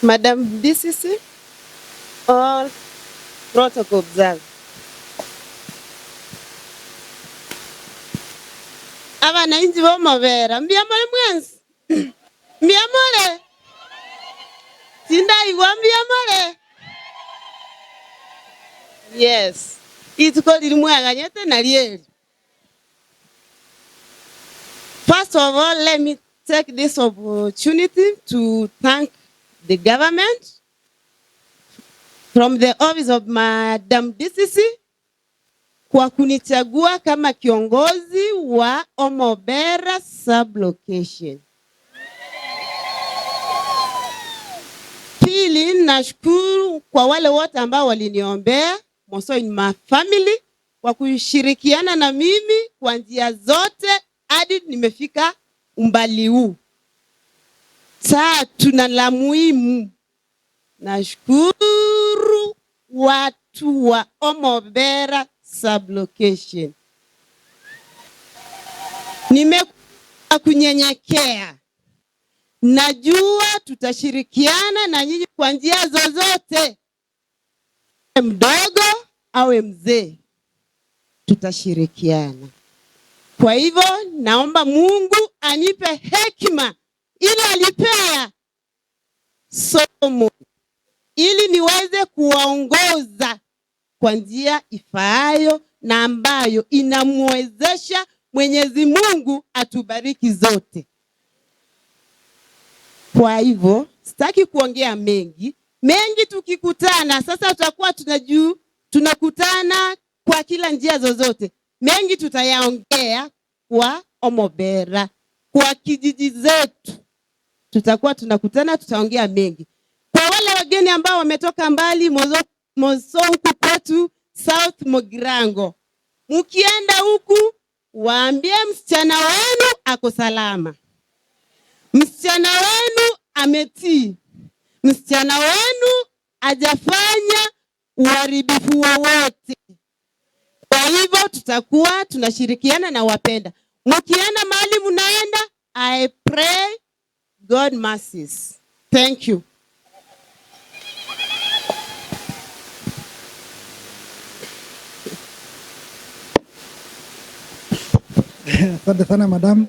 Madam DCC, all protocol observed. Abananchi bomobera mbiamole mwensi mbiamole sindaigwa mbiamole. Yes, ituko liri mwaganyete na lyeri. First of all, let me take this opportunity to thank the government from the office of Madam DCC kwa kunichagua kama kiongozi wa Omobera sub-location. Pili, nashukuru kwa wale wote ambao waliniombea, also in my family, kwa kushirikiana na mimi kwa njia zote hadi nimefika umbali huu. Tatu na la muhimu, nashukuru watu wa Omobera sub-location. Nimekuwa kunyenyekea. Najua tutashirikiana na nyinyi kwa njia zozote. Mdogo awe mzee, tutashirikiana. Kwa hivyo naomba Mungu anipe hekima ile alipea somo, ili niweze kuwaongoza kwa njia ifaayo na ambayo inamwezesha Mwenyezi Mungu atubariki zote. Kwa hivyo sitaki kuongea mengi mengi. Tukikutana sasa tutakuwa tunakutana kwa kila njia zozote. Mengi tutayaongea kwa Omobera, kwa kijiji zetu tutakuwa tunakutana, tutaongea mengi. Kwa wale wageni ambao wametoka mbali, Mozo huku kwetu South Mogirango, mkienda huku waambie msichana wenu ako salama, msichana wenu ametii, Msichana wenu hajafanya uharibifu wowote. Kwa hivyo tutakuwa tunashirikiana na wapenda. Mkienda mahali mnaenda, I pray God mercies. Thank you. Asante sana madam.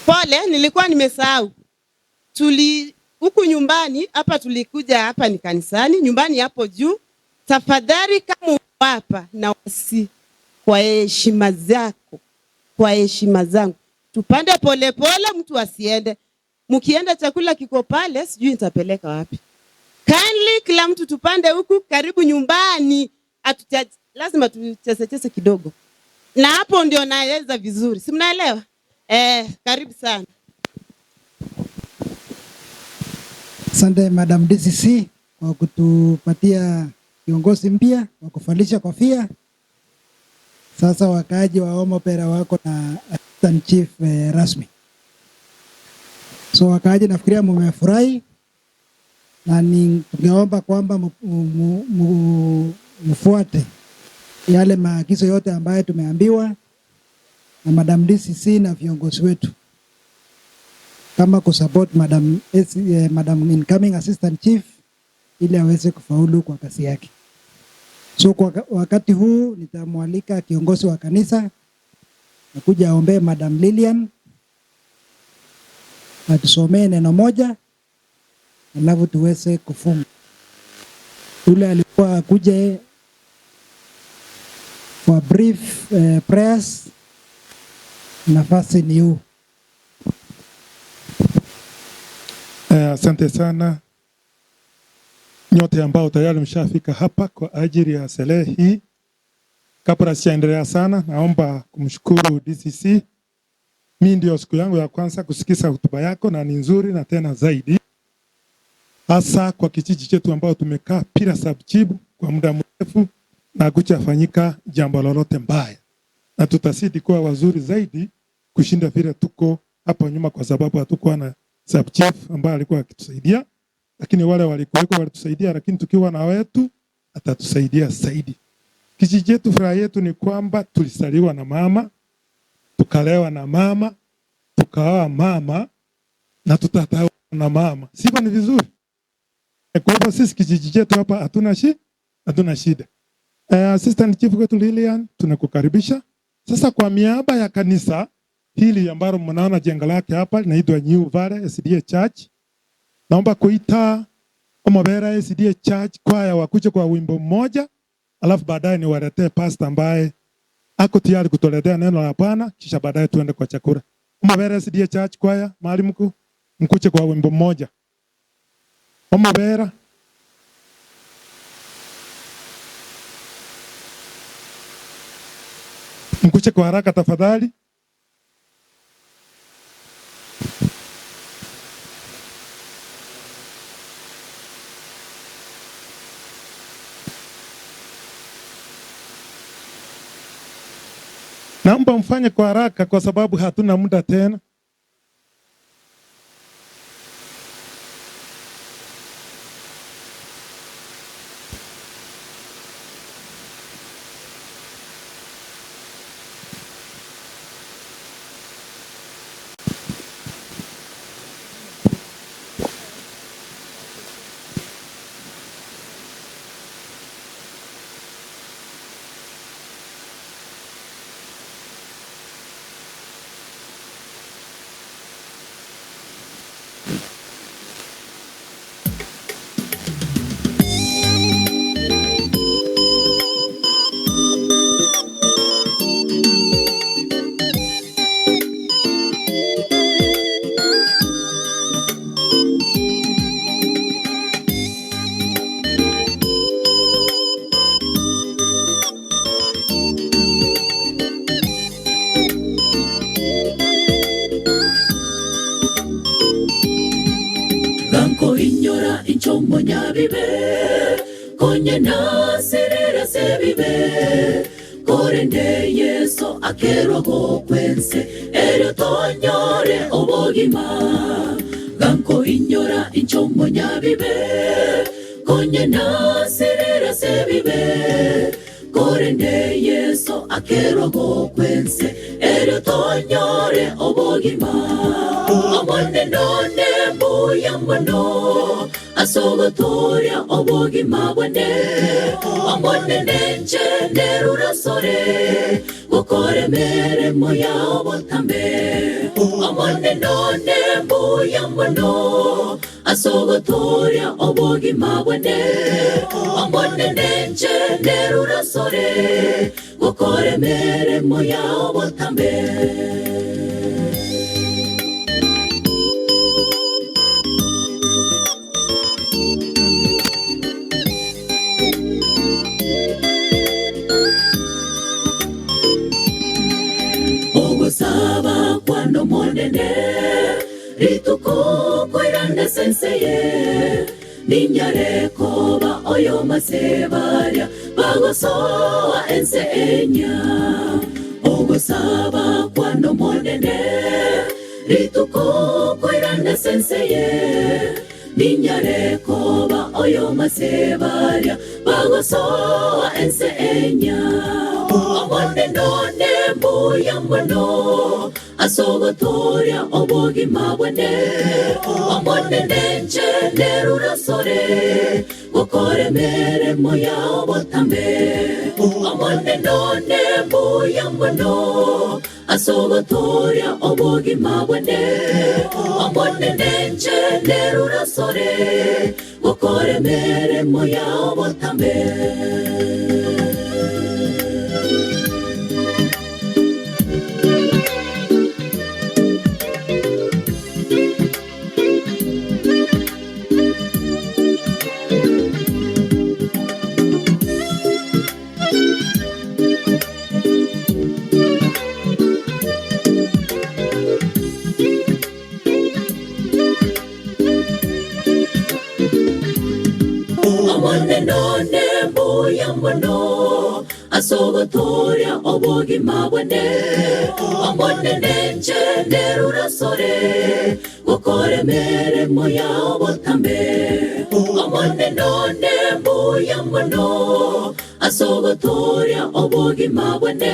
Pole, nilikuwa nimesahau. Tuli huku nyumbani hapa, tulikuja hapa ni kanisani, nyumbani hapo juu. Tafadhali kama uko hapa na wasi, kwa heshima zako, kwa heshima zangu, tupande pole pole, mtu asiende. Mkienda chakula kiko pale, sijui nitapeleka wapi. Kindly kila mtu tupande huku karibu nyumbani, lazima tuchese chese kidogo. Na hapo ndio naeleza vizuri. Si mnaelewa? Karibu sana. Asante Madam DCC kwa kutupatia kiongozi mpya wa kuvalisha kofia. Sasa wakaaji wa Omobera wako na assistant chief rasmi. So wakaaji, nafikiria mmefurahi, na ningeomba kwamba mfuate yale maagizo yote ambayo tumeambiwa na Madam DCC na viongozi wetu, kama kusupport Madam incoming assistant chief ili aweze kufaulu kwa kazi yake. So kwa wakati huu nitamwalika kiongozi wa kanisa akuja aombee Madam Lilian, atusomee neno moja alafu tuweze kufunga. Yule alikuwa akuje for brief prayers, nafasi ni huu. Asante sana nyote ambao tayari mshafika hapa kwa ajili ya sherehe hii. Kabla sijaendelea sana, naomba kumshukuru DCC. Mimi ndio siku yangu ya kwanza kusikiza hotuba yako, na ni nzuri na tena zaidi, hasa kwa kijiji chetu ambao tumekaa bila subchief kwa muda mrefu na hakujafanyika jambo lolote mbaya, na tutazidi kuwa wazuri zaidi kushinda vile tuko hapo nyuma, kwa sababu hatukuwa na subchief ambaye alikuwa akitusaidia, lakini wale walikuweko walitusaidia, lakini tukiwa na wetu atatusaidia zaidi. Kijiji chetu, furaha yetu ni kwamba tulisaliwa na mama, tukalewa na mama, tukaoa mama na tutatawa na mama. Sivyo? Ni vizuri. Kwa hivyo sisi kijiji chetu hapa hatuna shida. Assistant Chief wetu Lilian, tunakukaribisha. Sasa kwa miaba ya kanisa hili ambalo mnaona jengo lake hapa linaitwa New Valley SDA Church, naomba kuita Omobera SDA Church kwaya wakuje kwa wimbo mmoja, alafu baadaye niwaletee pastor ambaye ako tayari kutuletea neno la Bwana, kisha baadaye tuende kwa chakula. Omobera SDA Church kwaya, mahali mkuu, mkuje kwa wimbo mmoja. Omobera. Mkuche kwa haraka tafadhali. Naomba mfanye kwa haraka kwa sababu hatuna muda tena. Konye na serera sebibe Korende Yesu akerwa gokwense Erio tonyore obogima Ganko inyora inchomo nyabibe Konye naserera sebibe Korende Yesu akerwa gokwense Erio tonyore obogima Omone none mbuya mono Asogotoria obogima bwane Omone nenche nerurasore Gukore meremo ya obotambe Omone none mbuya mono Asogotoria obogima bwane Omone nenche nerurasore Gukore meremo ya obotambe. Ogosaba kwano monene rituko koirane senseye ninyare koba oyo masebaria bagosoa ense enya. Ogosaba kwano monene rituko koirane senseye ninyare koba oyo masebaria bagosoa ense enya. Omone none mbuya mono Asogotoria obogima bwane Omone nenche nerurasore Gukore meremo ya obotambe Omone none mbuya mono Asogotoria obogima bwane Omone nenche nerurasore Gukore meremo ya obotambe. Omone none mbuya mono Asogotoria obogima bwane Omone nenche nerurasore Gukore meremo ya obotambe Omone none mbuya mono Asogotoria obogima bwane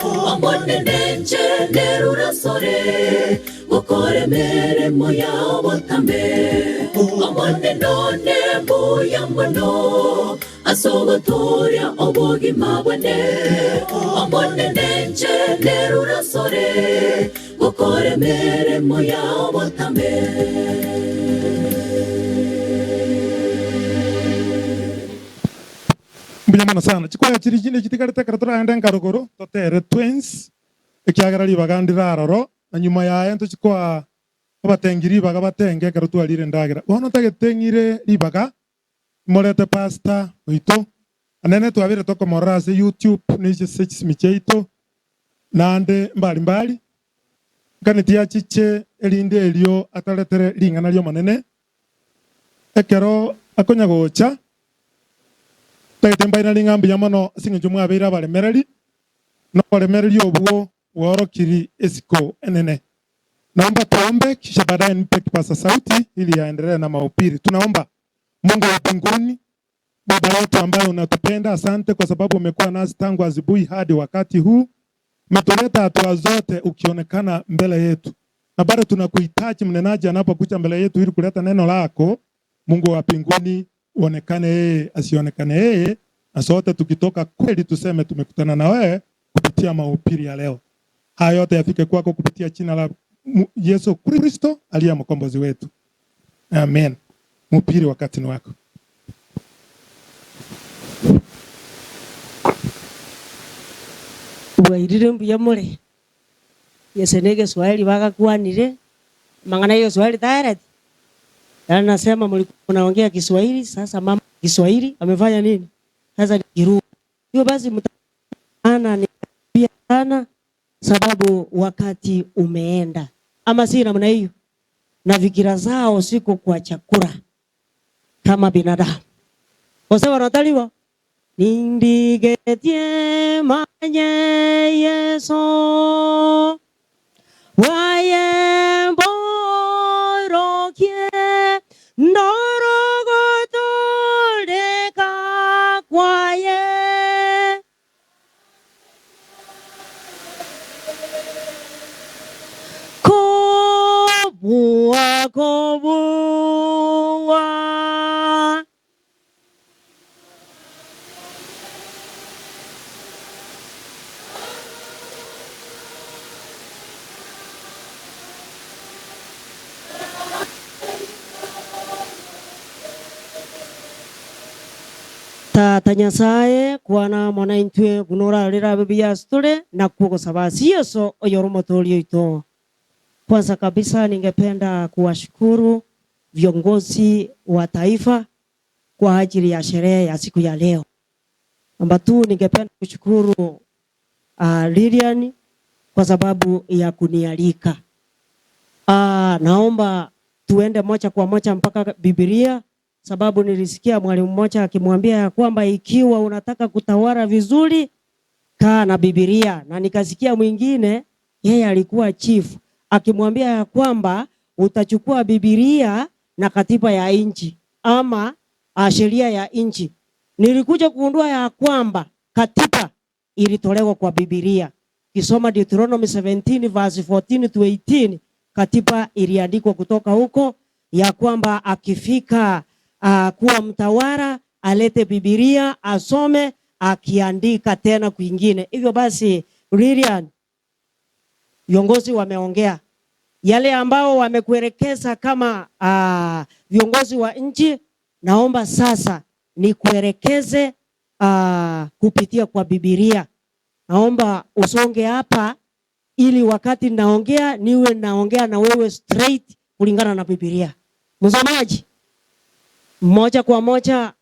Omone nenche nerurasore Gukore meremo ya obotambe Omone none mbuya mono Asogotoria obogima bwane Omone nenche nerurasore Gukore meremo ya obotambe. Mbuya sana chikwaya chiri chinde chitikarete karatura nkarogoro totere twins ekiagera ribagandira aroro na nyuma yaye ntochikwa abatengiri baga batenge ekero twarire ndagira bono tageteng'ire ribaga morete pastor oito anene twabire tokomorora ase YouTube niche sechimicheito nande mbali mbali nkaneti chiche erinde erio ataretere ring'ana rio manene ekero akonya gocha tagete mbaina ring'ambi ya mono sing'encho mwabeire abaremereri noboremereri obwo bworokiri esiko enene. Naomba tuombe kisha baadaye nipe kipaza sauti ili yaendelee na mahubiri. Tunaomba Mungu wa mbinguni, Baba yetu ambaye unatupenda, asante kwa sababu umekuwa nasi tangu asubuhi hadi wakati huu. Umetuleta hatua zote ukionekana mbele yetu. Na bado tunakuhitaji mnenaji anapokuja mbele yetu ili kuleta neno lako. Mungu wa mbinguni, uonekane yeye, asionekane yeye, na sote tukitoka kweli tuseme tumekutana na wewe kupitia mahubiri ya leo. Haya yote yafike kwako kupitia jina la Yesu Kristo aliye mkombozi wetu. Amen. Mhubiri, wakati ni wako. Bwairire mbuya more Yese ne Kiswahili bagakwanire mangana hiyo Kiswahili tayari. Na nasema mlikuwa mnaongea Kiswahili, sasa mama Kiswahili amefanya nini? Sasa ni Hiyo basi mtaana ni pia sana sababu wakati umeenda. Ama si namna hiyo. Na fikira zao siko kwa chakula kama binadamu. Kwa sababu wanataliwa. Nindigetie manye Yeso waye mborokie ndorogotoleka kwaye kobua kobua Tata Nyasaye kwana mwana intwe gunora rira bibi store na kugo Yesu oyoro ito. Kwanza kabisa ningependa kuwashukuru viongozi wa taifa kwa ajili ya sherehe ya siku ya leo. Namba 2, ningependa kushukuru Lilian kwa sababu ya kunialika. Naomba tuende moja kwa moja mpaka Biblia, sababu nilisikia mwalimu mmoja akimwambia ya kwamba ikiwa unataka kutawala vizuri kaa na Biblia, na nikasikia mwingine yeye alikuwa chief akimwambia ya kwamba utachukua Biblia na katiba ya nchi ama sheria ya nchi. Nilikuja kugundua ya kwamba katiba ilitolewa kwa Biblia. Kisoma Deuteronomy 17 verse 14 to 18, katiba iliandikwa kutoka huko ya kwamba akifika kuwa mtawala alete Biblia asome akiandika tena kwingine. Hivyo basi Lilian, viongozi wameongea yale ambao wamekuelekeza kama viongozi wa nchi. Naomba sasa nikuelekeze kupitia kwa Biblia. Naomba usonge hapa ili wakati naongea niwe naongea na wewe straight kulingana na Biblia. Msomaji, moja kwa moja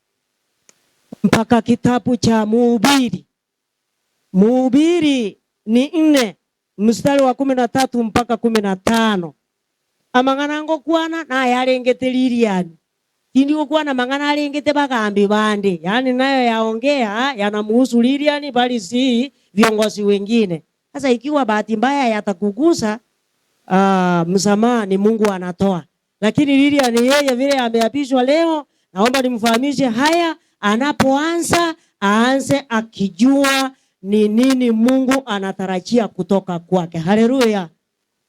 mpaka kitabu cha Mhubiri. Mhubiri ni 4 mstari wa 13 mpaka 15. Amang'ana ngokwana na yarengete Lilian. Tindi gokwana mang'ana arengete bagambi bande. Yani nayo yaongea yanamuhusu Lilian bali si viongozi wengine. Sasa ikiwa bahati mbaya yatakugusa, msamaha ni Mungu anatoa. Lakini Lilian yeye vile ameapishwa leo, naomba nimfahamishe haya, anapoanza aanze akijua ni nini Mungu anatarajia kutoka kwake. Haleluya.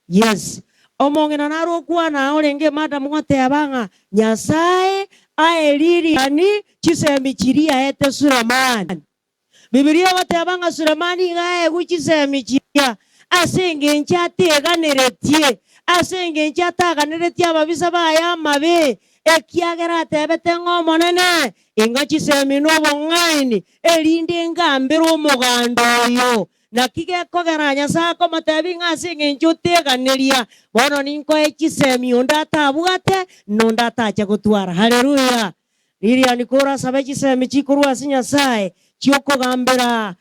Yes. Omongena narokuwa na orenge madam gote abanga Nyasaye ae Lilian chisemi chiria ete Sulemani. Biblia gote abanga Sulemani gae guchisemi chiria asenge nchateganeretie asenge nchataganiretie ababisa baya mabe ekiagera atebete ng'omonene inga chisemi n'obong'aini erinde ngambere omoganda oyo naki gekogera Nyasaye akomotebi ng'a ase eng'encho oteganeria bono ninkoe chisemi onde atabwate nonde atache gotwara. Haleluya. Lilian kora sabe chisemi chikorwa ase Nyasaye chiokogambera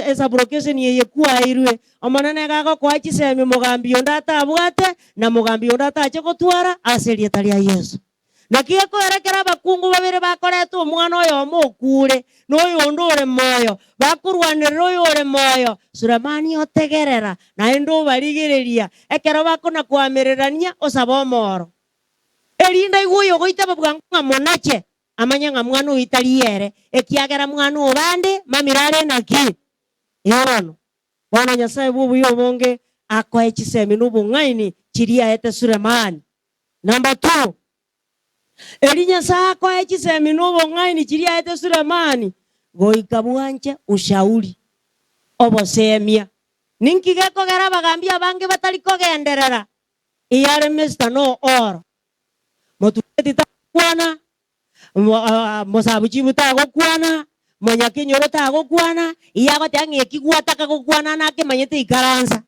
esaburokeseni yeye kwairwe omonene gagokoa chisemi mogambi onde atabwate na mogambi onde atache gotwara ase rieta ria Yesu. Naki gekoerekera abakungu babere bakoretwo omwana oyo omokure noyo onde ore moyo bakorwanerera oyo ore moyo. Sulemani otegerera naende obarigereria ekero bakona kwamererania osaba omoro erinda igwe oyo goitaba bwango ng'a monache amanye ng'a mwana oyo itari ekiagera mwana obande mamirare naki erono. Bwana Nyasaye bw'obuya obonge akoe chisemi n'obong'aini chiria ete Sulemani. Number 2, eri Nyasaye akoe chisemi n'obong'aini chiria ete Sulemani goika bwanche ushauri obosemia. Ninki gekogera abagambia abange batari kogenderera iyare Mr. No oro motugeti takwana mosabuchibu tagokwana monyakinyoro tagokwana iyagote ng'eki gwataka gokwana nake manyete ikaransa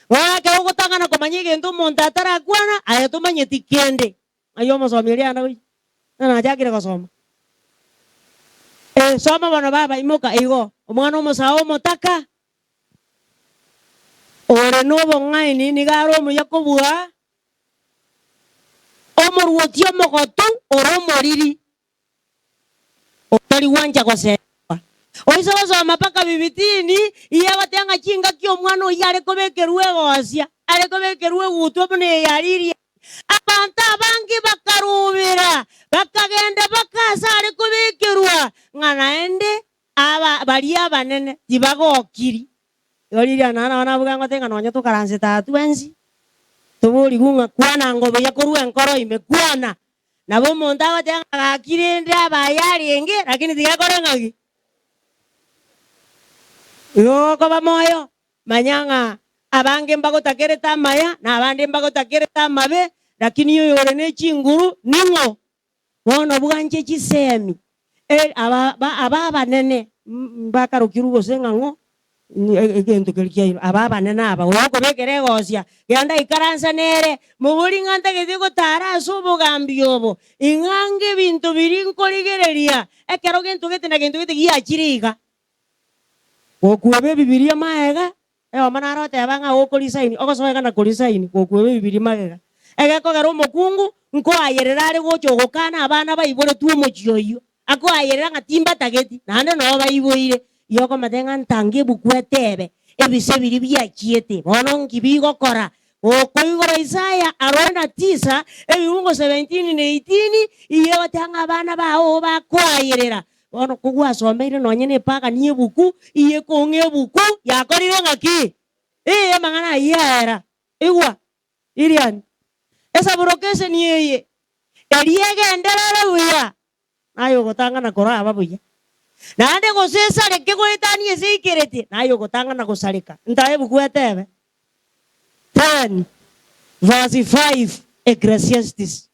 wake ogotangana komanya egento omonto atarakwana aye tomanyeti kende. Ayo omosomi oria anda goicha nachakire gosoma soma bono baba imoka igo omwana omosae omotaka ore n'obong'aini niga are omuya kobua omorwoti omogotu ore omoriri otari gwancha gose. Oiso gosoma mpaka bibitini, iye agotea ng'a chingaki omwana oyio are kobekerwa egosia, are kobekerwa egutwa buna eyaririe. Abantu abange bakarubira, bakagenda bakasa are kobekerwa, ng'a naende aba baria abanene tibagokiri. Igo riria naende nabo nabuga ngote ng'a nonye tokaranse tatu ensi, toboriwu ng'a kwana ngobuya korwa enkoro ime kwana. Nabo omonto agotea ng'a gakire abaye arenge, lakini tigakore ng'aki. Igo gokoba moyo, manya ng'a abange mbagotakerete amaya, na abande mbagotakerete amabe, lakini oyo ore ne chinguru ning'o. Bono bwanche chisemi. Aba abanene mbakarokirwe gose ng'ang'o, egento keria kiaino. Aba abanene aba, ogokobekera egosia, genda ikaransa nere, mobori ng'a ntagete gotara ase obogambi obo, ing'ange ebinto biri nkorigereria, ekero gento gete na gento gete giachire iga. Gokweba ebibiria magega, eyoma naro oteba ng'a gokorisaini, ogosoega na korisaini, gokweba ebibiria magega. Egekogera omokungu, nkoayerera are gocha ogokana abana baiboretwe omochie oyio. Akoayerera ng'a timbatageti, naende nabo baiboire. Igo okomate ng'a ntange ebuku etebe, ebise biri biachiete, bono nki bigokora. Gokoigora Isaya 49, ebibungo 17 na 18, igo egoteba ng'a abana bao bakoayerera. Bono kogwasomeire nonye na epagani ebuku, iye ekong'a ebuku, yakorire ng'aki? Ee, amang'ana ayio aera. Igwa, Lilian, esaburokesheni eye, eria egenderere buya, naye ogotang'ana koraba buya. Naende gose esareke goetania ase eikereti, naye ogotang'ana gosareka. Ntae ebuku etebe. 10 verse 5 Ecclesiastes.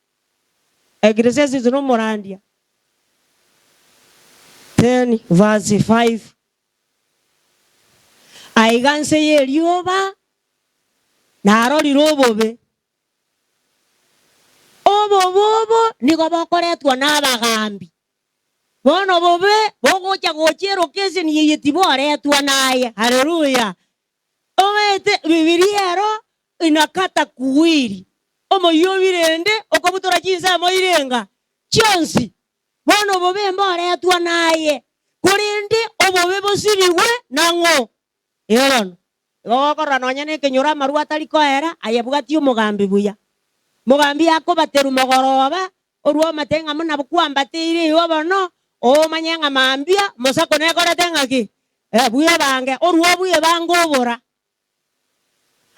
Ecclesiastes nomorandia. 10 verse 5. Aiga nse y'erioba, narorire obobe. Obobe obo nigo bokoretwa n'abagambi. Bono bobe bogocha gocha erokesheni eye tiboretwa naye. Haleluya. Omanyete Bibilia ero inakata kuwiri. Omoyio obirende okobutora chinsemo irenga chionsi. Bono bobe mboretwa naye, korende obobe bosirigwe nang'o? Igo bono, igo gokorora nonya na ekenyoro amarwa atari koera, aye bwatia omogambi buya. Mogambi akobaterwa mogoroba, orwe omate ng'a buna kwambateire igo bono, omanye ng'a mambia, mosako nekorete ng'aki? Bwebange, orwe bwebange obora.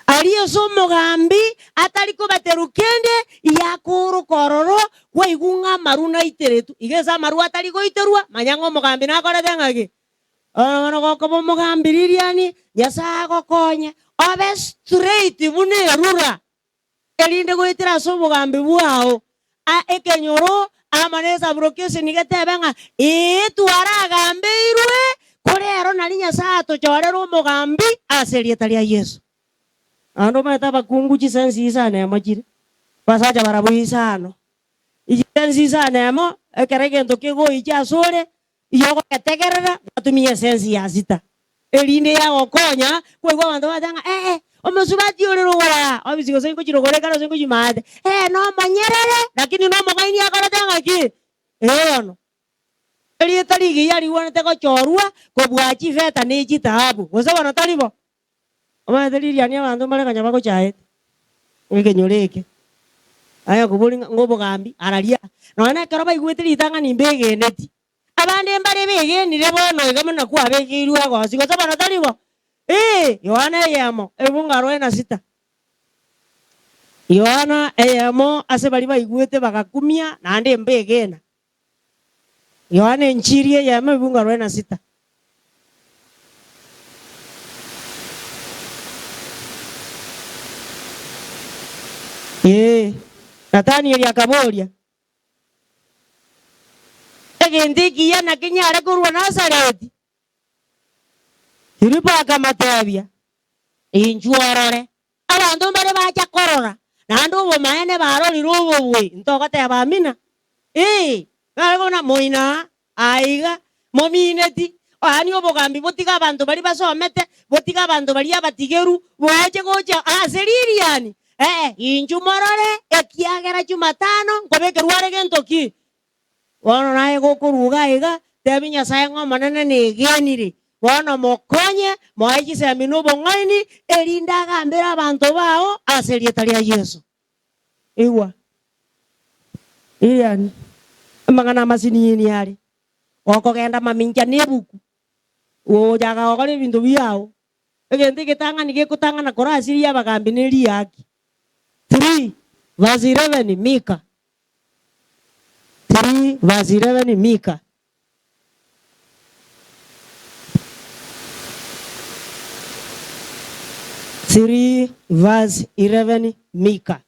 Aria ase omogambi atari kobaterwa kende, yakoroka ororo, kwaigwa ng'a amaru naiteretwe. Iga ase amaru atari goiterwa, manya ng'a omogambi nakorete ng'aki? Bono gokoba omogambi Lilian, Nyasaye agokonye, obe straight buna erura, erinde goetera ase obogambi bwao. Ekenyoro amo na esaburokesheni getebe ng'a ee twaragambeirwe, korero nari Nyasaye atochorere omogambi ase erieta ria Yeso. Naende omanyete abakungu chisensi isano emo chire, basacha barabwo isano. Chisensi isano emo, ekero egento kegoicha ase ore, igo ogogetegerera, gwatumia esensi ya sita. Erinde yagokonya, kwaigwa abanto bagoteba ng'a ee, omosubati ore rogoro aa, obisi gose nkochirogoro ekero gose nkochimaate, ee nomonyerere, lakini nomong'aini akorete ng'aki? Ee bono. Erieta rigiya rigwenerete gochorwa kobua chifeta na chitaabu, gose bono tari bo? Omanyete riria ni abanto mbare konya bagochaete, ekenyoro eke. Aye kobori ng'a obogambi araria, nonya na ekero baigwete ritang'ani mbegeneti. Abande mbare begenire bono iga buna kwabekeirwe egosi, gose bono tari bo? Ee, Yohana eyemo, ebungo arobaini na sita. Yohana eyemo ase baria baigwete bagakumia, naende mbegena. Yohana enchiri eyemo ebungo arobaini na sita. Ee, Nathanieli akaboria, Egento ekiya nakenyare korwa Nazareti? Filipo akamotebia, Inchuo orore. Abanto mbare bacha korora, naende obomaene barorire obobui. Ntogoteba amina? Ee, nare buna moina aiga momineti. Yaani obogambi botige abanto baria basomete, botige abanto baria abatigeru, boche gocha ase ririani. Ee, inchuo morore, ekiagera Jumatano nkobekerwa are gento ki? Bono naye gokoruga iga, Tebi Nyasaye ng'a Omonene negenire. Bono mokonye, moe chisemi na obong'aini, erinde agambere abanto bao ase erieta ria Yeso. Igwa. Iriani. Amang'ana amasiniini are. Okogenda mamincha na ebuku. Ochaga gokora ebinto biao. Egento egetang'ani gekotang'ana kora ase riria abagambi na eriaki. 3 verse 11 Mika. 3 verse 11 Mika. Three verse 11 Mika.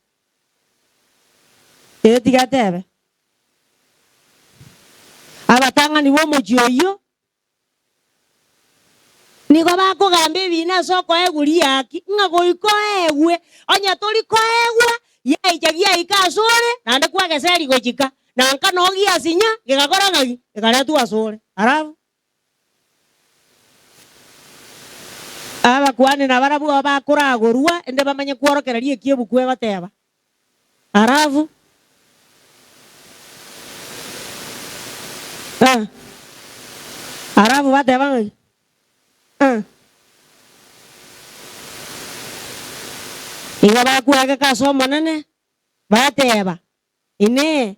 Etigatebe. Abatang'ani bo omochie oyio nigo bakogamba ebina ase okoegwa riaki ng'a goika oegwe onye tori koegwa yaicha giaika ase ore naende kwagesa rigochika nanka no giasinya gigakora ng'aki gikaretwa ase ore alafu abakuani na barabwo bakoragorwa ende bamanye kworokereria eki ebuku egoteba alafu alafu bateba ng'aki igo bakwegeka ase Omonene bateba ine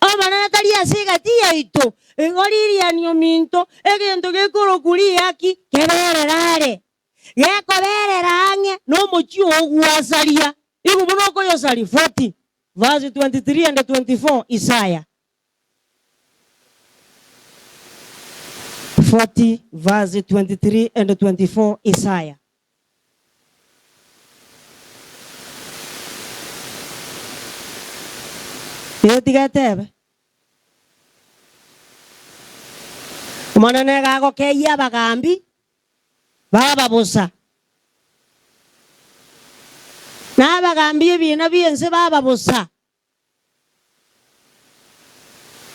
Omonene tari ase egati yaito igo ririani ominto egento gekorokwa riaki keberera are gekoberera ang'e na omochie ogwasaria igo buna okoyosaria 40 verse 23 and 24 Isaiah 40 verse 23 and 24 Isaiah. Etigatebe. Omonene gagokeyia abagambi bababosa. Na abagambi ebina biense bababosa.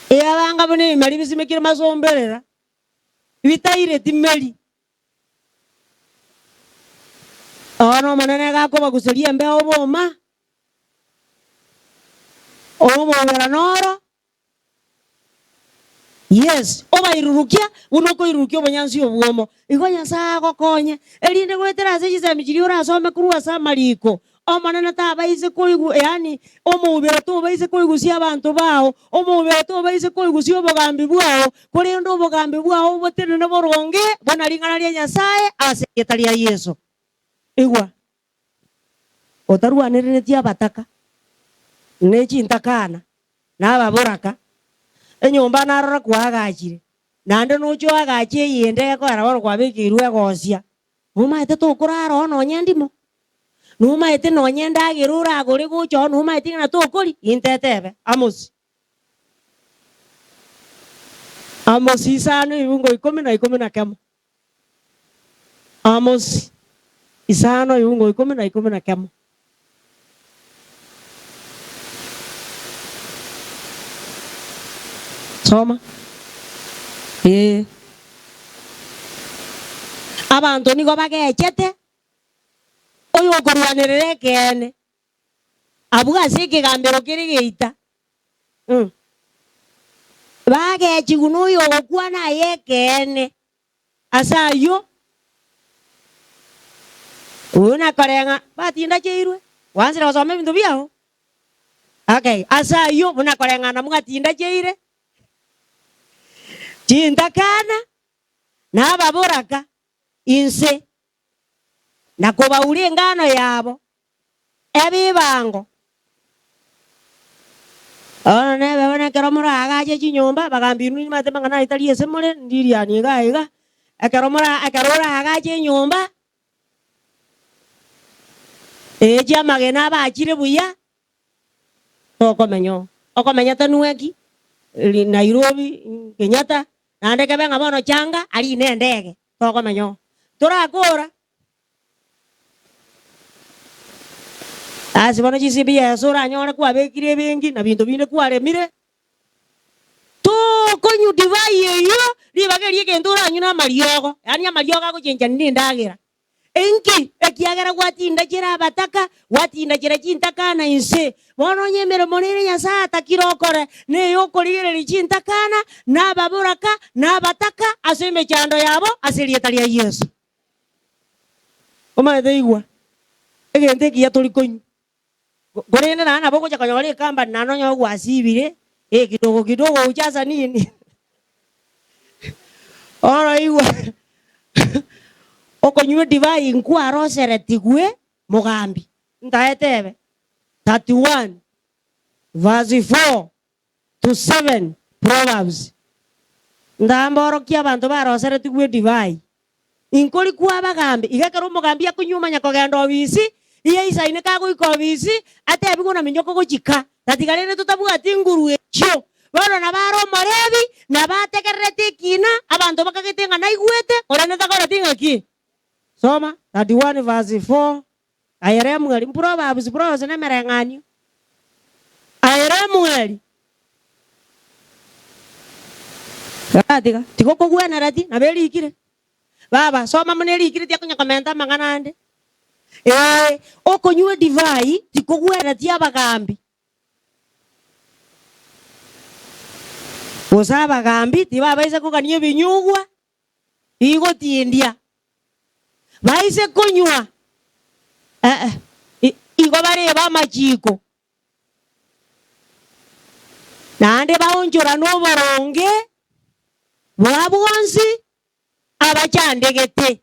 Eyabanga buna ebimeri bisimekire masomberera. Bitaire timeri. Ono Omonene gakobaguseria embeo oboma. Omobera noro. Yes, obairurukia buna okoirurukia obonyansi obwomo. Igo Nyasaye agokonye erinde goetera ase chisemi chiria orasome korwa ase amariko. Omonene tabaise koigwa, yaani omobere tobaise koigusia abanto bao, omobere tobaise koigusia obogambi bwao, korende obogambi bwao obotenene boronge buna ring'ana ria Nyasaye ase erieta ria Yeso. Igwa. Otarwanereretie abataka nechintakana nababoraka enyomba narora kwagachire naende nocho agache eyende ekoera bono kwabekirwe egosia nomaete tokorara oo nonye ndimo nomaete nonye ndagera oragore gocha oo nomaete ng'a tokori intetebe Amosi Amosi isano ibungo 10 na 11 Amosi isano ibungo 10 na 11 Soma. Abanto nigo bagechete oyo okorwanerera ekeene abwo ase ekegambero kere geita. Bagechigwa na oyo ogokwana aye ekeene ase aywo oyo nakoreng'a batinda cheirwe gwansire gosoma ebinto biao. Okay, ase aywo buna koreng'ana mwatinda cheire chintakana nababoraka inse nakobaura engano yabo ebibango ono nebe ekero moragache chinyomba bagambi inwe nimate mang'ana aye tari ase more ndiriani iga iga ekero mora ekero oragache enyomba echi amagena abachire buya tokomenya okomenya tanweki Nairobi Kenyatta naende kebe ng'a bono changa arine endege tokomenya torakora ase bono chisibi yeso oranyore kwabekire ebenki na binto binde kwaremire tokonywa divai eyo ribaga eria egento oranywa na amariogo yaani amariogo agochenchani na endagera Enki ekiagera gwatindachera abataka gwatindachera chintakana inse bono nyemere monere Nyasaye atakirokore neyokorigereria chintakana nababuraka nabataka ase emechando yabo ase erieta ria Yesu. Omaete igwa egento ekiya tori konywa korende naende nabo ogocha konyora ekambani naende onye gwasibire kidogo kidogo uchaza nini oro igwa okonywa divai nkwaroseretigwe mugambi ntaetebe 31 verse 4 to 7 Proverbs ndamborokia abanto baroseretigwe divai inkori kwa bagambi igekero omogambi akunyumanya kogenda obisi iye isaine kagoika obisi atebigwe na minyoko gochika tatigarere tutabwati nguru echio bono nabaro omorebi nabategererete ekina abanto bakagete ng'a naigwete orane takoreti ng'aki. Soma 31 verse 4 ayere mweri Proverbs Proverbs nemereng'anio ayere mweri gatiga tigokogwenera ti naberikire baba soma munerikire tiakonya komenta mang'ana ande okonywa divai tikogwena ti abagambi gose abagambi tibabaisa kogania ebinyugwa igotindia baise konywa igo bareba amachiko naende baonchora noboronge bwa bwonsi abachandegete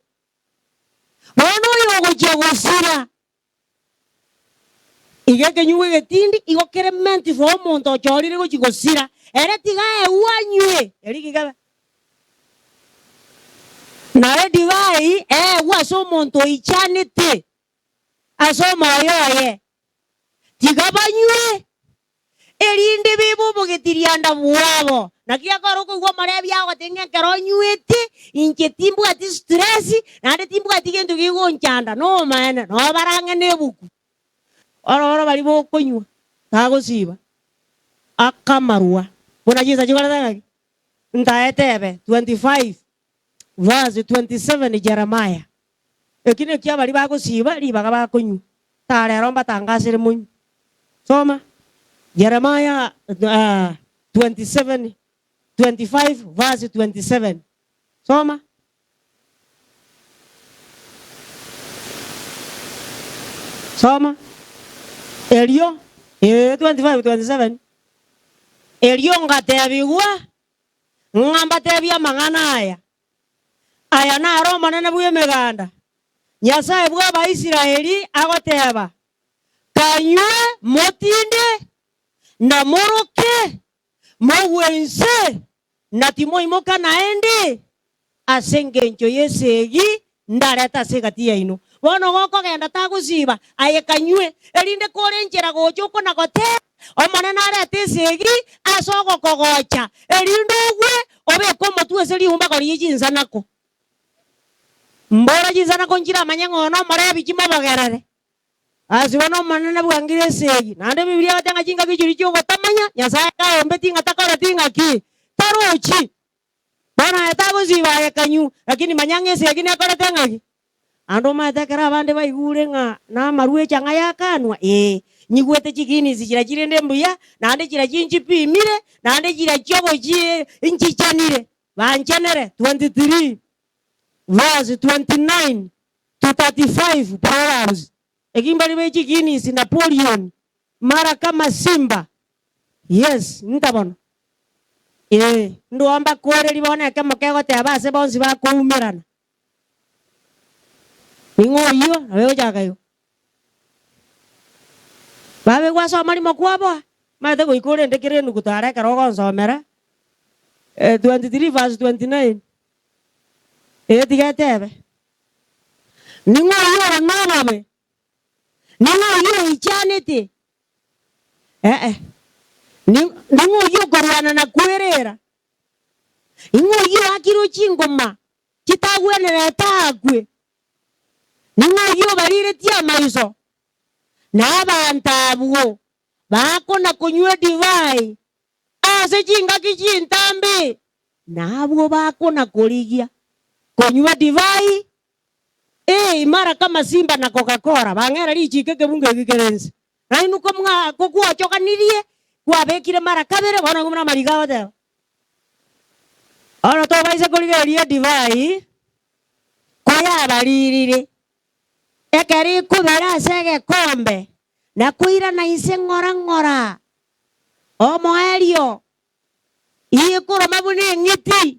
bono oyo ogochia gosira iga ekenyugwa egetindi igo kere meant for omonto ochorire gochi gosira ere tiga ewanywe eri kigabe nawe divai ewa ase omonto oichanete ase omoyo oye tiga banywe erinde bibobogetiria bwabo naki akoro okoigwa omorebi agote ng'a ekero onywete inche timbwati stress naende timbwati gento gegonchanda nomaene nobarang'e na ebuku oro oro bari bokonywa tagosiba akamarwa bona chinsa chikorete ng'aki ntaetebe 25 verse 27 Jeremiah eki neki abari bagosiba ribaga bakonywa tarero mbatangasire monywa soma Jeremiah 27 25 verse 27 soma soma Elio 25 27 Elio ngatebigwa ng'ambatebia mang'ana aya aya naro omonene bwa emeganda Nyasaye bwa Abaisraeli agoteba kanywe motinde na moroke mogwense na timoimoka naende ase engencho y'esegi ndareta ase egati yaino bono gokogenda tagosiba aye kanywe erinde kore enchera gocha okona goteba omonene arete esegi ase ogokogocha erinde ogwe obeke omotwe ase riumba koria chinsanako mbora chinsanako nchire amanye ng'ono omorebi chimobogerere asi bono omonene bwangire esegi naende Bibilia egoteba ng'a chingaki chiria chiogotamanya Nyasaye kaombeti ng'a takoreti ng'aki tarochi bono aye tagosiba aye kanyu lakini manya ng'a esegi nekorete ng'aki ando omanyete ekero abande baigure ng'a namarwa echang'a yakanwa nyigwete chiginisi chira chirende mbuya naende chira chinchipimire naende chira chiogochi nchichanire banchanere 23 verse 29 to 35 Proverbs ekimbari be chiginisi Napoleon mara kama simba yes ntabona ndoamba kore libona ekemo kegoteba ase bonsi bakoumerana ning'o oyio nabe gochaka igo babe gwasoma rimo kwaboa maete goika orende kere enugu tara ekero ogonsomera 23 verse 29 tiga etebe ning'o oyio ore nobobe ning'o oyio oichanete ning'o oyio okorwana na kwerera ing'o oyio oakirwe chingoma chitagwenerete akwe ning'o oyio obariretie amaiso na abanto abwo bakona konywa divai ase chingaki chintambe nabwo bakona korigia konywa divai Imara kama simba na Coca-Cola. Bang'era richike ekebungo eki kere ense. Nainwe komwa kokwochoganirie, kwabekire mara kabere, bono ng'o namariga agoteba. Bono tobaise korigereria edivai, koyabaririre. Ekero ekobera ase egekombe, na koirana inse ng'ora ng'ora. Omoerio, ikoroma buna eng'iti,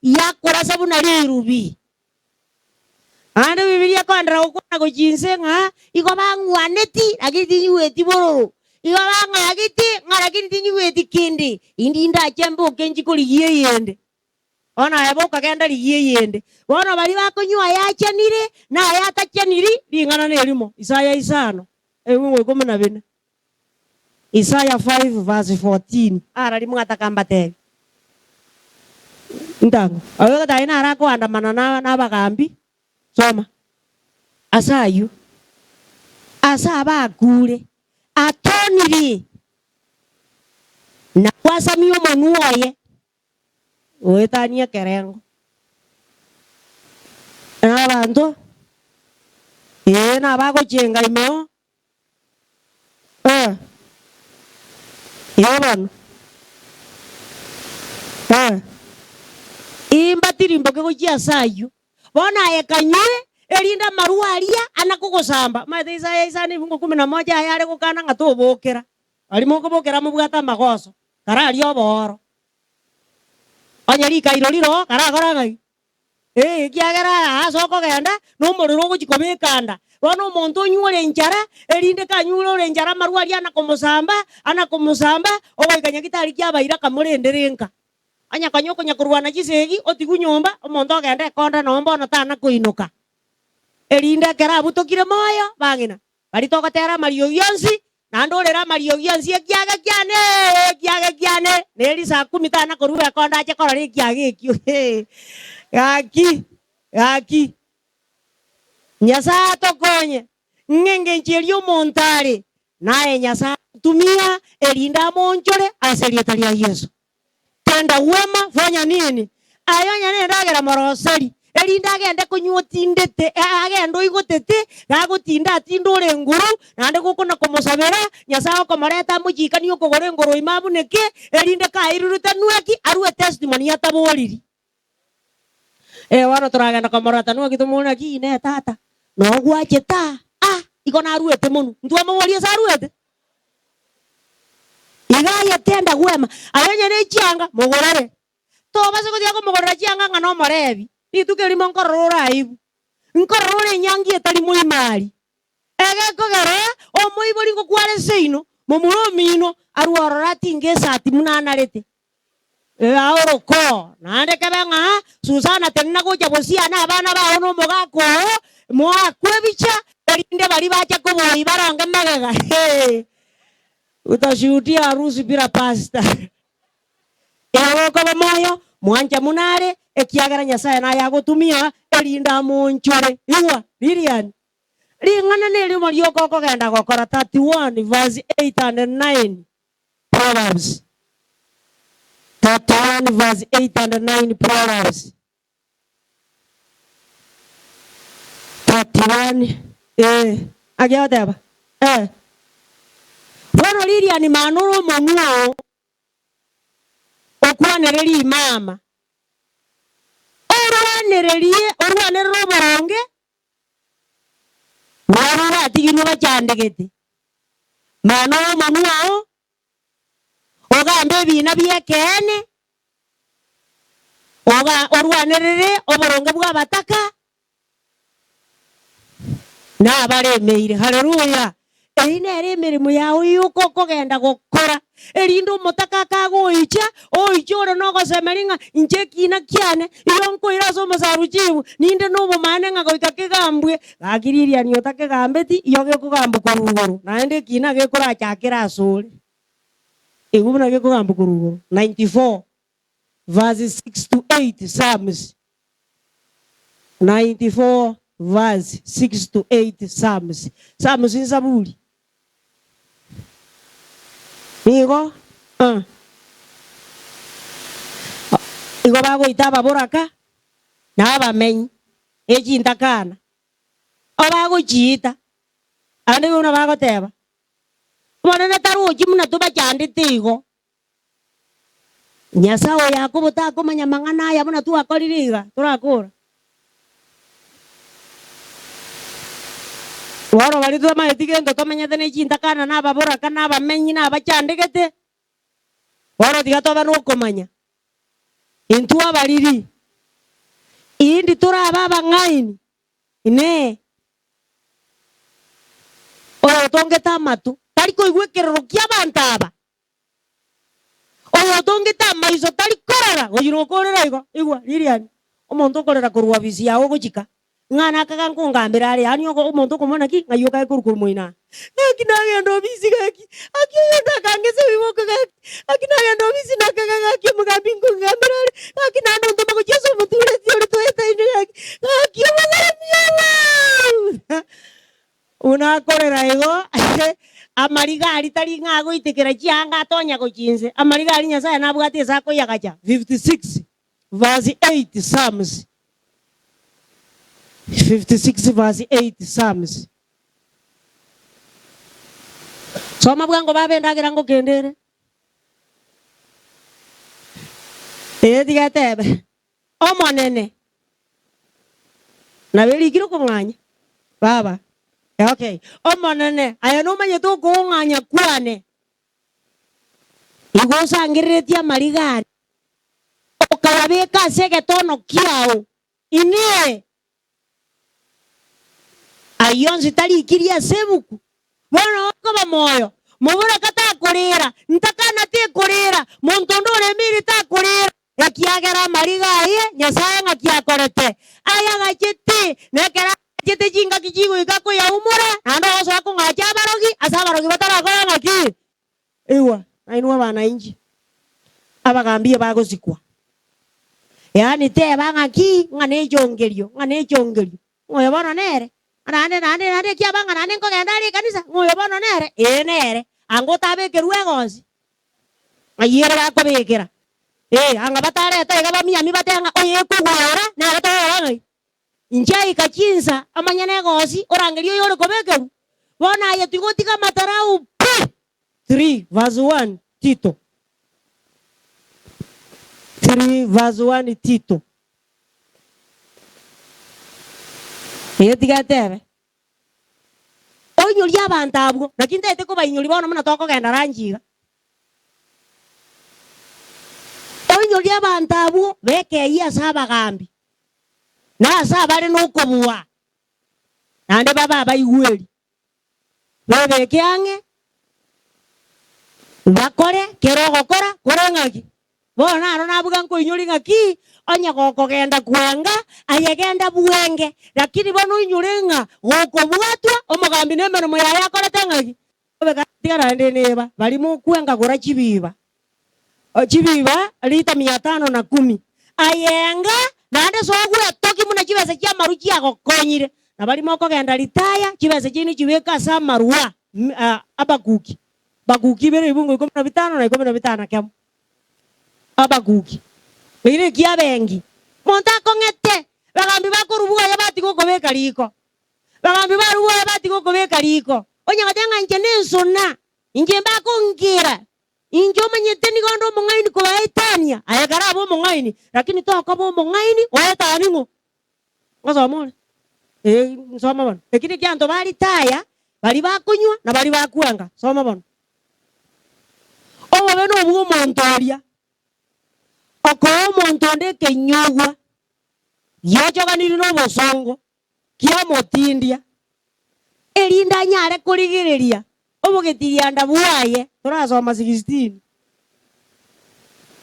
yakorasa buna rirubi. Ande Bibilia kondra gokwana gochinse ng'a igo bang'waneti lakini tinyigweti bororo. Igo bang'ageti ng'a lakini tinyigweti kende. Indi ndache mboke nchi korigia eyende. Bono aye bokagenda rigia eyende. Bono baria bakonywa ayachanire na ayatachaniri ring'ana na erimo. Isaya isano ebungo ikomi na bine. Isaya 5 verse 14. Ara rimwe atakambatebi. Ntango. Aye gatayi nara koandamana na abagambi. Soma. Asayu. Asa abakure. Atoniri. Na kwasamia omonu oye. Oetania ekerengo. Na abanto. Nabagochenga imeo. Igo bono. Imbatirimboke gochia ase aywo. Bono aye kanywe erinda amarwa aria anakogosamba. Omanyete Isaya isano ebungo kumi na moja aye are gokana ng'a tobokera. Aria mokobokera mobwate amagoso. Kararia obooro. Onye rikairo riro karakora ng'ai. Ekiagera ase okogenda na omorero ogochia kobeka nda. Bono omonto onyure enchara, erinde kanyure ore enchara amarwa aria anakomosamba, anakomosamba, ogoika nyagitari kiabaire akamorendere nka. Onye konya okonya korwana chisegi, otigwe nyomba, omonto ogenda ekonda nonye bono tana koinoka. Erinde ekero abutokire moyo, bang'ina, baria togotera amariogi onsi, naende orere amariogi onsi ekiage kiane, ekiage kiane, na eri saa kumi tana korwa ekonda ache korora ekiage ekio. Gaki, gaki. Nyasaye atokonye, ng'engencho eria omonto are, naye Nyasaye atumia erinde amonchore ase erieta ria Yeso. Tenda wema, fanya nini? Aye onye nendagera moroseri, erinde agende konywa otindete, agende oigotete, gagotinda atinde ore enguru, naende gokona komosabera, Nyasaye okomoreta amochikani okogora engoro ime abuneke, erinde kairurete nweki, arue testimony ataboriri. Bono toragenda komorota nweki tomore naki ine tata, nogwachete aa, ah, igo naruete mono, intwe omoborie ase aruete? Iga aye tenda gwema, aye onye ne chianga, mogorere. Tobase gotiga komogorera chianga ng'a nomorebi, rituko erimo nkorora ore aibu, nkorora ore enyangi etari moimari. Egekogera, omoibori ngokware seino, momura omino, arwe ororo atinge esati buna anarete. Aoroko, naende kebe ng'a Susana tenena gocha gosiana abana bao na omogaka oo, moakwe ebicha, erinde baria bache koboi baronge magega. Utashuhudia harusi bila pastor. Egokoba moyo, mwancha munare, ekiagera Nyasaye naye agotumia, erinde amonchore. Igwa, Lilian. Ring'ana nerimo rioka okogenda gokora 31 verse 8 and 9 Proverbs. 31 verse 8 and 9 Proverbs. 31 agioteba. Bono Lilian mano ore omonwe oo okwanereria imama. Orwanererie, orwanerere oboronge, barabwo batigirwe bachandegete. Mano ore omonwe oo, ogambe ebina bia ekeene, oga orwanerere oboronge bwa abataka, na abaremeire. Haleluya! Eyio nere emeremo yao yoka okogenda gokora, erinde omotaka akagoicha, oiche ore nogosemeria ng'a inche ekina kiane, igo nkoira ase omosaruchibu, ninde na obomane ng'a goika kegambwe, gaki ririani otakegambeti, igo gekogambwa korwa igoro, naende ekina gekorachakere asore. Igo buna gekogambwa korwa igoro. 94 verse 6 to 8 Psalms. 94 verse 6 to 8 Psalms. Psalms Zaburi. Nigo igo bagoita ababoraka na abamenyi, ne chintakana. Obagochiita. Abande buna bagoteba. Omonene taruchi muna tobachandete igo. Nyasaye Yakobo takomanya mang'ana aya buna twakorire iga torakora. Waro bari twamaeti gento tomenyete ne chintakana na ababoraka na abamenyi na abachandegete. Waro tiga toba nokomanya. Intwe abariri. Indi toraba abang'aini. Ine. Oyo tongete amatu. Tari koigwa ekerero kia abanto aba. Oyo tongete amaiso tari korora. Goyira okorera igo. Igwa Lilian. Omonto okorera korwa bisi yago gochika. Ng'ana akaga nkongambera are yani omonto okomona ki ng'ai okae korwa moina. Gaki nagenda obisi gaki. Aki oyonda akangese biboko gaki. Aki nagenda obisi nakaga gaki omogambi nkongambera are. Gaki nando ntoma gochia omotureti ore toetaine gaki. Gaki omogambia. Unakorera igo amarigari tari ng'agoitekera chianga atonya gochinse. Amarigari Nyasaye nabwate ase akoyagacha. 56 verse 8 Psalms. 56 verse 8 Psalms. Soma bwango babendagira ngo kendere. Tigatebe. Omonene. Naberikire kong'anya. Baba. Okay. Omonene, aya nomanye tokong'anya kwane. Igo osangereretie amarigari. Okayabeka ase egetono kiao. Ine. Ayonsi tarikirie ase ebuku. Bono okoba moyo. Mobora katakorera. Ntakana tekorera. Monto ndoremire takorera. Ekiagera amariga aye Nyasaye ng'aki akorete. Aya gachete nekera chete chinga kichigo ikako ya umura ando oso akong'acha abarogi ase abarogi batarakora ng'aki. Igwa nainwe abananchi abagambie bagosikwa. Yaani teba ng'aki ng'a nechongerio ng'a nechongerio. Ng'oyo bono nere. Nande nande nande kiabanga nande nkogenda ari ekanisa ng'oyo bono nere. Ee nere ango otabekerwa egosi. Ng'ayiere bakobekera. Anga batareta iga bamiami batanga oye ekogwera nere togora ng'ai. Inche kachinsa amanyane egosi orangerio oyo ore kobekerwa. Bono aye tigotiga matarau pi. 3 verse 1 Tito. 3 verse 1 Tito. Tigatebe. Oinyori abanto abwo, lakini ntaete kobainyori bono muna tokogenda ranchiga. Oinyori abanto abwo bekei ase abagambi. Na ase abare nokobua. Naende babe abaigweri. Babeke ang'e bakore kero ogokora kore ng'aki. Bono naro nabuga nkoinyori ng'aki onye gokogenda kwanga aye genda bwenge lakini bono oinyore ng'a gokobwatwa omogambi na emeremo yaye akorete ng'aki. Obeka naende neba bari mokwenga gora chibiba. Chibiba lita 510. Ayenga naende sogwetoki muna chibesa chia amaru chiagokonyire. Na bari mokogenda ritaya chibesa chinu chibeka ase amarwa abakuki. Bakuki bere ibungo 15 na 15 kemo. Abakuki. Ire kia bengi. Monto akong'ete bagambi bakorubuga batiga okobeka riko. Bagambi barubuga batiga okobeka riko. Onye goteba ng'a inche nensona, inche mbakongera. Inche omanyete nigo onde omong'aini kobaetania. Aye kare abe omong'aini, lakini tokoba omong'aini oetani ng'o. Ngosoma ore? Nsoma bono. Ekio ekianto baritaya, bari bakonywa na bari bakwanga. Soma bono. Obobe nobwo omonto oria. Okoa omonto onde ekenyugwa giochoganire na obosongo kiamotindia erinde anyare korigereria obogetiria bwaye. Torasoma 16.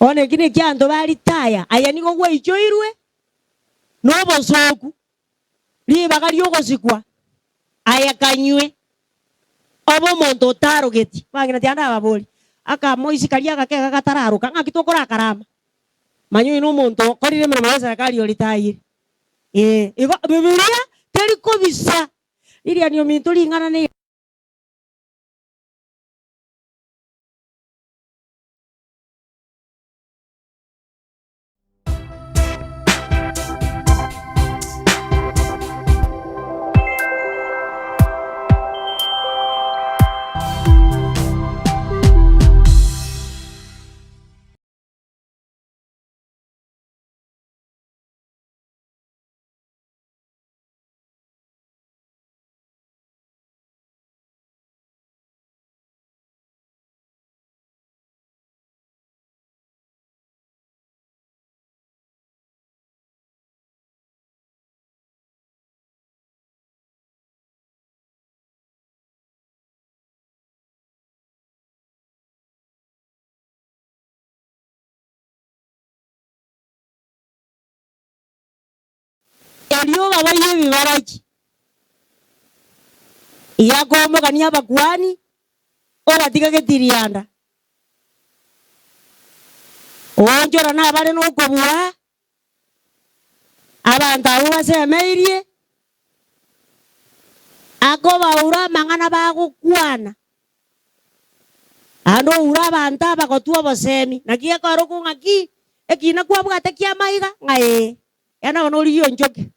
One eki nekianto baritaya aya nigo gwaichoirwe na obosoku ribaga riogosikwa aya kanywe obe omonto otarogeti bagina tianda ababori akamoisi karia agakega gatararoka ng'aki tokora akarama. Manyo ino omonto okorire emeremo ya serikali oritaire. Igo Bibilia teri kobisa riria niominto ring'ana ne Orio babaye bibarachi. Iyakomogania abakuani obatiga getirianda. Oonchora nabare nokobua abantu abo basemeirie akobaura amang'ana bagokwana ando ura abantu abagotua obosemi naki ekero okong'aki ekina kwabwate kia maiga ng'a ee ena bono origie onchoke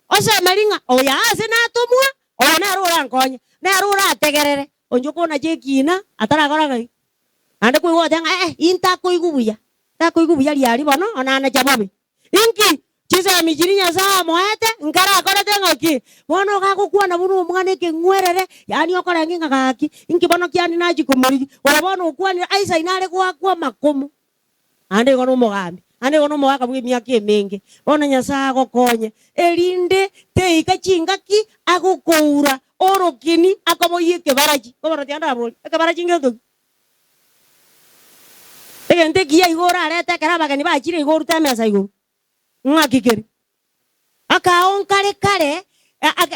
osemeri ng'a oyo ase natomwa oyo nere orankonye nere orategerere onchoke onache ekina atarakora ng'aki ande koigwa goteba ng'a intakoigwa buya takoigwa buya riari bono onanacha bobe inki chisemi chiri Nyasaye amoete nkarakorete ng'aki bono gagokwana buna omwana ekeng'werere yaani okorenge ng'a gaki inki bono kiani nachikomorigi ore bono okwanire aisa inare goakwa makomo ande igo nomogambi ande igo nomogaka bwa emiaka emenge bono Nyasaye agokonye erinde teika chingaki agokoura orokini akoboyia ekebarachi kobora tiandabori ekebarachi ngetoki egento ekiya igo orarete ekero abageni bachire igo orute emesa igoro ng'aki keri akao nkare kare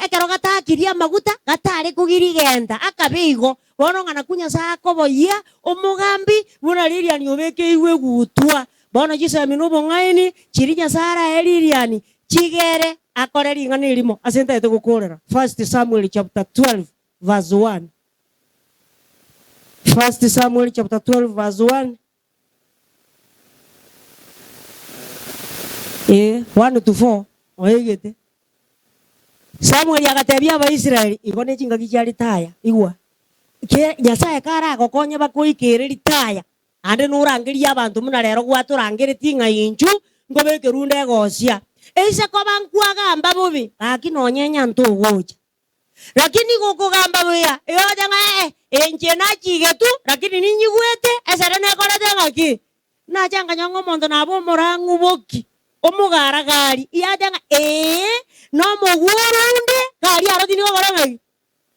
ekero gatakirie amaguta gatare kogirigenda akabe igo bono ng'a naku Nyasaye akoboyia omogambi buna Lilian obekeirwe egutwa bono chisemi na obong'aini chiri Nyasaye arae Lilian chigere akore ring'ana erimo ase ntaete gokorera 1 Samuel chapter 12 verse 1. 1 Samuel chapter 12 verse 1. 1 to 4 oegete Samuel agatebia Abaisraeli igo ne chingaki chia ritaya igwa ke Nyasaye karagokonya bakoikere ritaya ande norangeria abanto muna rero gwatorangeretie ng'a inchu nkobeke runde egosia eise koba nkwagamba bobe gaki nonyenya ntogocha lakini gokogamba buya igocha ng'a enche nachige tu lakini ninyigwete esere nekorete ng'aki nachanganya ng'a omonto nabo omorang'u boki omugaragari iyajanga no mugurunde gari aroti nigo gora ng'aki.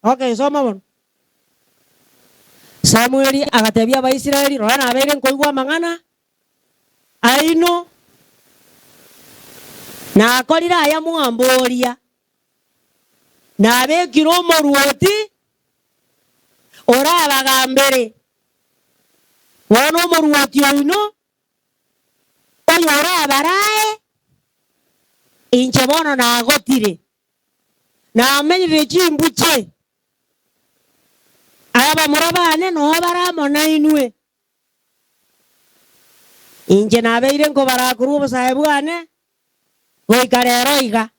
Okay, soma bono. Samueli agatebia Abaisraeli rora nabeire nkoigwa amang'ana aino nakorire aya mwamboria nabekire omoruoti orabagambere bono omoruoti oino oyo orabarae inche bono nagotire namenyire chimbuche aya bamura bane noho baramona inwe inche nabeire nkobarakorwa obosae bwane goika rero iga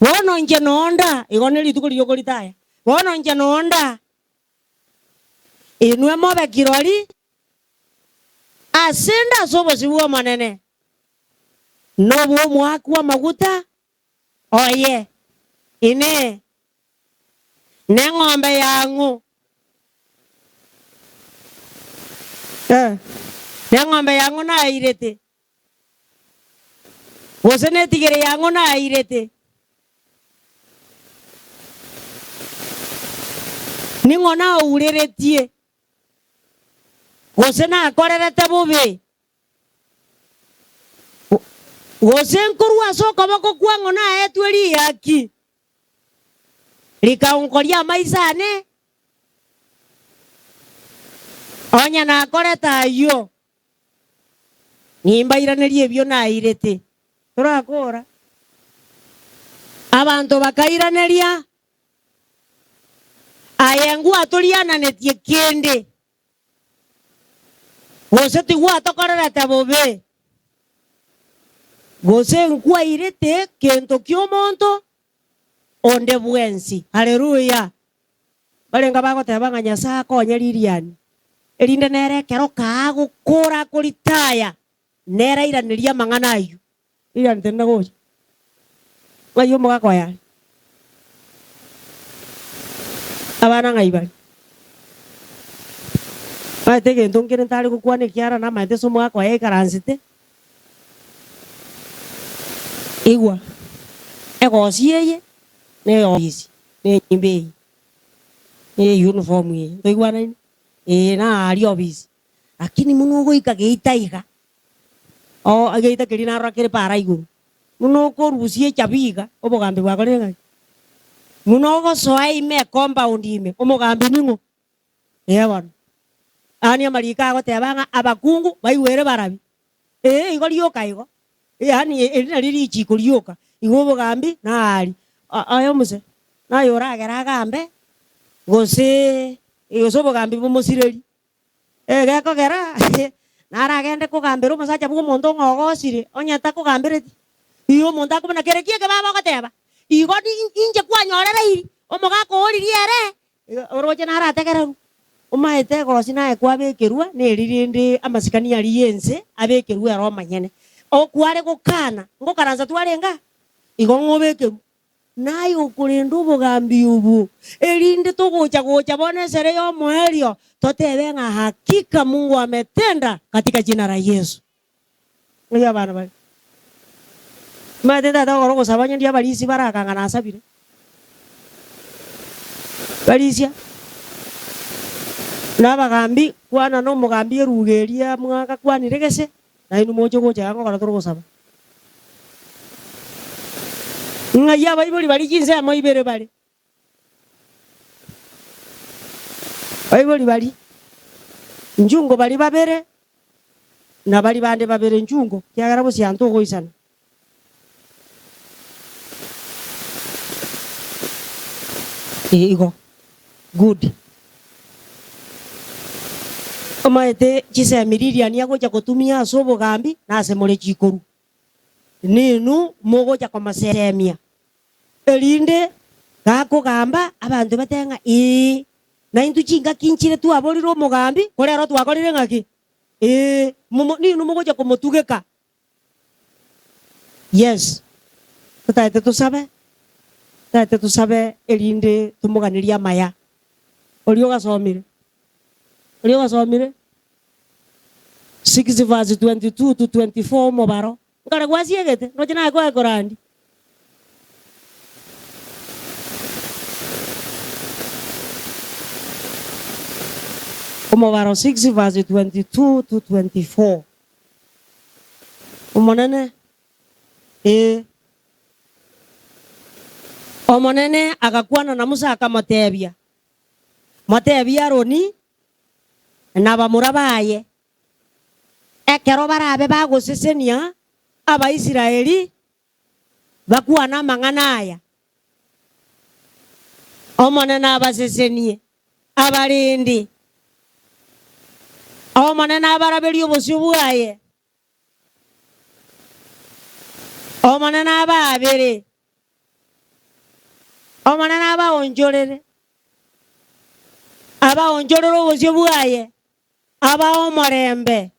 bono inche nonda igo ne rituko riria okoritaya bono inche nonda inwe mobe kirori asenda ase obosi bwa omonene nobwo omwaka wa amaguta oye ine ne ng'ombe yang'u ne ng'ombe yang'u nairete gose netigere yang'u nairete ning'o naureretie gose nakorerete bobe gose nkorwa ase okoboko kwang'o naetwe riaki rikaonkoria amaisa ane onya nakorete aywo nimbairanerie ebio nairete torakora abanto bakairaneria aye ngwatoriananetie kende gose tigwatokorerete bobe gose nkwairete kento kia omonto onde bwensi. Haleluya. Barenga bagoteba ng'a Nyasaye akonye Lilian erinde nere ekero kagokora koritaya nere airaneria amang'ana aywo Lilian tenda gocha ng'ai omogaka oyo are abana ng'ai bari maete egento nkere ntare gokwana ekiara namaete ase omogaka oye aikaransete igwa egosi eye ne ofisi ne nyimba eye ne uniform eye ntoigwanaine na ari ofisi lakini muno ogoika geita iga o geita keria narora kere para igoro Muno okorusia echabi iga, obogambi bwakorire ng'aki? Muno ogosoa ime compound ime, omogambi ning'o? Ee bono. Ani amariko agoteba ng'a abakungu baigwere barabi. Ee igo rioka igo. Yaani eri nari richiko rioka. Igo obogambi nari. Aye omose, naye oragera agambe, gose gose obogambi bomosireri. Egekogera, naragende kogambera omosacha bwa omonto ng'a ogosire, onye takogambereti. Igo omonto akobuna kere ki eke baba ogoteba, igo inche kwanyorereiri, omogaka ooririe ere, oroche narategererwa. Omaete egosi naye kwabekerwa, na eri rende amasikani aria ya ense abekerwe ere omonyene. Okware gokana, ngokaransa twarenge aa, igo ng'obekerwa. Naye okorenda obogambi obo, erinde togocha gocha bono esere ya omoerio, totebe ng'a hakika Mungu ametenda katika jina la Yesu. Ng'ai abana bare? Omanyete tata ogokora ogosaba onye ndiria abarisia barakanga nasabire. Barisia, na abagambi, kwana na omogambi eruga eria mwagakwanire gese, nainwe moche gocha iga ngokora tore gosaba. Ng'ai abaibori baria chinsemo ibere bare? Abaibori baria nchungo baria babere, na baria bande babere nchungo, ekiagera bosianto ogoisana. Igo. Good. Omaete chisemi riria agocha gotumia ase obogambi na ase more chikorwa. Ninwe mogocha komosemia, erinde gakogamba abanto batebe ng'a ee, naintwe chingaki nchire twaborire omogambi, korero twakorire ng'aki? Ee, ninwe mogocha komotugeka. Yes, totaete tosabe, totaete tosabe erinde tomoganerie amaya. Oria ogasomire, oria ogasomire 6 verse 22 to 24 omobaro, nkare gwasiegete, ndoche naye kwaye korandia. Omobaro 6 verse 22 to 24. Omonene, ee. Omonene agakwana na Musa akamotebia, Motebie Aroni na bamura baye, ekero barabe bagosesenia Abaisraeli, bakwane amang'ana aya, Omonene abasesenie, abarende, Omonene abaraberie obosio bwaye, Omonene abaabere, Omonene abaonchorere, abaonchorere obosio bwaye, abae omorembe.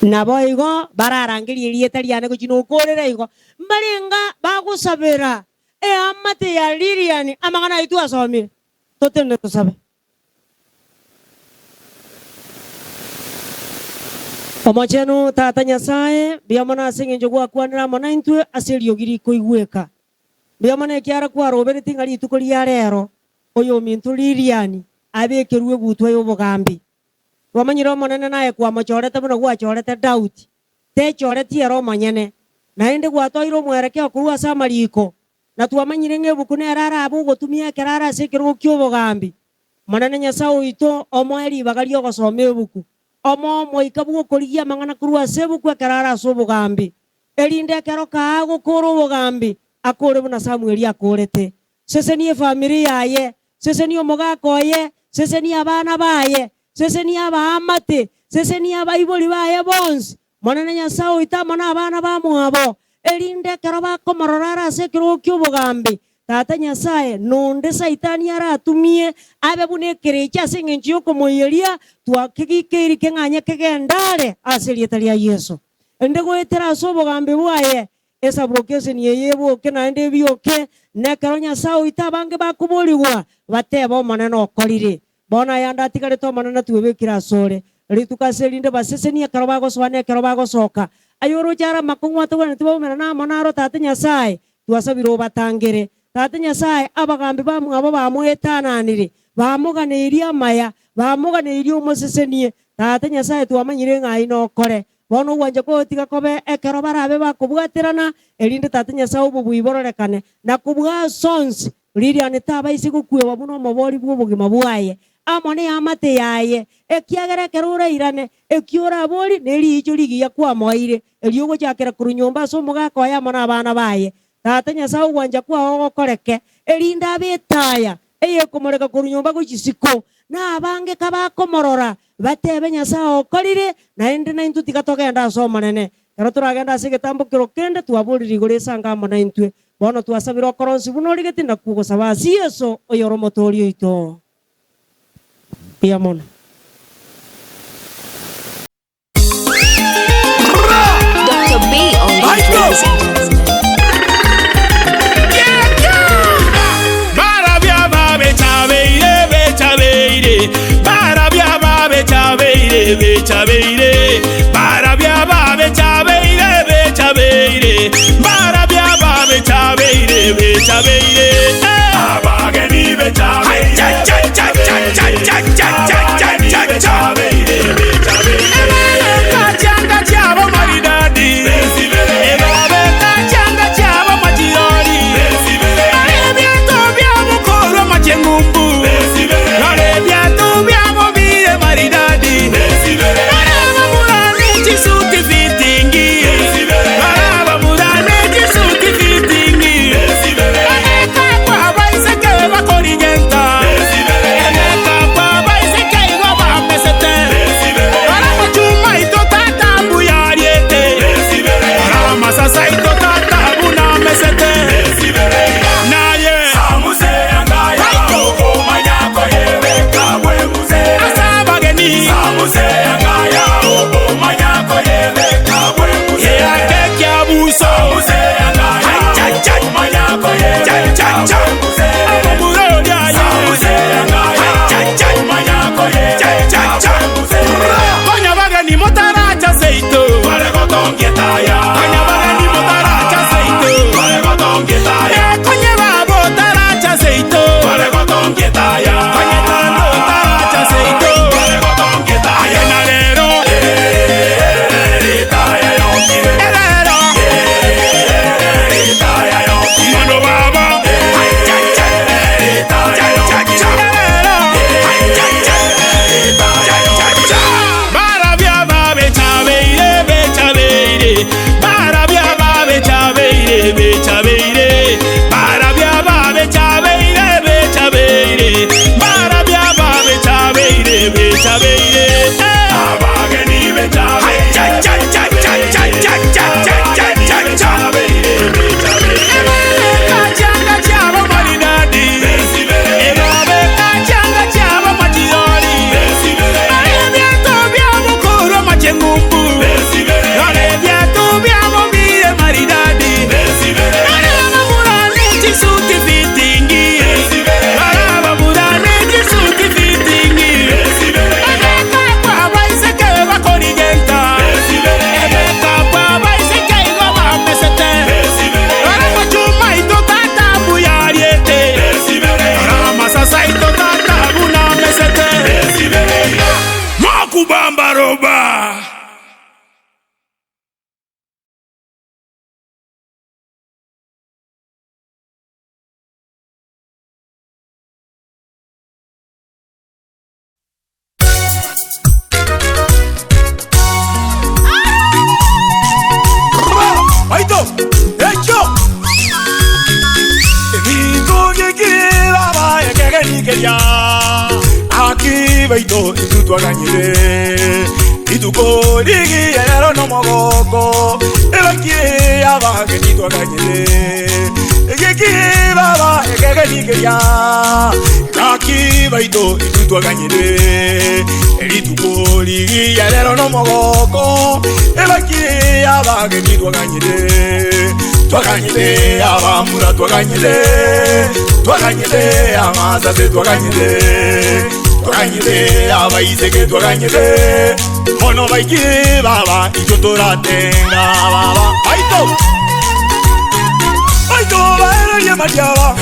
Naboigo bararangerie erieta riane gochia nokoorera igo, mbarenge bagosabera eamate ya Lilian amang'ana ayio twasomire. Totenene tosabe. Omochenu Tata Nyasae, mbuya mono ase engencho gwakwanire amo naintwe ase eriogi rikoigweka. Mbuya mono ekiagera kwaroberetie ng'a rituko ria rero oyominto Lilian abekerwe egutwa y'obogambi. Twamanyire Omonene naye kwamochorete buna gwachorete Daudi, techoreti ere omonyene, naende gwatoeire omwerekeo korwa ase amariko, na twamanyire ng'a ebuku nere arabe ogotumia ekero are ase ekerogo ki'obogambi. Omonene Nyasae oito omoe ribaga ri'ogosoma ebuku, omoe omoika bw'okorigia amang'ana korwa ase ebuku ekero are ase obogambi, erinde ekero kaa agokora obogambi, akore buna Samweli akorete. Sesenia efamiri yaye, sesenia omogaka oye, sesenia abana baye, sesenia abaamate, sesenia abaibori baye bonsi, Monene Nyasae oito amo nabana bamwabo, erinde ekero bakomorora are ase ekerogo ki'obogambi, Tata Nyasae, nonde Saitani aratumie abe buna ekerecha ase engencho y'okomoiyeria, twakegikeiri keng'anye kegende are ase erieta ria Yeso. Erinde goetera ase obogambi bwaye, Esaburokeseni eye eboke naende ebioke, na ekero Nyasae oito abange bakoborigwa, batebe, Omonene okorire. Bono ayande atigarete Omonene twebekire asore. Rituko ase erinde basesenie ekero bagosoa na ekero bagosoka. Aye oroche are amakong'u atogwenereti baumerane amo naro Tata Nyasae, twasabire obatangere. Tata Nyasae, abagambi bamwabo bamoetananire, bamoganeirie amaya, bamoganeirie omosesenie. Tata Nyasae twamanyire ng'a aye nokore. Bono gwanja ko tiga kobe ekero barabe bakobwaterana erinde tata Nyasaye obo bwibororekane na kubwa sons Lilian tabaisi gukwewa buno omobori bwa obogima bwaye amo ne amate yaye ekiagera ekero orairane ekiora abori neriicho rigiya kwamoire erio ogochakera korwa nyomba ase omogaka oye amo na abana baye tata Nyasaye ogwancha kwao ogokoreke erinde abe etaya eyekomoreka korwa nyomba gochisiko na abange kabakomorora batebe Nyasaye okorire naende naintwe tiga togenda ase omonene kero toragenda ase egetambo kero kende twaborire igoro esanga amo naintwe bono twasabire okoronsi buno origete na kugosaba ase Yeso oyoro omotori oito mbuya mono. Dr. B on the ladies and gentlemen. Bechabeire, barabia bechabeire, bechabeire, barabia bechabeire, bechabeire, abageni bechabeire, cha cha cha cha cha cha cha cha cha bechabeire, bechabeire, kachanga chabo maridadi, ebabe kachanga chabo majirani, arabia tobia mukoro machengumbu, arabia tobia mobile maridadi. Twaganyile abamura twaganyile twaganyile amazaze twaganyile twaganyile abaizeke twaganyile mono baikire baba icyo turatenga baba aito aito baero bahererie madiaba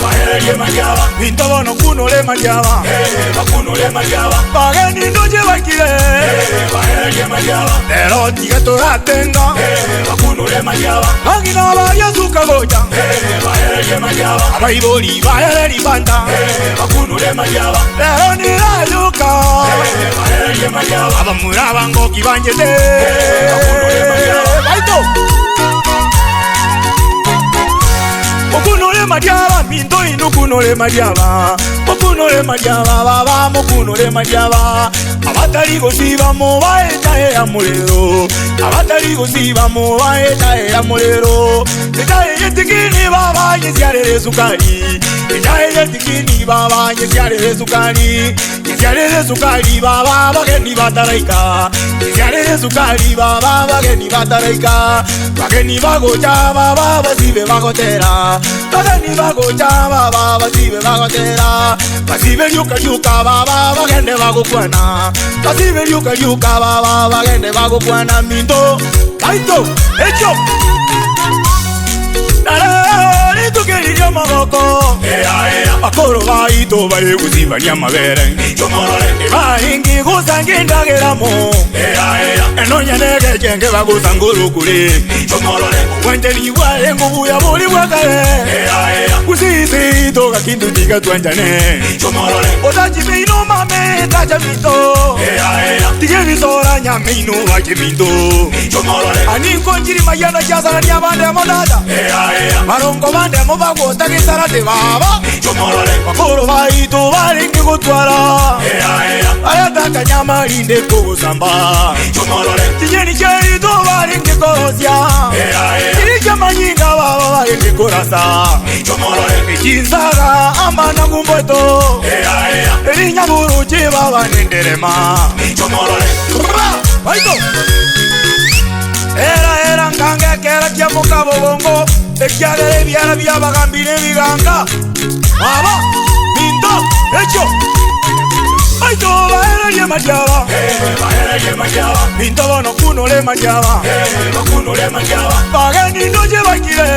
bahererie madiaba intobono kunole madiaba bakunole madiaba bageni ndoje bakire bahererie madiaba lero tiga toratenga bakunole madiaba bagina ba yasuka goja bahererie madiaba abaibori bahereri banda bakunole madiaba lero nirayoka bahererie madiaba abamura bangoki banjete bakunole madiaba baito Mokunole madiaba, minto inukunole madiaba. Mokunole madiaba, baba, mokunole madiaba. Abatari gosiba mo baeta e amulero. Abatari gosiba mo baeta e amulero. Etae yetikini baba yesiare sukari. Etae yetikini baba yesiare sukari. Yesiare sukari baba bageni bataraika. Yesiare sukari baba bageni bataraika. Bageni bagocha baba basibe bagotera. Bageni bagocha baba basibe bagotera. Basibe yuka yuka baba bagende bagokwana. Basibe yuka yuka baba bagende bagokwana minto. Kaito echo. Nare tukeriyo maboko. Bakoro baito bari gusibanya mabere. Bahingi gusangindageramo. Enonya nege chenge bagusangurukure. Wenteni wale nguvu ya buli bwakale. Usisi toka kintu tika tuanjane. Otachi ino mame tacha mito. Tige visora nyame ino wache mito. Aninko njiri mayana chasara nyabande amodada. Marongo bande amobago takisarate baba. Bakoro baito baringi gutwara. Ayataka nyama rinde kugusamba. Tinyeni cheito baringi korosya. Kirija manyinga baba baringi kurasa. Ichinzaga amana gumboto. Erinyaburuchi baba nenderema. Baito. Era era ngange kera kia mukabobongo. Ekiagere biara byabagambire biganga. Baba minto echo. Baito bahererie madiaba. Bahererie madiaba. Minto bono kunole madiaba. Bakunole madiaba. Bageni ndoje bakire.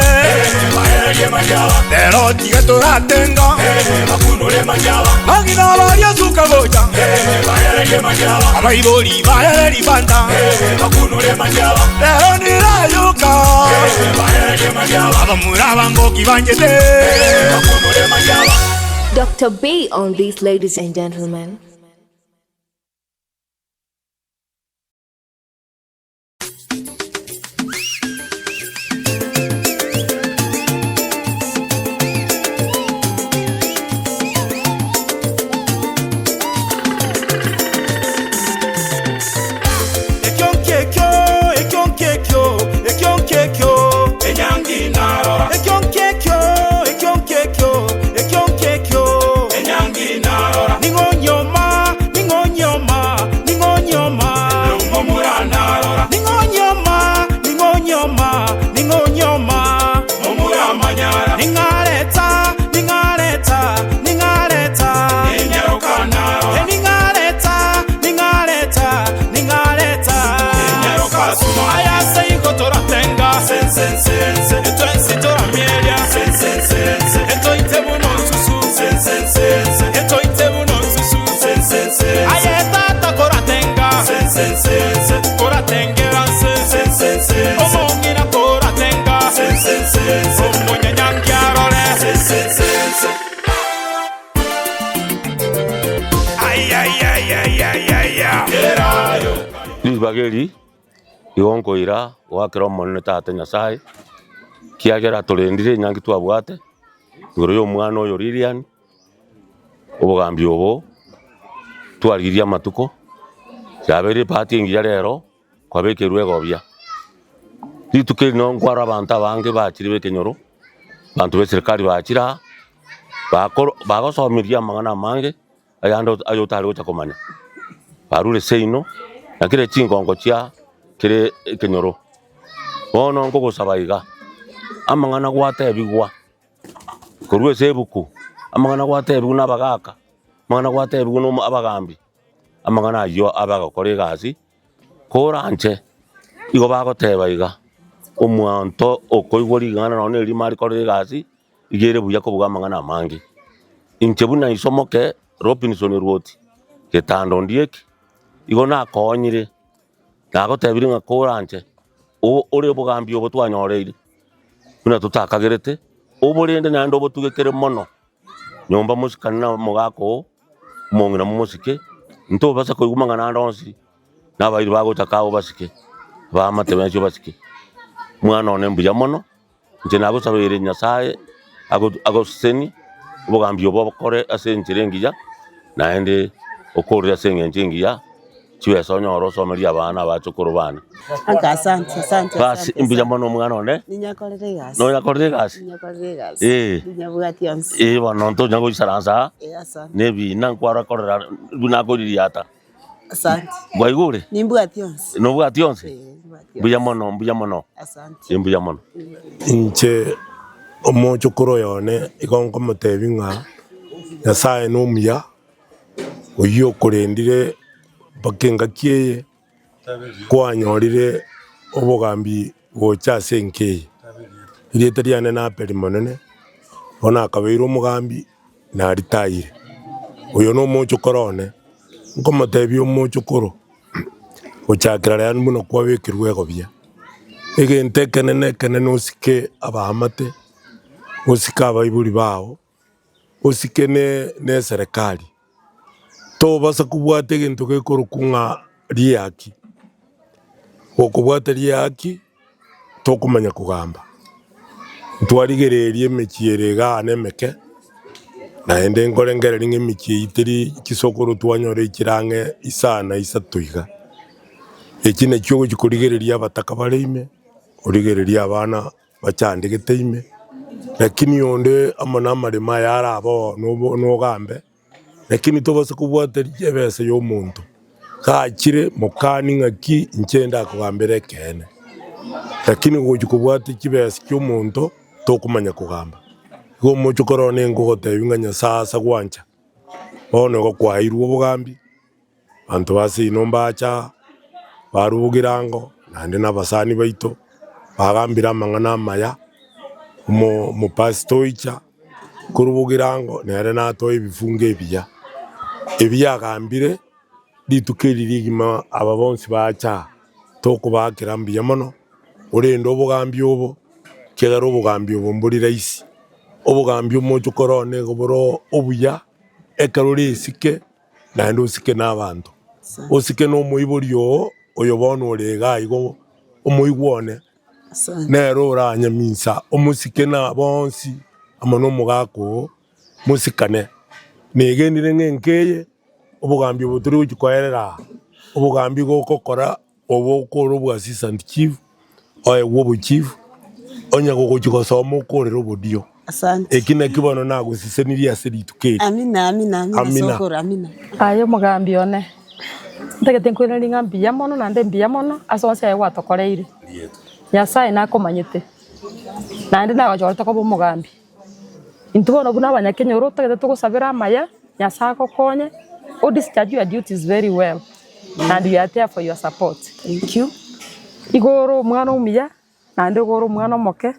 Bahererie madiaba. Lero tiga toratenga. Bakunole madiaba. Bagina barya suka goja. Bahererie madiaba. Abaibori bahereri banda. Bakunole madiaba. Lero nirayoka. Bahererie madiaba. Abamura bangoki banjete. Bakunole madiaba. Dr. B on these, ladies and gentlemen. Bageri igonkoira gwakera omonene tata Nyasaye kiagera turendire nyangi twabwate igoro ya omwana oyo Lilian obogambi obo twarigirie amatuko yabere bahati engiya rero kwabekerwe egobia rituko eri nonkwara abanto abange bachire bekenyoro bantu be serikali bachira bagosomiria amang'ana amange ayande ayo otari gocha komanya barure seino na kire chingongo chia kire ekenyoro bono nkogosaba iga amang'ana gwatebigwa korwa ase ebuku amang'ana gwatebigwa na abagaka amang'ana gwatebigwa na abagambi amang'ana aywo abagakora egasi koranche igo bagoteba iga omwanto okoigwa rig'ana nonye erimo arikorera egasi Iga ere buya kobua amang'ana amange. Inche buna isomoke Robinson Ruoti, getanda ondieki, igo nakoonyire, nagotebirie ng'a koranche ore obogambi obo twanyoreire, buna totakagerete, oborende naende obotugekere mono. Nyomba mosikane na omogaka oo, omong'ina momosike, ntobasa koigwa mang'ana ande onsi, na abairi bagocha kaa obasike, abaamate bensi obasike. Mwana one mbuya mono, inche nagosabeire Nyasaye agosesenie, obogambi obo obokore ase enchera engiya, naende okorere ase eng'encho engiya, chibesa onyore osomerie abana abachokoro bane. Anka asante, asante, Basi asante. mbuya mono omwana one, Ninyakorire egasi. Nonyakorire egasi? Ninyakorire egasi. Eh. Ninyabwati onsi. Eh bono ntonya goisaransa aa, Eh, asante. na ebina nkwarakorera buna akoririata. Asante. Bwaigure? Nimbwati onsi. Nobwati onsi? Eh, nimbwati Mbuya mono, mbuya mono. Asante. Eh, mbuya mono. Inche omochokoro oyo one igo nkomotebia ng'a Nyasaye nomuya, oyio okorendire mpaka engaki eye kwanyorire obogambi gocha ase enka eye. Erieta riane na Abeli Monene, bono akabeire omogambi naritaire. Oyo nomochokoro one, nkomotebia omochokoro gochakera rero buna kwabekerwe egobia, egento ekenene ekenene osike abaamate, osike abaibori bao, osike ne ne eserekari. Tobasa kobwata egento gekorokwa ng'a riaki, gokobwata riaki tokomanya kogamba. Ntwarigereria emechie ere igaa na emeke, naende nkorengereria ng'a emechie eyio teri chisokoro twanyora echire ang'e isano isato iga. Echi nachio ogochia korigereria abataka bare ime, origererie abana bachandegete ime, lakini onde amo na amaremo aya arabe oo nobo nogambe, lakini tobasa kobwata ebesa ya omonto, gachire mokani ng'aki inche ndakogambera ekeene, lakini gochia kobwata chibesa chia omonto tokomanya kogamba. Igo omochokoro one nkogotebia ng'a Nyasaye ase gwancha, bono igo kwaeirwe obogambi. Abanto ba seino mbacha aa, barwa bogirango, naende na abasani baito, bagambire amang'ana amaya, omopastor oicha korwa bogirango nere natoe ebifungo ebiya, ebi agambire rituko eri rigima aba bonsi bacha aa, tokobaakera mbuya mono, orende obogambi obo, ekiagera obogambi obo mbori rahisi, obogambi omochie korora nigo bore obuya, ekero ore esike. Naende osike nabanto, osike nomoibori oo, oyo bono ore iga igo omoigwa one, nere oranyaminsa, omosike na bonsi amo nomogaka oo, mosikane. Negenire ng'a enka eye, obogambi obo tori gochia koerera aa, obogambi gokokora Obo okore obwa assistant chief, oegwe obochief, onye gogochia gosoma okorere obodio. Asante. Eki nakio bono nagosesenirie ase rituko eri. Amina, amina, amina, Amina. sokoro, amina. Aye omogambi one, ntagete nkoiranerie ng'a mbuya mono naende mbuya mono ase onsi aya gwatokoreire. Nyasae nakomanyete, naende nagochorete koba omogambi. Intwe bono buna abanyakenyoro totagete togosabera amaya, Nyasae agokonye, o discharge your duties very well and we are there for your support. Thank you. Igo ore omwana omuya, naende igo ore omwana omoke,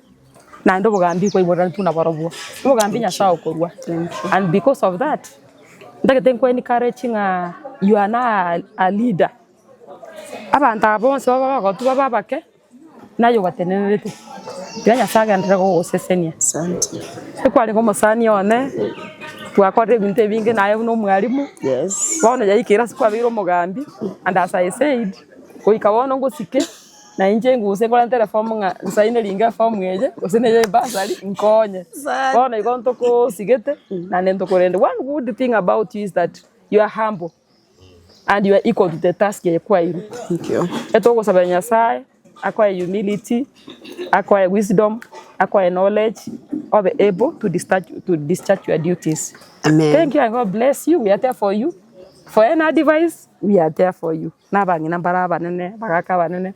naende obogambi kwaiboreranetwe naborobwo. Obogambi Nyasae okorua. And because of that, ntagete nko encourage ng'a you are now a leader. Abanto aba bonsi babe abagotu babe abake. Naye obatenenerete, tiga Nyasae agenderere gogosesenia. Ekwarenge omosani one, twakorire ebinto ebinge naye buna omwalimu, bono yaikeire ase kwabeire omogambi, and as I said, goika bono ngosike, na inche nguse nkorentere efomu ng'a nsaine ringa efomu eye, gose neye ebasari nkonye. Bono igo ntokosigete, naende ntokorende. One good thing about you is that you are humble. and you are equal to the task eye kwairwe. Etogosabera Nyasaye akoe humility, akoe wisdom, akoe knowledge, obe able to discharge, to discharge your duties. Amen. Thank you and God bless you. We are there for you. For any advice, we are there for you. Na abang'ina mbare abanene, abagaka abanene.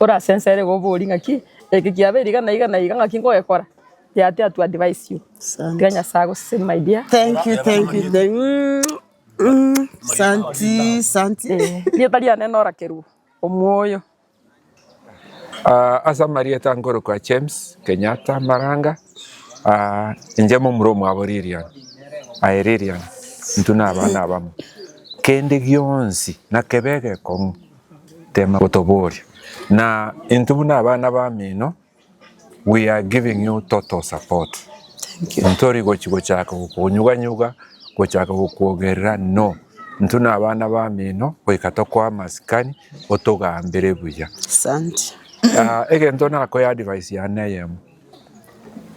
Ore ase ense ere igo obori ng'aki, eke kiabeire iga na iga na iga ng'aki nkogekora. They are there to advise you. Tiga Nyasaye agosesenie my dear. Thank you, thank you, thank you. Santi, santi. Rieta riane norakerwe omwoyo. Ase amarieta nkorokwa James Kenyatta Maranga, Inche momura omwabo Lilian, aye Lilian, intwe na abana abamo, kende gionsi nakebe egekong'u tema gotoboria. Na intwe buna abana bamino, we are giving you total support. Ntori gochi gochaka gokonyuganyuga, gochaka gokwogerera, no. Intwe na abana bamino, goika tokoa amasikani, otogambere buya. Asante. Egento nakoe advice yane eyemo.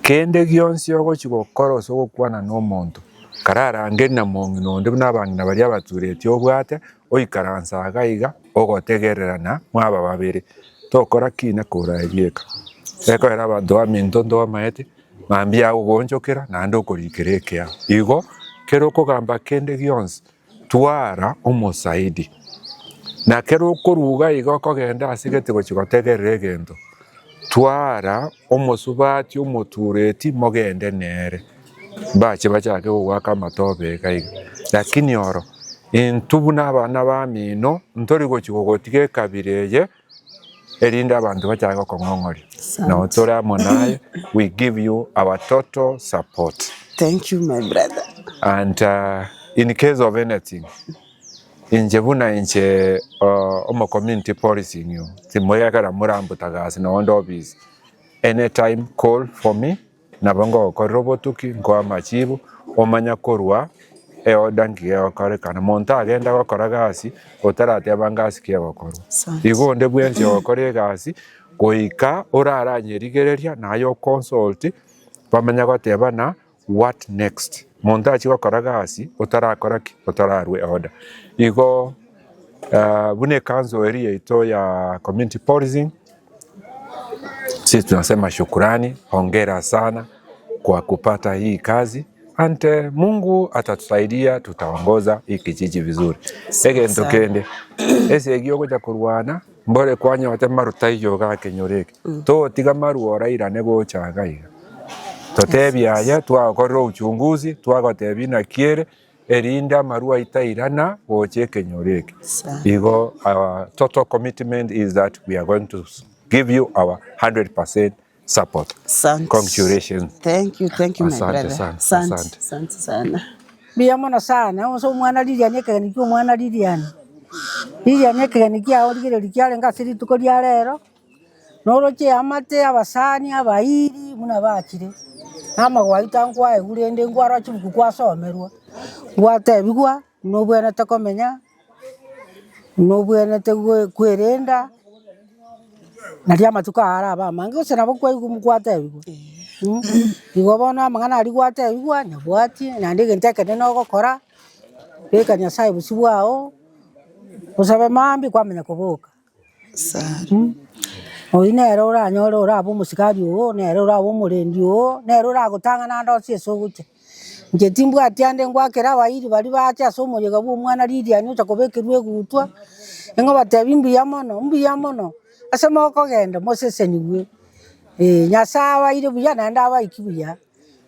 Kende gionsi ogochi gokora ase ogokwana na omonto, kararange na mong'ina onde buna abang'ina baria abaturetie obwate, oikaransa iga iga, ogotegererana mwaba babere. Tokora kina kora ebieka. Ekoera abanto baminto ntobamaete, mambia agogoonchokera naende okorikera ekeao. Igo, kero okogamba kende gionsi, twara omosaidi. Na kero okoruga iga okogenda ase gete gochi gotegerera egento, twara omosubati omotureti mogende nere, mbache bachake gogoaka amatobe iga iga. Lakini oro, intwe buna abana bamino, ntori gochi gogotiga ekabira eye, erinde abanto bachake gokong'ong'oria. Nabo tore amo naye, we give you our total support. Thank you my brother. And in case of anything, inche buna inche omo community policing oyo, timoyekera morambuta gasi nonye onde office, anytime call for me, nabo ngogokorera obotuki, nkoe amachibu, omanye korwa eorder ngiya egokorekana. Monto agenda gokora gasi, otarateba ngasi ki egokorwa. Igo onde bwensi ogokora egasi, goika oraranyerigereria naye oconsult, bamanye goteba na what next. Monto achie gokora gasi, otarakora ki? Otararwa eorder. Igo buna ecouncil eria yaito ya community policing, sisi tunasema shukurani, hongera sana kwa kupata hii kazi and Mungu atatusaidia, tutaongoza hii kijiji vizuri. Egento kende esegi ogocha korwana mbore kwanyote maru taiyo gakenyora eke totiga maru orairane gocha iga iga totebia aye twagokorera uchunguzi twagotebia naki ere erinde amaru aitairana gocha ekenyoro eke. Igo our total commitment is that we are going to give you our 100% support. Asante. Congratulations. Thank you my Asante brother. sana, Asante, asante. asante sana. Mbuya mono sana, ase omwana Lilian ekegeni kia omwana Lilian. Lilian ekegeni kiago rigereria kiarenge ase rituko ria rero, noroche eamate, abasani, abairi, buna bachire. Na amagwaita nkwaegwa rende nkwarora chibuku kwasomerwa, gwatebiwa, nobwenerete komenya, nobwenerete kwerenda, naria amatuko aya araba amange, gose nabo kwaigwa mokwatebiwa. Igo bono amang'ana aria gwatebiwa, nyabwatie, naende egento ekenene nogokora, beka Nyasaye bosio bwao, osabe maambia kwamanya koboka. Oywo nere oranyore orabe omosikari ogo, nere orabe omorendi ogo, nere oragotang'ana ande onsi ase ogocha. Inche timbwati ande ngwakera abairi baria bacha ase omoyega bwa omwana Lilian ocha kobekerwa egutwa, ning'obatebia mbuya mono, mbuya mono, ase mokogenda mosesenigwe. Nyasaye abaire buya naende abaiki buya.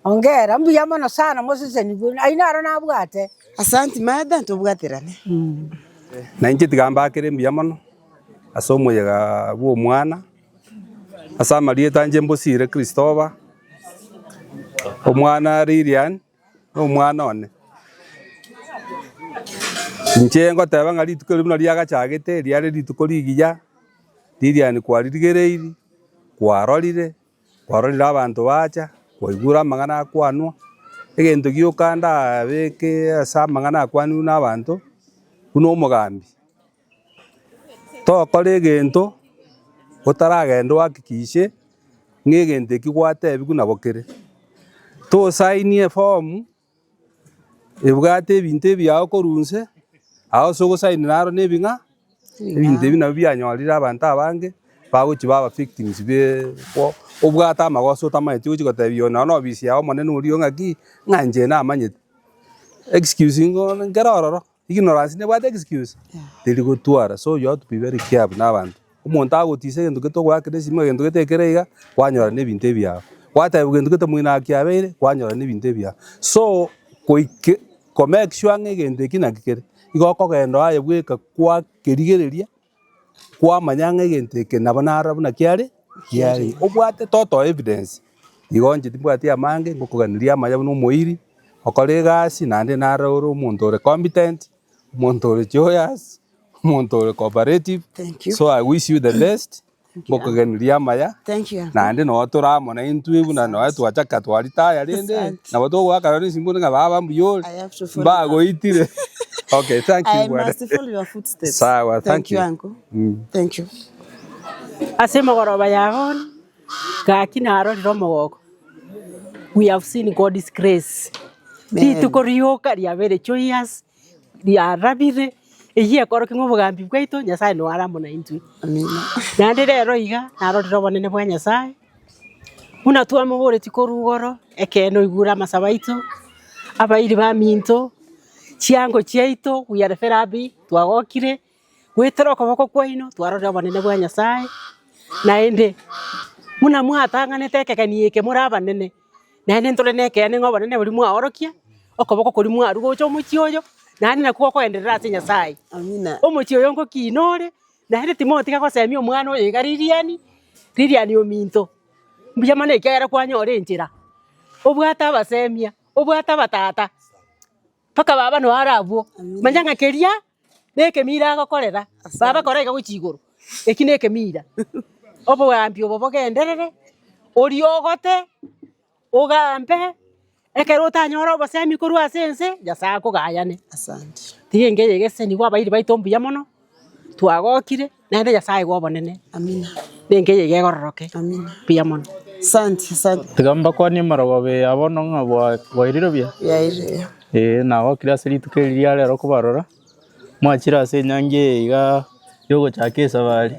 Ongera mbuya mono sana mosesenigwe, aywo naro nabwate. Asante madam, tobwaterane. Na inche tiga mbakere mbuya mono ase omoyega bwa omwana, ase amarieta inche mbosire Christopher, omwana Lilian, na omwana one. Inche ngoteba ng'a rituko eri buna riagachagete, riare rituko rigiya, Lilian kwaririgereiri, kwarorire, kwarorire abanto bacha, kwaigure amang'ana akwanwa, egento gioka ndabeke ase amang'ana akwaniwu na abanto, buna omogambi. Tokora egento, otaragenda ohakikishe, ng'a egento eki gwatebiwu nabo kere. Tosainie eform, ebwate ebinto ebiago korwa nse, ago ase ogosaini naro na ebing'a, ebinto ebi nabio bianyorire abanto abange, bagochi baba victims be obwate amagoso otamanyeti ogochi gotebia oyo nonye na ofisi yago omonene oria ng'aki, ng'a inche namanyete. Excuse ngo nkere ororo, ignorance nebwate excuse, teri gotwara so you have to be very careful na abanto. Omonto agotisa egento gete ogoakera esimo egento gete ekere iga, kwanyora na ebinto ebiago. Gwatebiwa gento gete moino akiabeire, kwanyora na ebinto ebiago. So goike ko make sure ng'a egento eki naki kere, igo okogenda aye bweka kwakerigereria, kwamanya ng'a egento eke nabo narora buna kiare, kiare. Obwate total evidence. Igo inche timbwati amange, ngokoganeria amaya buna omoiri, okore egasi naende naro ore omonto ore competent, omonto ore joyous, omonto ore cooperative. Thank you. So I wish you the best, ngokoganeria amaya. Thank you, uncle. Naende noo tore amo na intwe buna noe twachaka twaritaya rende, Asante. nabo togoaka nonye esimbu ng'a baba mbuya ore, I have to follow up. mbagoitire. Okay, thank you I bwana. must follow your footsteps. Sawa, Thank thank you, you. uncle. Thank you. Ase mogoroba ya bono, gaki narorire omogoko. We have seen God's grace. Amen. Rituko rioka riabere joyous, riarabire, eyio ekorokia ng'a obogambi bwaito, Nyasaye nigo are amo naintwe. Amina. Naende rero iga, narorire obonene bwa Nyasaye, buna twamoboretie korwa igoro, ekeene oigure amasabo aito, abairi baminto, chiango chiaito, we are very happy, twagokire, gwetera okoboko kwaino, twarorire obonene bwa Nyasaye, naende, buna mwatang'anete ekegeni eke more abanene, naende ntore na ekeene ng'a obonene boria mwaorokia, okoboko koria mwarwa gocha omochie oyo, naende nakwo gokoenderera ase Nyasaye. Amina. Omochie oyo ngokina ore, naende timotiga gosemia omwana oyo iga ririani, ririani ominto. Mbuya mono ekiagera kwanyora enchera, obwate abasemia, obwate abatata, mpaka baba noyo are abwo. Manya ng'a keria, na ekemira agokorera, baba kora iga gochia igoro, eki na ekemira. Obogambi obo bogenderere, oria ogote, ogambe, ekero otanyora obosemi korwa ase ense, Nyasaye akogayane. Asante. Tiga enga eye egeseni abairi baito mbuya mono, twagokire, naende Nyasaye iga obonene. Amina. Na enga eye iga egororoke. Amina. Mbuya mono. Asante, asante. Tiga mbakwanie marogoba aya bono ng'a bwairire buya. Yairire. Ee nagokire ase rituko eri ria rero kobarora, mwachire ase enyangi eye iga yogochaka esabari.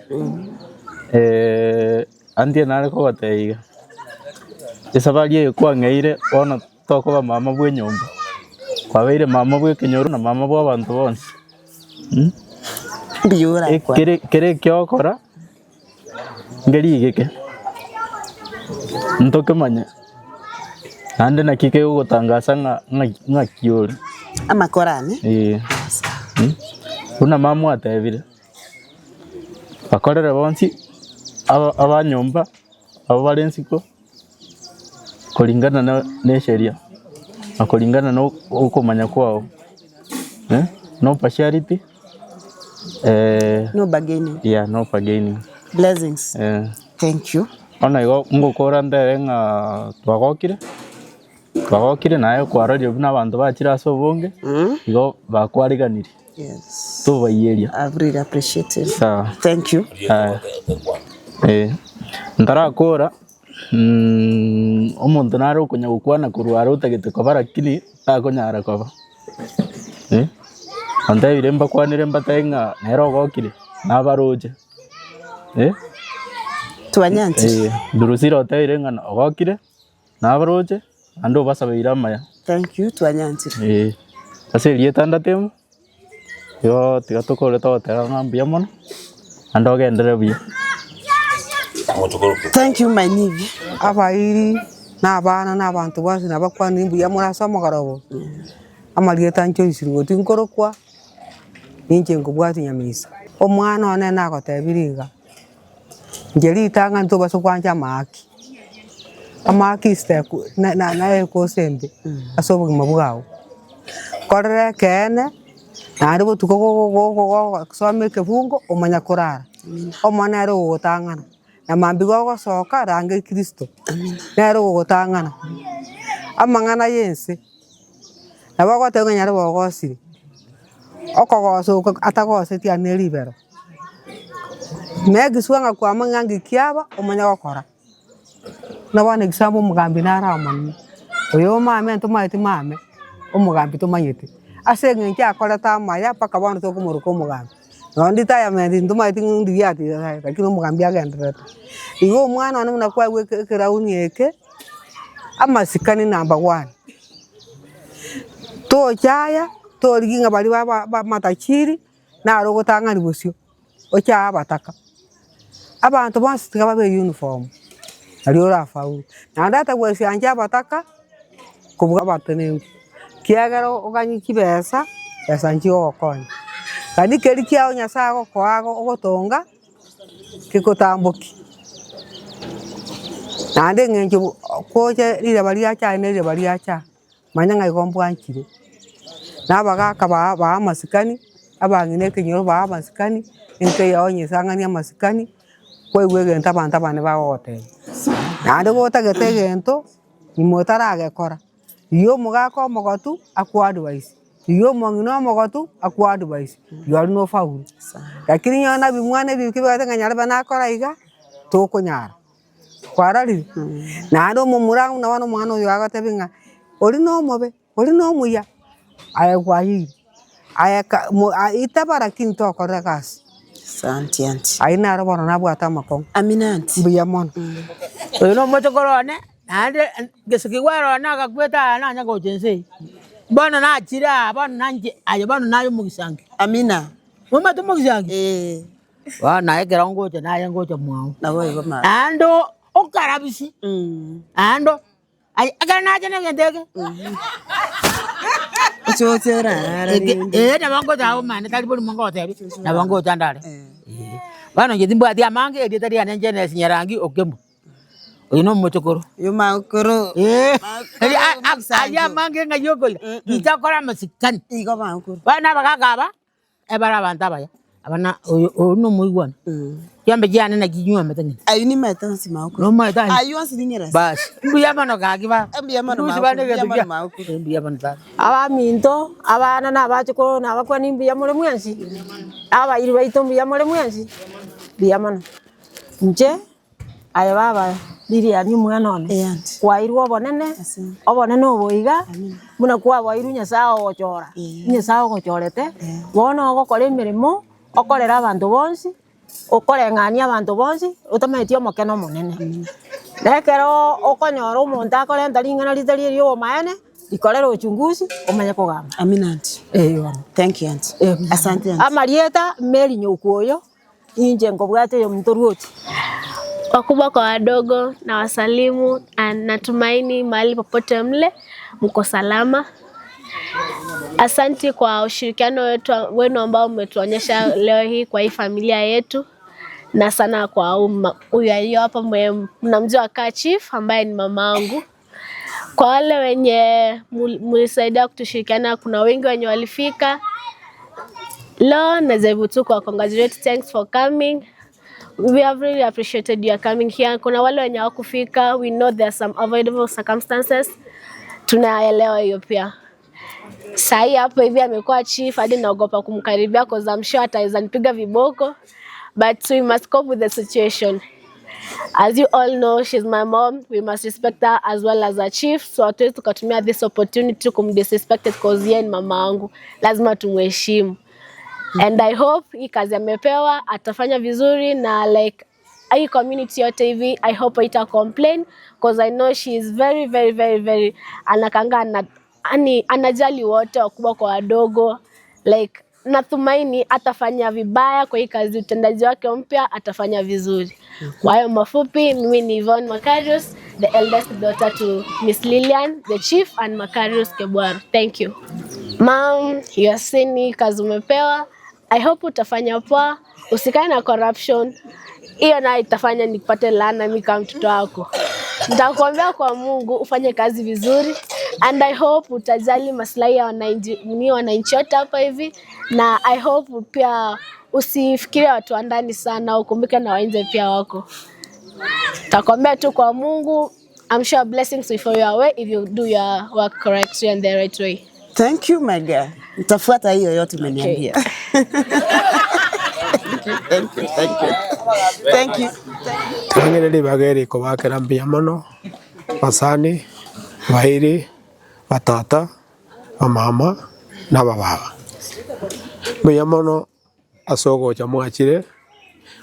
Auntie nare kogotebia iga, esabari eye kwang'eire bono tokoba mama bwa enyomba, kwabeire mama bwa ekenyoro na mama bwa abanto bonsi Mbuya orakwane. Kere kere ekiogokora, ngerigeke, ntokemanye, naende naki kegogotangasa ng'a ng'aki ng'aki ore. Amakorane. Ee. Buna mama mwatebire, bakorere bonsi, aba abanyomba, abo bare ensiko, kulingana na na esheria, na kulingana na okomanya kwao, no partiality, No bargaining. Yeah, no bargaining. Blessings. Thank you. Bono igo ngokora ndebe ng'a twagokire, twagokire naye kwarorire buna abanto bachire ase obonge, igo bakwariganirie. Yes. Tobaiyeria. I've really appreciated. Sawa. Thank you. Aya. Eh, ntarakora, omonto nare okonya gokwana korwa are otagete koba lakini takonyara koba. Eh, ontebire mbakwanere mbatebie ng'a nere ogokire, nabaroche. Eh, Twanyanchire. eh, Drusilla otebire ng'a ogokire, nabaroche, naende obasabeire amaya. Thank you, twanyanchire. Eh, ase erieta ndatemo, igo tiga tokore togoteba ng'a mbuya mono, naende ogenderere buya. Thank you, my nibi. Abairi na abana na abanto bonsi nabakwanire mbuya more ase omogoroba amarieta Joyce Ruoti nkorokwa, ninche nkobwatia nyamisa. Omwana one nagotebirie iga, inche ritang'ani tobasa kwancha amaaki, amaaki step na na na ekosa embe ase obogima bwao. Korera ekeene, naende botuko gogosoma ekefungo omanya korara, omwana nere ogogotang'ana, na mambia gogosoka range Kristo, nere ogogotang'ana. Amang'ana ya ense, nabo ogoteba ng'a nyare bogosire, okogosa oko atagoseti aria na ribero. Make sure ng'a kwamanya ng'a ng'aki aba omanye gokora. Buna bono example omogambi nare omonene, oyo omame ntomaeti mame, omogambi tomanyete, ase eng'encho akorete amaya mpaka bono tokomoroka omogambi. Nonye retirement ntomaeti ng'a ndiria ati lakini omogambi agendererete. Igo omwana one buna kwaigwa ekerauni eke, amasikani number one. Tochaya, torigia ng'a baria ba ba matajiri, naro ogotang'ani bosio, ochaye abataka. Abanto bonsi tiga babe uniform, nario orafaulu. Naende atagwesiancha abataka, kobua abatenenku, kiagera oganye chibesa, besa nchigogokonya. Lakini keri kiago Nyasaye agokoa ogotonga, kegotamboki. Naende eng'encho gocha riraba riacha aye na riraba riacha, manya ng'a igo mbwanchire. Na abagaka ba baa amasikani, abang'ina ekenyoro baa amasikani, enka eyao nyesang'ani amasikani, kwaigwa egento abanto abande bagogotebia. Naende gotagete egento, nyuma otaragekora, rigia omogaka omogotu akoadvise, rigia omong'ina omogotu akoadvise, rirorio nofaulu. Lakini onye nabio mwana ebiki bibwate ng'a nyarebe nakora iga, tokonyara. Kwarorire? Naende omomura buna bono omwana oyo agotebi ng'a oria na omobe, oria na omuya, aye kwayeire, aye ka mo itaba lakini tokorora egasi. Asante aunty. Ayio naro bono nabwate amakong'u. Amina aunty. Mbuya mono. Oyo na omochokoro one, naende gese kigwera one agakwete aa nanye gocha ense eye. Bono nachire aa bono nanche aye bono naye omogisangi. Amina. Omanyete omogisangi? Eeh. Bono naye ekero ngocha naye ngocha mwao. Naboigo mama. Naende okarabisi, naende aye ekero nacha na egento eke. Ochoche orarara Eke rende. eh nabo ngocha agwo mani tari borimo ngotebia, nabo ngocha ndare. Eh. Bono inche timbwati amange erieta riane inche Nesi Nyarangi Okembu. Oyo na omochokoro. Oyo magokoro. Eh, Magokoro ayio amange ng'ai okoira, inche akore amasikani. Igo magokoro. Bono abagaka aba, Ebare abanto abaya, aba na oyo oyo nomoigwani. Chiombe chiane naki inywomete ng'ina. Ayio nimaete onsi magokoro. Nomaete aye? Ayio onsi ninyerase. Basi, mbuya mono gaki baba. Mbuya mono Ndusi magokoro, bande mbuya egento mono kia. magokoro. Mbuya mono tata. Abaminto, abana na abachokoro na abakuani mbuya more mwensi, abairi baito mbuya more mwensi, mbuya mono. Inche Aye baba, Lilian omwana one, kwairwe obonene, obonene obo iga, buna kwaboirwe Nyasae ogochora, Nyasae ogochorete, bono ogokora emeremo, okorere abanto bonsi, okoreng'ania abanto bonsi, otamanyeti omoke na omonene. Na ekero okonyora omonto akorenta ring'ana ritari eria obomaene, rikorere uchunguzi, omanye kogamba. Amina aunty. Eeh bono. Thank you aunty. Asante aunty. Amarieta, Mary Nyokuoyo. Inche nkobwate oyominto rwoti. Wakubwa kwa wadogo na wasalimu and natumaini mahali popote mle mko salama. Asanti kwa ushirikiano wetu, wenu ambao umetuonyesha leo hii kwa hii familia yetu na sana kwa huyu aliyo hapa mnamjua kaa chief ambaye ni mamangu. Kwa wale wenye mulisaidia kutushirikiana, kuna wengi wenye walifika leo. Najaribu tu kwa congratulate, thanks for coming. We have really appreciated your coming here. Kuna wale wenye hawakufika, we know there are some avoidable circumstances, tunaelewa hiyo pia. Sahi hapo hivi amekuwa chief hadi naogopa kumkaribia cause I'm sure ataweza nipiga viboko, but we must cope with the situation. As you all know, she's my mom. We must respect her as well as a chief. So hatuwezi tukatumia this opportunity kumdisrespect cause yeye ni mama wangu. Lazima tumheshimu. And I hope hii kazi amepewa atafanya vizuri na like hii community yote hivi I hope haita complain cause I know she is very very very very anakanga ana, ani, anajali wote wakubwa kwa wadogo like natumaini atafanya vibaya kwa hii kazi, utendaji wake mpya atafanya vizuri. Kwa hayo mafupi, mimi ni Yvonne Makarius, the eldest daughter to Miss Lilian, the chief, and Makarius Kebwaro. Thank you. Mom, you are seen kazi umepewa. I hope utafanya poa, usikae na corruption. Hiyo nayo itafanya nikupate laana mimi kama mtoto wako. Nitakuombea kwa Mungu ufanye kazi vizuri and I hope utajali maslahi ya wananchi ni wananchi wote hapa hivi, na I hope pia usifikirie watu wa ndani sana, ukumbuke na wa nje pia wako. Takuombea tu kwa Mungu. I'm sure blessings will follow your way if you do your work correctly and the right way. Thank you my girl. Nitafuata hiyo yote umeniambia. Thank you, thank you. Thank you. Ting'ire ribaga eri kobakera mbuya mono, basani, bairi, batata, bamama, na abababa. Mbuya mono ase ogocha mwachire,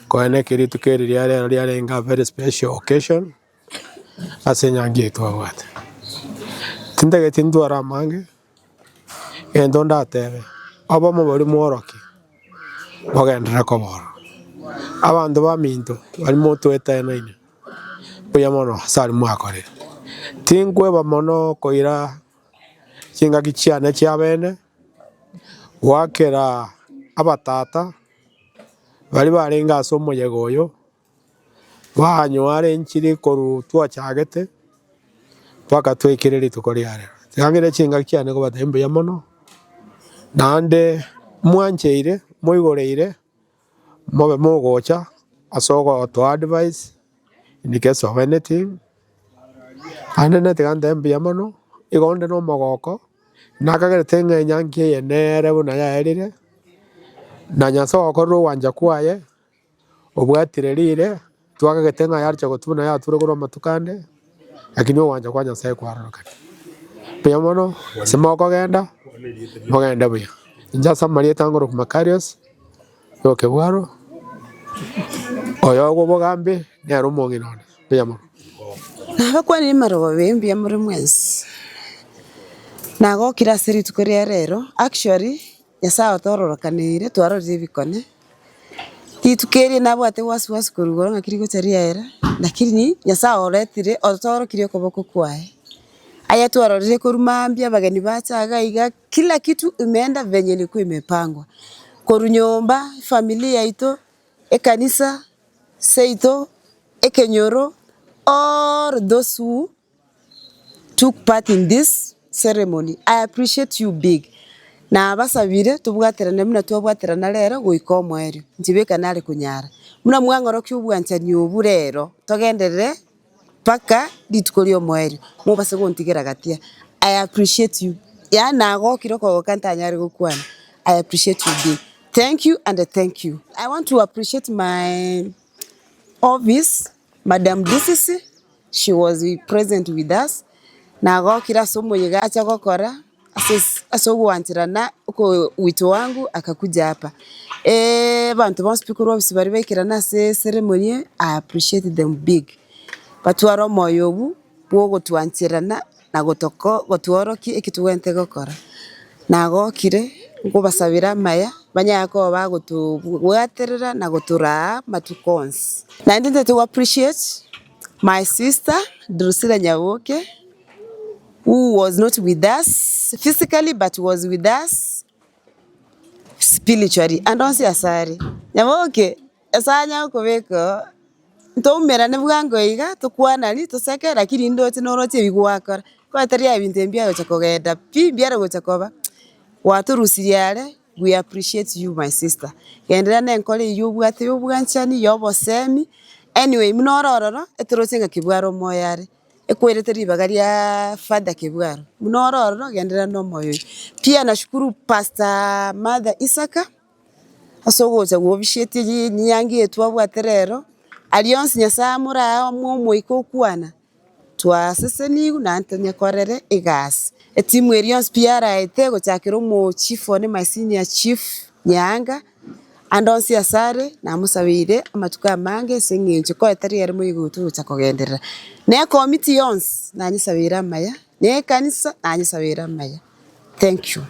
koene ekero rituko eri ria rero riarenge a very special occasion, ase enyangi eye twabwate. Tintageti ntware amange, egento ndatebe, obomo boria mworokia, bogenderere kobora. Abanto baminto, baria motwetaenaine, mbuya mono ase aria mwakorire. Tinkweba mono koira chingaki chiane chia bene, goakera abatata, baria barenge ase omoyega oyo, Banyware nchire korwa twachagete, mpaka twaikire rituko ria rero. Tiga ng'ire chingaki chiane kobatebia mbuya mono, naende mwancheire, moigoreire, mobe mogocha ase ogotoa advice in case of anything, naende netiga ntebe mbuya mono, igo onde na omogoko, nakagerete ng'a enyangi eye nere buna yaerire, na Nyasaye ogokorera ogwancha kwaye, obwatire rire, twagagete ng'a yaricha gotwa buna yature korwa amatuko ande, lakini ogwancha kwa Nyasaye kwarorokana. Mbuya mono, ase mokogenda, mogende buya. Inche ase amarieta ngoroku Makarios, Okebwaro, oyo obogambi nere omong'ina one. Mbuya mono. Nabakwanire marogoba mbuya more mwensi. Nagokire ase rituko ria rero, actually Nyasaye otororokaneire twarorire ebikone, rituko erio nabwate wasiwasi korwa igoro ng'aki rigocha riaera, lakini Nyasaye oretire otorokirie okoboko kwaye. Aya twarorire korwa mambia abageni bacha iga iga, kila kitu imeenda venye ilikuwa imepangwa. Korwa nyomba, efamili yaito, ekanisa, seito, ekenyoro, all those who took part in this ceremony, I appreciate you big. Nabasabire tobwaterane buna twabwaterana rero goika omoerio, inche beka nare konyara. Buna mwang'orokia obwanchani obwo rero, togenderere mpaka rituko ria omoerio, mobase gontigera gatia. I appreciate you, yaani nagokire okogoka ntanyare gokwana, I appreciate you big. Thank you and thank you. I want to appreciate my office, Madam DCC, she was present with us, nagokire ase omoyega acha gokora ase ase ogwancherana oko wito wangu akakuja hapa. Abanto bonsi pi korwa ofisi baria baikerana ase ceremony eye, I appreciate them big. Batware omoyo obwo bwa ogotwancherana na gotoko gotworokia eki tobwenerete gokora. Nagokire, nkobasabera amaya, banyare koba bagotobwaterera na gotoraa amatuko onsi. Naende ntagete go appreciate my sister Drusilla Nyaboke, who was not with us physically but was with us spiritually and onsi asare. Nyaboke, Nyasaye anyare gokobeka oo, ntoumerane bwango iga, tokwanani, toseke, lakini ndoche noroche ebi gwakora. Kwatari ebinto ebi mbiagocha kogenda pi, mbiare gocha koba, gwatorusirie are, we appreciate you my sister. Genderera na enkoro eywo obwate ya obwanchani, ya obosemi, anyway buna ore ororo, etoroche ng'a kebwaro omoyo are, ekwerete ribaga riaaa father kebwaro, buna ore ororo genderera na omoyo oywo. Pia nashukuru pastor Martha Isaka, ase ogocha gobishetie nyangi eye twabwate rero, aria onsi Nyasaye amorae omoe omoika okwana, twaseseniwu naende tonyekorere egasi. Etimu eria yonsi pi yaraete gochakera omochief one my senior chief Nyaanga, ande onsi ase are, namosabeire amatuko amange ase eng'encho koe tari ere moigotu ogocha kogenderera. Na ekomiti yonsi, nanyesabeire amaya, na ekanisa, nanyesabeire amaya. Thank you.